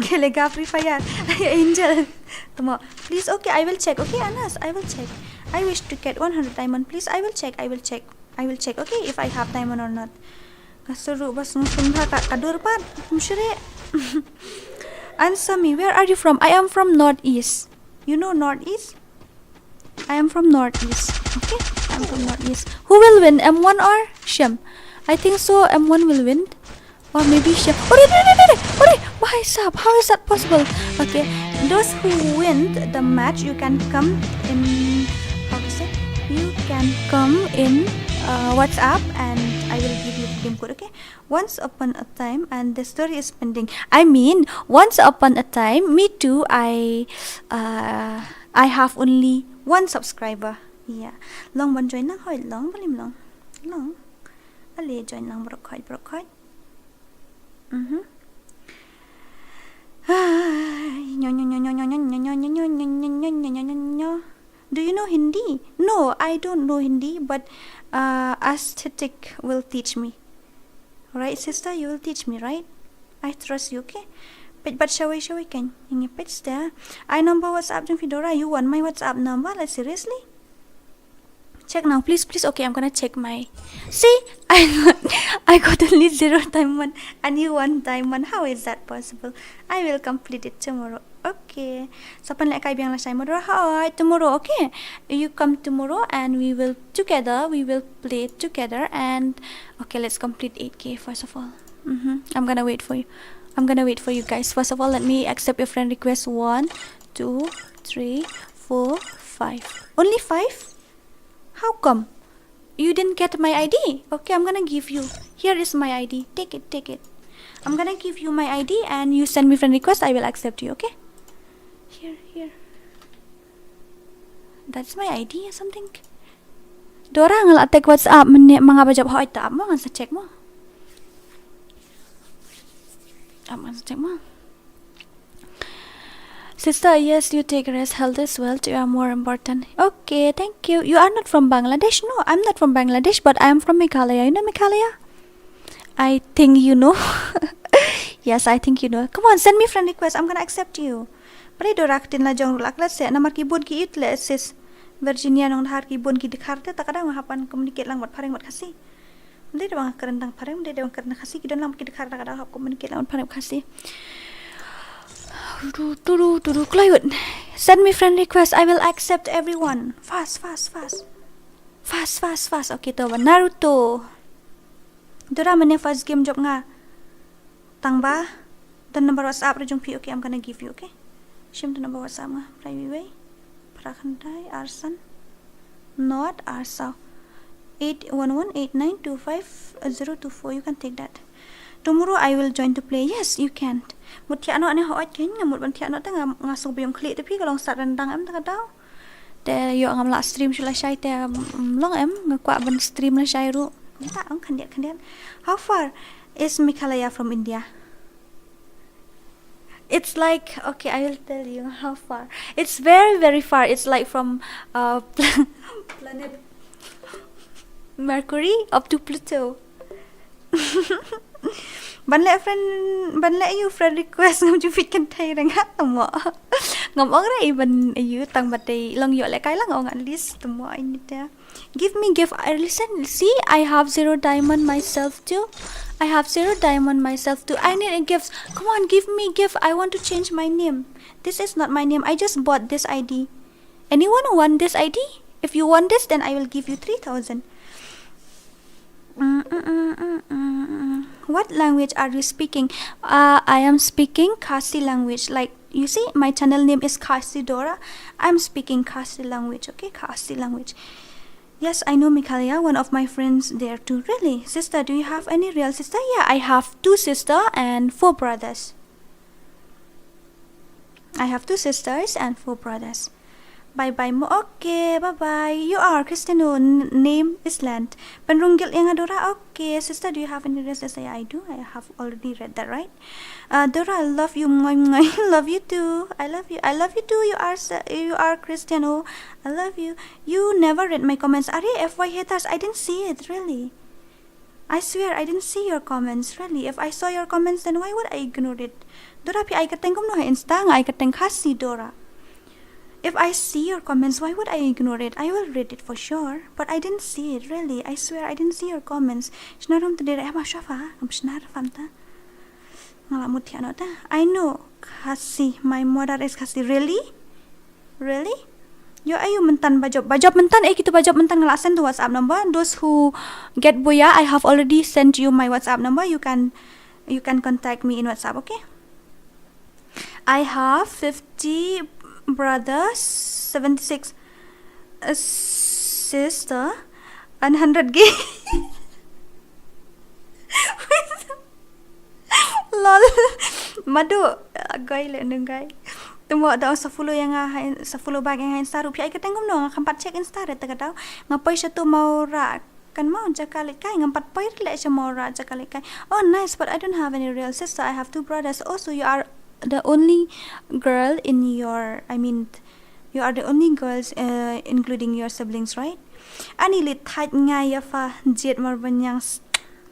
Kelega Free Fire. Angel. Tama. Please, okay, I will check. Okay, Anas, I will check. I wish to get one hundred diamond. Please, I will check. I will check. I will check. Okay, if I have diamond or not. Kasuru bas nusum ha ka kadur pat. Kumshire. Answer me. Where are you from? I am from Northeast. You know Northeast? I am from Northeast. Okay? I'm from Northeast. Who will win? M one or Shem? I think so. M one will win. Or maybe Shem. Ore, ore, ore, ore, ore. Bhai sahab, how is that possible? Okay. Those who win the match, you can come in. How to say? You can come in uh, WhatsApp, and I will give you the game code. Okay. Once upon a time, and the story is pending. I mean, once upon a time, me too, I, uh, I have only one subscriber. Yeah. Long ban join lang hoi, long balim long. Long. Ale join lang brok hoi, brok hoi. Mhm. Ay, nyo, nyo, nyo. Do you know Hindi? No, I don't know Hindi, but uh, aesthetic will teach me. Right, sister, you will teach me, right? I trust you, okay? Page bat shawai shawai kan. Ini page da. I number WhatsApp jong Fedora. You want my WhatsApp number? Like, seriously? Check now, please, please. Okay, I'm gonna check my. See, I got, I got only zero diamond, and you want diamond. How is that possible? I will complete it tomorrow. Okay. Sa pan leh kai biang lashai mo Dora. Hi, tomorrow, okay? You come tomorrow and we will together, we will play together and okay, let's complete eight K first of all. Mm-hmm. I'm gonna wait for you. I'm gonna wait for you guys. First of all, let me accept your friend request. One, two, three, four, five. Only five? How come? You didn't get my I D? Okay, I'm gonna give you. Here is my I D. Take it, take it. I'm gonna give you my I D and you send me friend request, I will accept you, okay? Here, here. That's my I D or something. Dora nga la text WhatsApp mynne ma nga ba jop hoi ta mo ngan sa check mo. Ap ngan sa check mo. Sister, yes, you take rest. Health is wealth. You are more important. Okay, thank you. You are not from Bangladesh? No, I'm not from Bangladesh, but I am from Meghalaya. You know Meghalaya? I think you know. Yes, I think you know. Come on, send me friend request. I'm gonna accept you. Pare Dora ktin la jong rulak la se namar ki bun ki it le sis. Virginia Nongdhar ki bun ki dkhar te ta ka dang hap ban communicate lang bad phareng bad Khasi. Mdei dei bang kren tang phareng, mdei dei bang kren Khasi, ki don lang ki dkhar da ka dau hap communicate lang phareng Khasi. Tudu tudu tudu klayut. Send me friend request, I will accept everyone. Fast, fast, fast. Fast, fast, fast. Okay, to ba Naruto. Dora mynne first game jop nga. Tang ba. Don number WhatsApp re jong phi, okay, I'm gonna give you, okay? Shim don number WhatsApp nga. Prai wei wei. Phra khyndai, arsan. Not arsaw. Eight one one eight nine two five zero two four. You can take that. Tomorrow I will join to play. Yes, you can. Mut thiah noh ne hooid kein, nga mut ban thiah noh te nga, nga sngewbha ïong khlieh te phi ka long start rendang em te ka daw. Te ïoh ngam lah stream shu lashai te, mm, long em nga kwah ban stream lashai ruh. Mynta ong khyndiat khyndiat. How far is Meghalaya from India? It's like, okay, I will tell you how far. It's very, very far. It's like from uh, planet Mercury up to Pluto. Ban leh friend, ban leh you friend request ngam ju fit kan thai reng ha mo. Ngam ong ra even you tang ba dei long ïoh lehkai lang ong at least temo ai ni te. Give me gift. I listen. See, I have zero diamond myself too. I have zero diamond myself too. I need a gift. Come on, give me gift. I want to change my name. This is not my name. I just bought this I D. Anyone want this I D? If you want this, then I will give you three thousand. Mm, mm, mm, mm, mm, mm. What language are you speaking? Uh, I am speaking Khasi language. Like, you see, my channel name is Khasi Dora. I'm speaking Khasi language, okay? Khasi language. Yes, I know Meghalaya. One of my friends there too. Really? Sister, do you have any real sister? Yeah, I have two sister and four brothers. I have two sisters and four brothers. Bye bye mo. Okay, bye bye. You are Christian. Oh, n- name is Land. Penrung gil yang Dora. Okay, sister, do you have any real sister? Yeah, I do. I have already read that, right? Uh, Dora, I love you. Mwah, mwah. Love you too. I love you. I love you too. You are s- you are Christian. Oh, I love you. You never read my comments. Are you F Y haters? I didn't see it really. I swear I didn't see your comments. Really, if I saw your comments, then why would I ignore it? Dora, phi ai kyrteng kumno ha Insta? Nga ai kyrteng Khasi Dora. If I see your comments, why would I ignore it? I will read it for sure. But I didn't see it, really. I swear I didn't see your comments. Shna rum te dere ema shafa, am shna rafam ta. Nga la mut thiah no ta. I know Khasi. My mother is Khasi. Really? Really? Yo ayu mentan bajop. Bajop mentan, eh, kitu bajop mentan nga la send to WhatsApp number. Those who get boya, I have already sent you my WhatsApp number. You can you can contact me in WhatsApp, okay? I have fifty brothers, seventy-six a sister, and hundred gay. Lol. Madu, agai le nunggai. Tumo da sa follow yang nga ha in- sa follow back yang ha Insta ruh phi ai kyrteng kumno nga kam pat check Insta re ta ka dau. Nga poi sha tu Maura kan mau jaka leit kai ngam pat poi le sha Maura jaka leit kai. Oh nice, but I don't have any real sister. I have two brothers. Also, you are the only girl in your, I mean, you are the only girls, uh, including your siblings, right? Ani li thait nga ya fa jet mar banyang.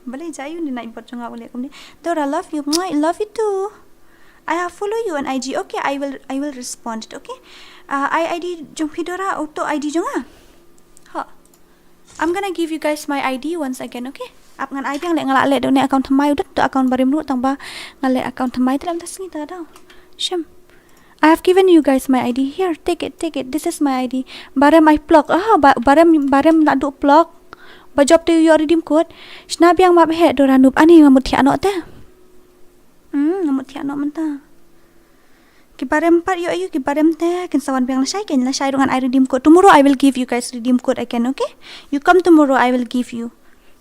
Balei ja yu ni nai bot jong nga u leh kumne. Dora, love you. Mwah, love you too. I have follow you on I G. Okay, I will I will respond it, okay? Uh, I ID jong phi Dora, uto ID jong nga. Ha. I'm gonna give you guys my I D once again, okay? Ap ngan ai biang leh nga la leh da une account thymmai u dei uto account barim ruh tang ba nga leh account thymmai te lem ta sngi ta daw. Shem. I have given you guys my I D. Here, take it, take it. This is my I D. Barem I block. Ah, ba- barem barem la du block. Bajop te ïoh redeem code. Shna biang map heh Dora Noob. Ani nga mut thiah noh te. Hmm, nga mut thiah noh mynta. Ki barem pat ïoh ayu ki barem te kin sa wan biang lashai kin lashai ruh ngan ai redeem code. Tomorrow I will give you guys redeem code again, okay? You come tomorrow, I will give you.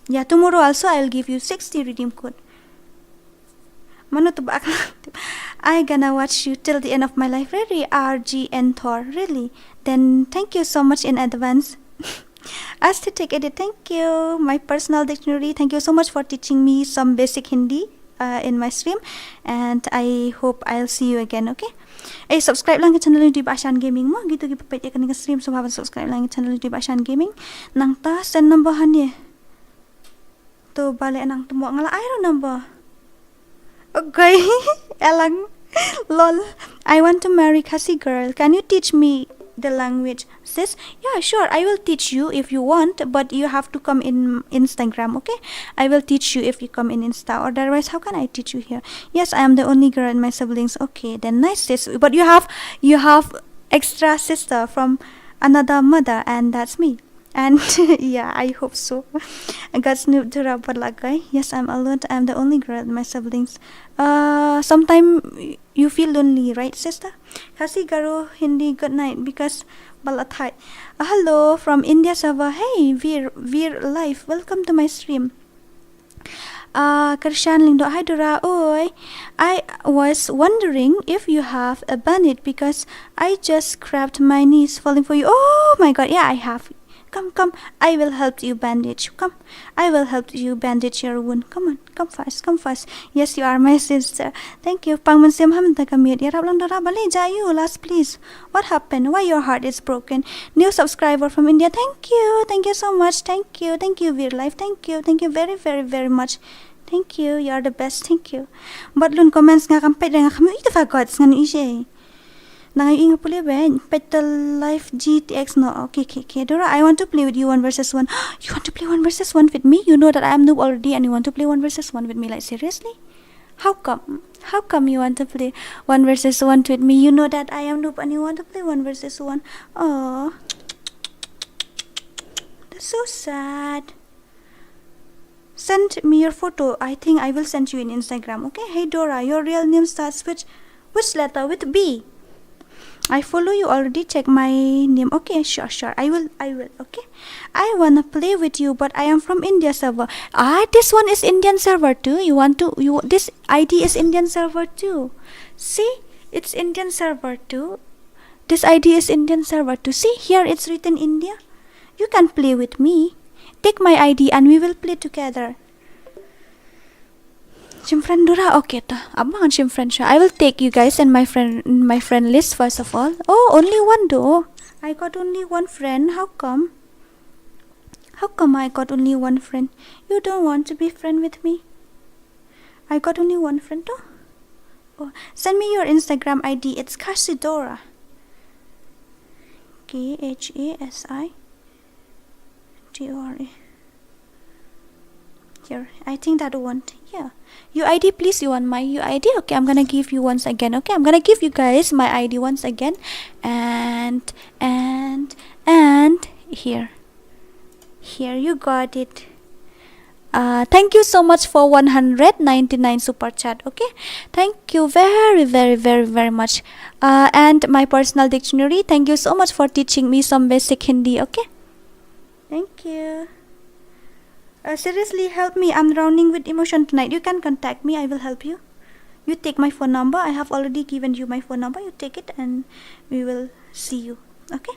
Yeah, tomorrow also I will give you sixty redeem code. Mano tu ba ak- I gonna watch you till the end of my life. Really, R G N Thor, really. Then thank you so much in advance. Aesthetic Edit, thank you. My personal dictionary, thank you so much for teaching me some basic Hindi, uh, in my stream. And I hope I'll see you again, okay? Eh, subscribe lang ka channel YouTube Ashan Gaming mo. Gitu ki pepet ya kani ka stream, so haban subscribe lang ka channel YouTube Ashan Gaming. Nangta send number hane. To bale nang temo nga la ai ruh number. Okay. Elang. Lol. I want to marry Khasi girl. Can you teach me the language? Sis, yeah, sure. I will teach you if you want, but you have to come in Instagram, okay? I will teach you if you come in Insta. Otherwise, how can I teach you here? Yes, I am the only girl in my siblings. Okay, then nice, sis. But you have you have extra sister from another mother, and that's me. And yeah, I hope so. God's new Dora Balagai. Yes, I'm alone. I'm the only girl in my siblings. Uh, sometimes you feel lonely, right, sister? Khasi Garo Hindi, good night, because balathai. Uh, hello from India server. Hey, Veer, Veer Life. Welcome to my stream. Uh, Karshan Lyngdoh, hi Dora. Oi, I was wondering if you have a bandit because I just grabbed my knees falling for you. Oh my god, yeah, I have. Come, come, I will help you bandage. Come, I will help you bandage your wound. Come on, come fast, come fast. Yes, you are my sister. Thank you. Pang Mynsiem, ham ta ka miet. Ïarap lang Dora, balei ja ïu, last please. What happened? Why your heart is broken? New subscriber from India. Thank you. Thank you so much. Thank you. Thank you, Veer Life. Thank you. Thank you very, very, very much. Thank you. You are the best. Thank you. But lun comments nga kam peit nga kam ïohi te fa God ngan ïohi. Nang ing pule ben, Petal Life G T X no. Okay, okay, okay. Dora, I want to play with you one versus one. You want to play one versus one with me? You know that I am noob already and you want to play one versus one with me? Like, seriously? How come? How come you want to play one versus one with me? You know that I am noob and you want to play one versus one. Oh, that's so sad. Send me your photo. I think I will send you in Instagram. Okay. Hey Dora, your real name starts with which letter? With B. I follow you already. Check my name. Okay, sure, sure. I will, I will. Okay. I wanna play with you, but I am from India server. Ah, this one is Indian server too. You want to? You, this I D is Indian server too. See, it's Indian server too. This I D is Indian server too. See, here it's written India. You can play with me. Take my I D and we will play together. Shim friend Dora, okay ta. Abang shim friend sha. I will take you guys in my friend, in my friend list first of all. Oh, only one though. I got only one friend. How come? How come I got only one friend? You don't want to be friend with me? I got only one friend though. Oh, send me your Instagram I D. It's Khasidora. K H A S I D O R A. Here, I think that one. Yeah. U I D, please, you want my U I D? Okay, I'm gonna give you once again. Okay, I'm gonna give you guys my I D once again. And, and, and here. Here, you got it. Uh, thank you so much for one hundred ninety-nine super chat. Okay, thank you very, very, very, very much. Uh, and my personal dictionary, thank you so much for teaching me some basic Hindi. Okay, thank you. Uh, seriously, help me. I'm drowning with emotion tonight. You can contact me. I will help you. You take my phone number. I have already given you my phone number. You take it and we will see you. Okay?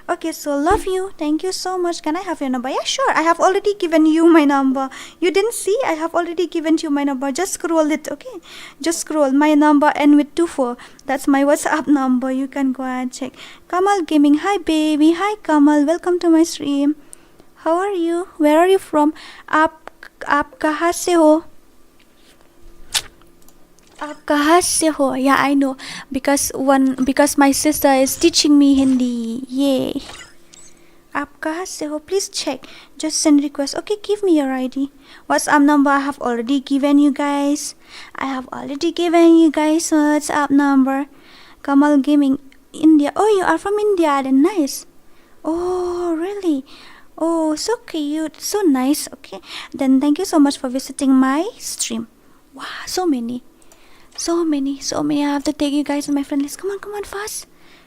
Okay, so love you. Thank you so much. Can I have your number? Yeah, sure. I have already given you my number. You didn't see? I have already given you my number. Just scroll it, okay? Just scroll. My number end with two four. That's my WhatsApp number. You can go and check. Kamal Gaming. Hi, baby. Hi, Kamal. Welcome to my stream. How are you? Where are you from? आप आप कहाँ से हो? आप कहाँ से हो? Yeah, I know. Because one, because my sister is teaching me Hindi. Yay. आप कहाँ से हो? Please check. Just send request. Okay, give me your I D. WhatsApp number I have already given you guys. I have already given you guys WhatsApp number. Kamal Gaming, India. Oh, you are from India. Then nice. Oh, really? Oh, so cute. So nice. Okay. Then thank you so much for visiting my stream. Wow, so many. So many, so many. I have to take you guys on my friend list. Come on, come on, fast.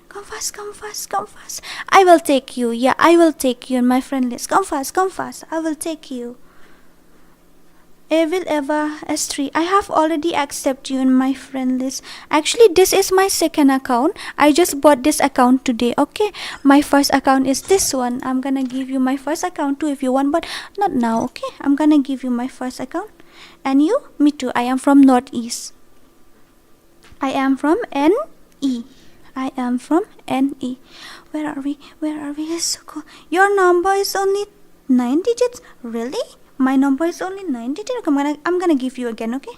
Come fast, come fast, come fast. I will take you. Yeah, I will take you on my friend list. Come fast, come fast. I will take you. Evil Eva S three. I have already accepted you in my friend list. Actually, this is my second account. I just bought this account today. Okay, my first account is this one. I'm gonna give you my first account too if you want, but not now. Okay, I'm gonna give you my first account. And you? Me too. I am from Northeast. I am from N E. I am from N E. Where are we? Where are we? It's so cool. Your number is only nine digits? Really? My number is only nine digits? Okay, I'm gonna, I'm gonna give you again, okay?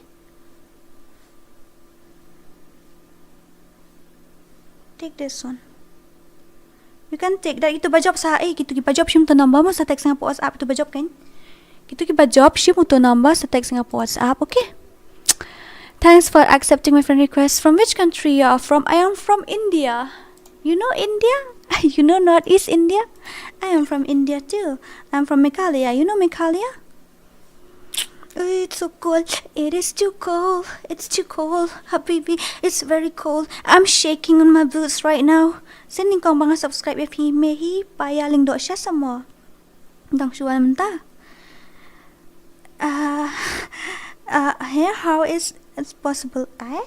Take this one. You can take that. Itu ba job sa, eh, kitu ki ba job shim to number mo sa text nga po WhatsApp itu ba job kan? Kitu ki ba job shim to number sa text nga po WhatsApp, okay? Thanks for accepting my friend request. From which country you are from? I am from India. You know India? You know Northeast India? I am from India too. I'm from Meghalaya. You know Meghalaya? It's so cold. It is too cold. It's too cold. Habibi, it's very cold. I'm shaking in my boots right now. Sending kong banga subscribe if he may he paya ling do sha samo. Dang shuwa mynta. Uh, uh, here, how is it possible? I,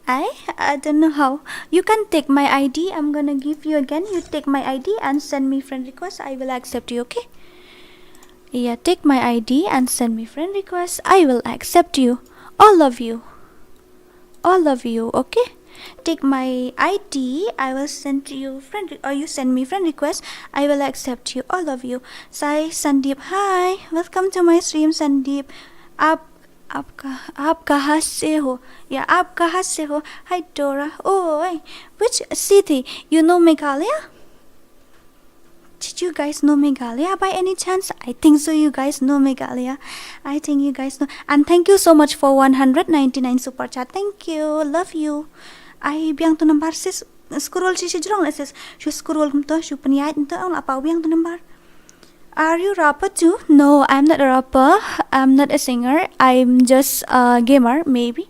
I, I don't know how. You can take my I D. I'm gonna give you again. You take my I D and send me friend request. I will accept you, okay? Yeah, take my I D and send me friend request. I will accept you. All of you. All of you, okay? Take my I D, I will send to you friend re- or you send me friend request, I will accept you, all of you. Sai Sandeep, hi, welcome to my stream, Sandeep. आप आपका आपका हास्य हो या आपका हास्य हो. Hi Dora. Oh, hey. Which city? You know Meghalaya? Did you guys know Meghalaya by any chance? I think so, you guys know Meghalaya. I think you guys know. And thank you so much for one hundred ninety-nine super chat. Thank you. Love you. Ai biang tu number sis. Scroll shi shi jrong le sis. Shu scroll kumto, shu pynïaid kumto, ang la paw biang tu number. Are you rapper too? No, I'm not a rapper. I'm not a singer. I'm just a gamer, maybe.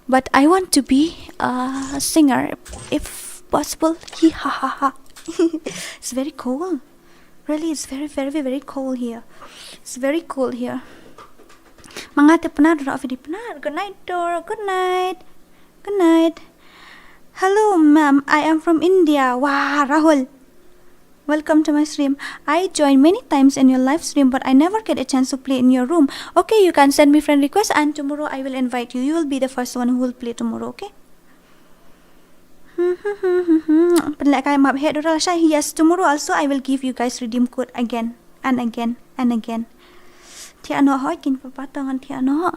But I want to be a singer if possible. Hi ha ha ha. It's very cool. Really, it's very, very, very cool here. It's very cool here. Mangate penar dora video penar. Good night, Dora. Good night. Good night. Hello, ma'am. I am from India. Wah, Rahul. Welcome to my stream. I join many times in your live stream, but I never get a chance to play in your room. Okay, you can send me friend request, and tomorrow I will invite you. You will be the first one who will play tomorrow, okay? Pynleh kai map head ora shai. Yes, tomorrow also I will give you guys redeem code again and again and again. Thiah noh hoi kin papa tong an thiah noh.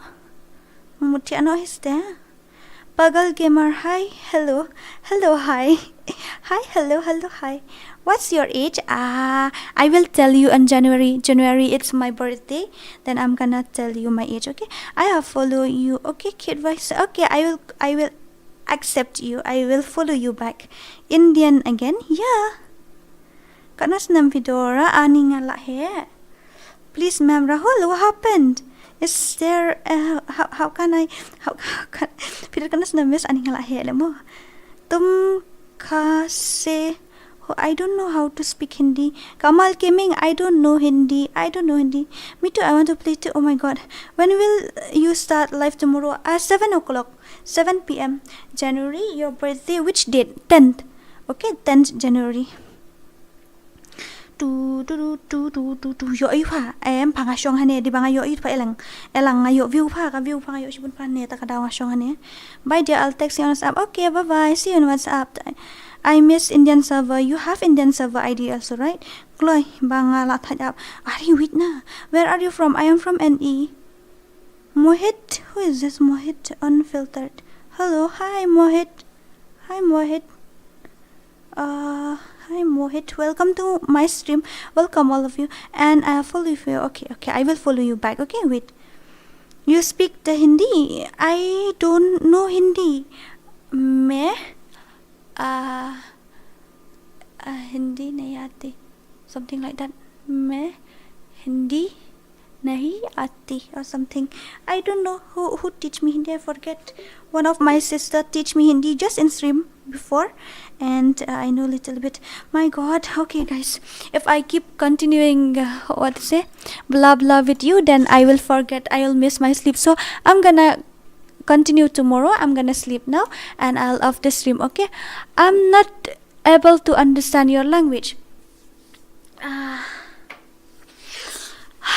Mut thiah noh histe. Pagal Gamer, hi, hello, hello, hi. Hi, hello, hello, hi. What's your age? Ah, I will tell you on January. January, it's my birthday. Then I'm gonna tell you my age, okay? I have follow you. Okay, cute voice. Okay, I will, I will accept you. I will follow you back. Indian again? Yeah. Katno snem phi Dora? Ani nga la heh. Please, ma'am, Rahul, what happened? Is there, uh, how, how can I, how, how can, phi Dora katno snem miss ani nga la heh le mo. Tum kha se, oh, I don't know how to speak Hindi. Kamal Gaming, I don't know Hindi. I don't know Hindi. Me too, I want to play too. Oh my God. When will you start live tomorrow? Uh, seven o'clock, seven p m. January, your birthday, which date? Tenth. Okay, tenth January. Tu, tu, tu, tu, tu, tu, tu. Ïoh ïa pha. Em, pha nga shong hangne, dei ba nga ïoh ïa pha elang. Elang nga ïoh view pha, ka view pha nga ïoh shibun pha hangne, ta ka daw nga shong hangne. Bye dear, I'll text you on WhatsApp. Okay, bye bye. See you on WhatsApp. I, I miss Indian server. You have Indian server I D also, right? Kloi, ba nga la thaj ap. Are you with na? Where are you from? I am from N E. Mohit, who is this Mohit? Unfiltered. Hello, hi Mohit. Hi Mohit. Uh, hi Mohit. Welcome to my stream. Welcome all of you. And I follow you. Okay, okay. I will follow you back. Okay, wait. You speak the Hindi? I don't know Hindi. मैं uh, uh, हिंदी नहीं आती. Something like that. मैं हिंदी नहीं आती or something. I don't know who, who teach me Hindi. I forget. One of my sister teach me Hindi just in stream before, and uh, I know little bit. My God. Okay, guys, if I keep continuing, uh, what to say, blah blah with you, then I will forget. I will miss my sleep. So I'm gonna continue tomorrow. I'm gonna sleep now, and I'll off the stream. Okay. I'm not able to understand your language. Ah.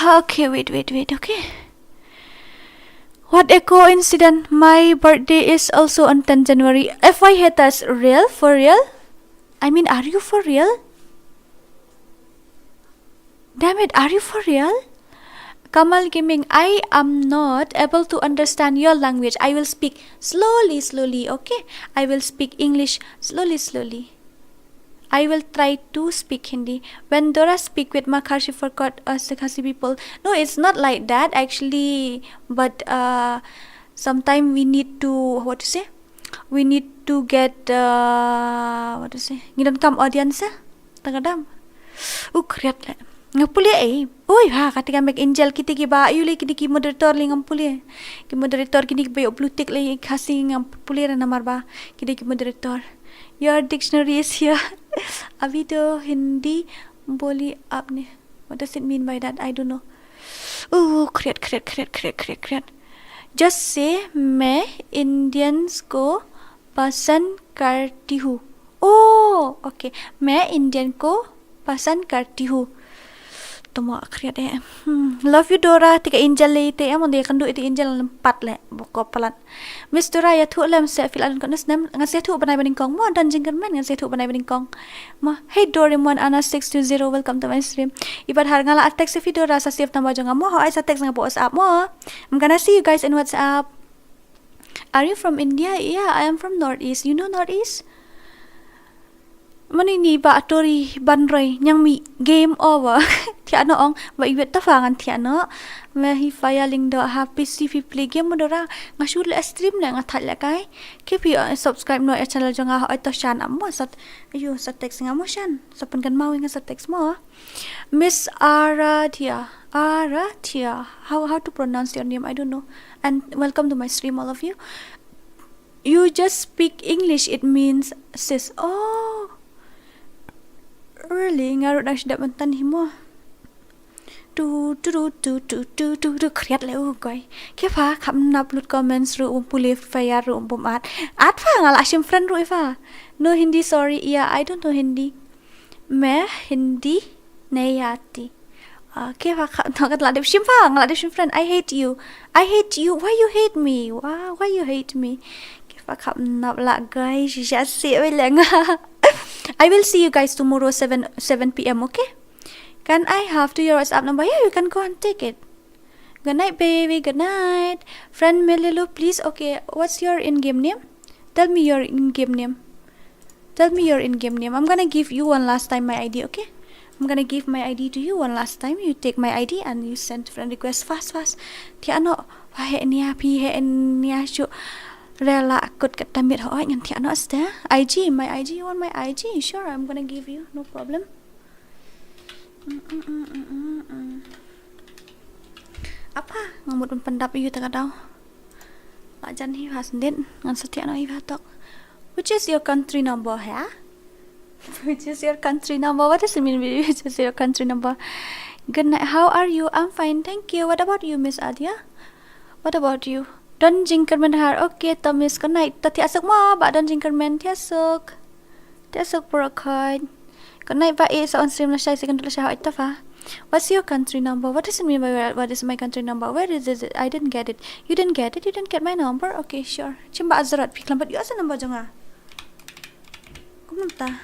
Okay, wait, wait, wait, okay. What a coincidence. My birthday is also on tenth January. F Y haters, real? For real? I mean, are you for real? Damn it, are you for real? Kamal Gaming, I am not able to understand your language. I will speak slowly, slowly, okay? I will speak English slowly, slowly. I will try to speak Hindi. When Dora speak with Makharshi forgot us the Khasi people. No, it's not like that actually. But uh, sometimes we need to, what to say? We need to get uh, what to say? Ngi donkam audience eh? Tang ka dam. U kriat le. Nga pule eh. Oi ha kata ka mek angel kita ki ba ayu le kita ki moderator le ngam pule. Ki moderator kini ki ba ïoh blue tick le Khasi ngam pule ra namar ba kita ki moderator. Your dictionary is here. अभी तो हिंदी बोली आपने. What does it mean by that? I don't know. Oh, kriat, kriat, kriat, kriat, kriat, kriat. Just say मैं इंडियंस को पसंद करती हूँ. Oh, okay. मैं इंडियन को पसंद करती हूँ. Mo khriat eh. Hmm. Love you Dora, te ka Angel le te em, de kan du te Angel lem pat le boko palat. Miss Dora, ïathuh lem se fil adon kon snem, ngan sa ïathuh bnai ba nyngkong mo, don jingkyrmen, ngan sa ïathuh bnai ba nyngkong. Mo, hey Doraemon Anna six two zero, welcome to my stream. Ibat har nga la text ïa phi Dora, sa save number jong nga mo, hooid sa text nga ba WhatsApp mo. I'm gonna see you guys in WhatsApp. Are you from India? Yeah, I am from Northeast. You know Northeast? Mani ni ba atori ban roi nyang mi game over. Thiah no ong ba i wet ta fa ngan thiah no. Me hi fa ïa ling do ha P C phi play game mo Dora. Nga shu le stream ne nga thad le kai. Ke phi, uh, subscribe no ïa channel jong nga, hooid to shan am mo sat. Ayu sa text nga mo shan. Sa pynkan mawi nga sa text mo. Miss Aradia. Aradia. How, how to pronounce your name? I don't know. And welcome to my stream, all of you. You just speak English, it means sis. Oh. Really? Nga ruh dang shu dep mynta hi mo. Tu tu tu tu tu tu tu tu khriat le u goi. Ke pha kham nap lut comments ruh um pule fire ruh um bum at. At pha nga la shim friend ruh i pha. No Hindi, sorry. Yeah, I don't know Hindi. मैं हिंदी नहीं आती. Ah, ke pha kham, no, kat la dep shim pha, nga la dep shim friend. I hate you. I hate you. Why you hate me? Why, why you hate me? Ke pha kham nap la guys. Shisha se oi le nga. I will see you guys tomorrow seven, seven P M, okay? Can I have to your WhatsApp number? Yeah, you can go and take it. Good night, baby. Good night. Friend Melilo, please. Okay, what's your in-game name? Tell me your in-game name. Tell me your in-game name. I'm gonna give you one last time my I D, okay? I'm gonna give my I D to you one last time. You take my I D and you send friend request fast, fast. Thiah no, wa he nia phi he nia shu. Rela kut kat tamit ho ngan thiah no asta. I G, my I G, you want my I G? Sure, I'm gonna give you. No problem. Apa? Nga mut ban pyndap ïa u ta ka daw. La jan hi ha sendit ngan sa thiah noh ïa u ha tok. Which is your country number, ha? Which is your country number? What does it mean by which is your country number? Good night. How are you? I'm fine, thank you. What about you, Miss Adia? What about you? Don jingkyrmen har. Okay, to Miss, good night. To thiah suk mo, ba don jingkyrmen, thiah suk. Thiah suk pura khot. Good night ba e sa on stream na shai second la shai ta fa. What's your country number? What does it mean by where, what is my country number? Where is it? I didn't get it. You didn't get it? You didn't get my number? Okay, sure. Chim ba azrat phi klam pat ïoh sa number jong nga. Kumno ta?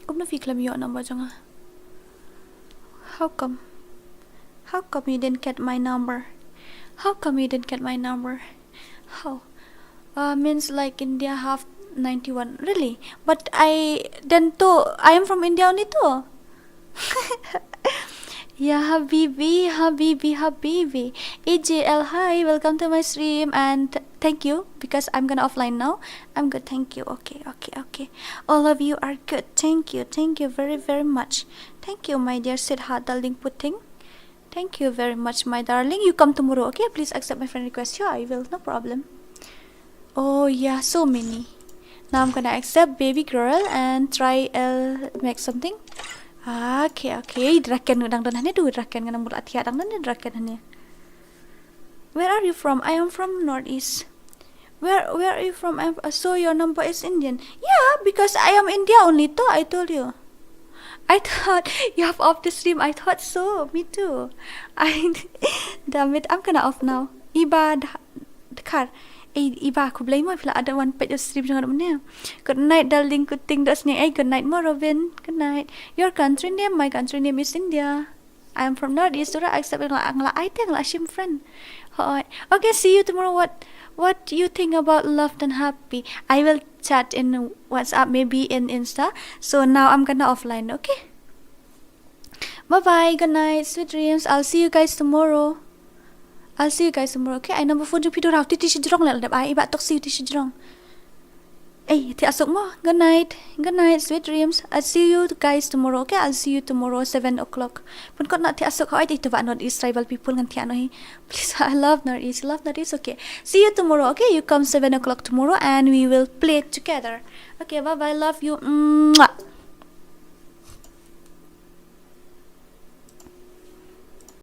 Kumno phi klam ïoh number jong nga? How come? How come you didn't get my number? How come you didn't get my number? How? Uh, means like India have ninety-one. Really? But I, then too, I am from India only too. Ya habibi, habibi, habibi. A J L, hi, welcome to my stream and th- thank you because I'm gonna offline now. I'm good, thank you. Okay, okay, okay. All of you are good. Thank you, thank you very, very much. Thank you, my dear sweetheart, darling Puting. Thank you very much, my darling. You come tomorrow, okay? Please accept my friend request. Sure, I will. No problem. Oh, yeah, so many. Now I'm gonna accept baby girl and try L make something. Okay, okay. Draken dang don hane tu, draken ngana mula tia dang don draken hane. Where are you from? I am from Northeast. Where, where are you from? I'm, uh, so your number is Indian. Yeah, because I am India only too, I told you. I thought you have off the stream. I thought so. Me too. I damn it. I'm gonna off now. Iba Dkhar. Eh, Iba khublei mo phi la ada wan peit stream jong nga mynne. Good night darling, good thing dos ni. Eh, good night mo Robin. Good night. Your country name, my country name is India. I'm from Northeast, ura accept nga la, nga la ai te nga la shim friend. Hoi. Okay, see you tomorrow. What, what do you think about love and happy? I will chat in WhatsApp, maybe in Insta. So now I'm gonna offline, okay? Bye bye, good night, sweet dreams. I'll see you guys tomorrow. I'll see you guys tomorrow, okay? Ai number phone jong phi tu rau ti ti shi jrong le dep ai ba tok si ti shi jrong. Eh, ti asok mo. Good night. Good night, sweet dreams. I'll see you guys tomorrow, okay? I'll see you tomorrow seven o'clock. Pun kot na ti asok hoi ti tu ba Northeast tribal people ngan ti ano hi. Please, I love Northeast. Love Northeast, okay. See you tomorrow, okay? You come seven o'clock tomorrow and we will play together. Okay, bye bye. Love you. Mwah.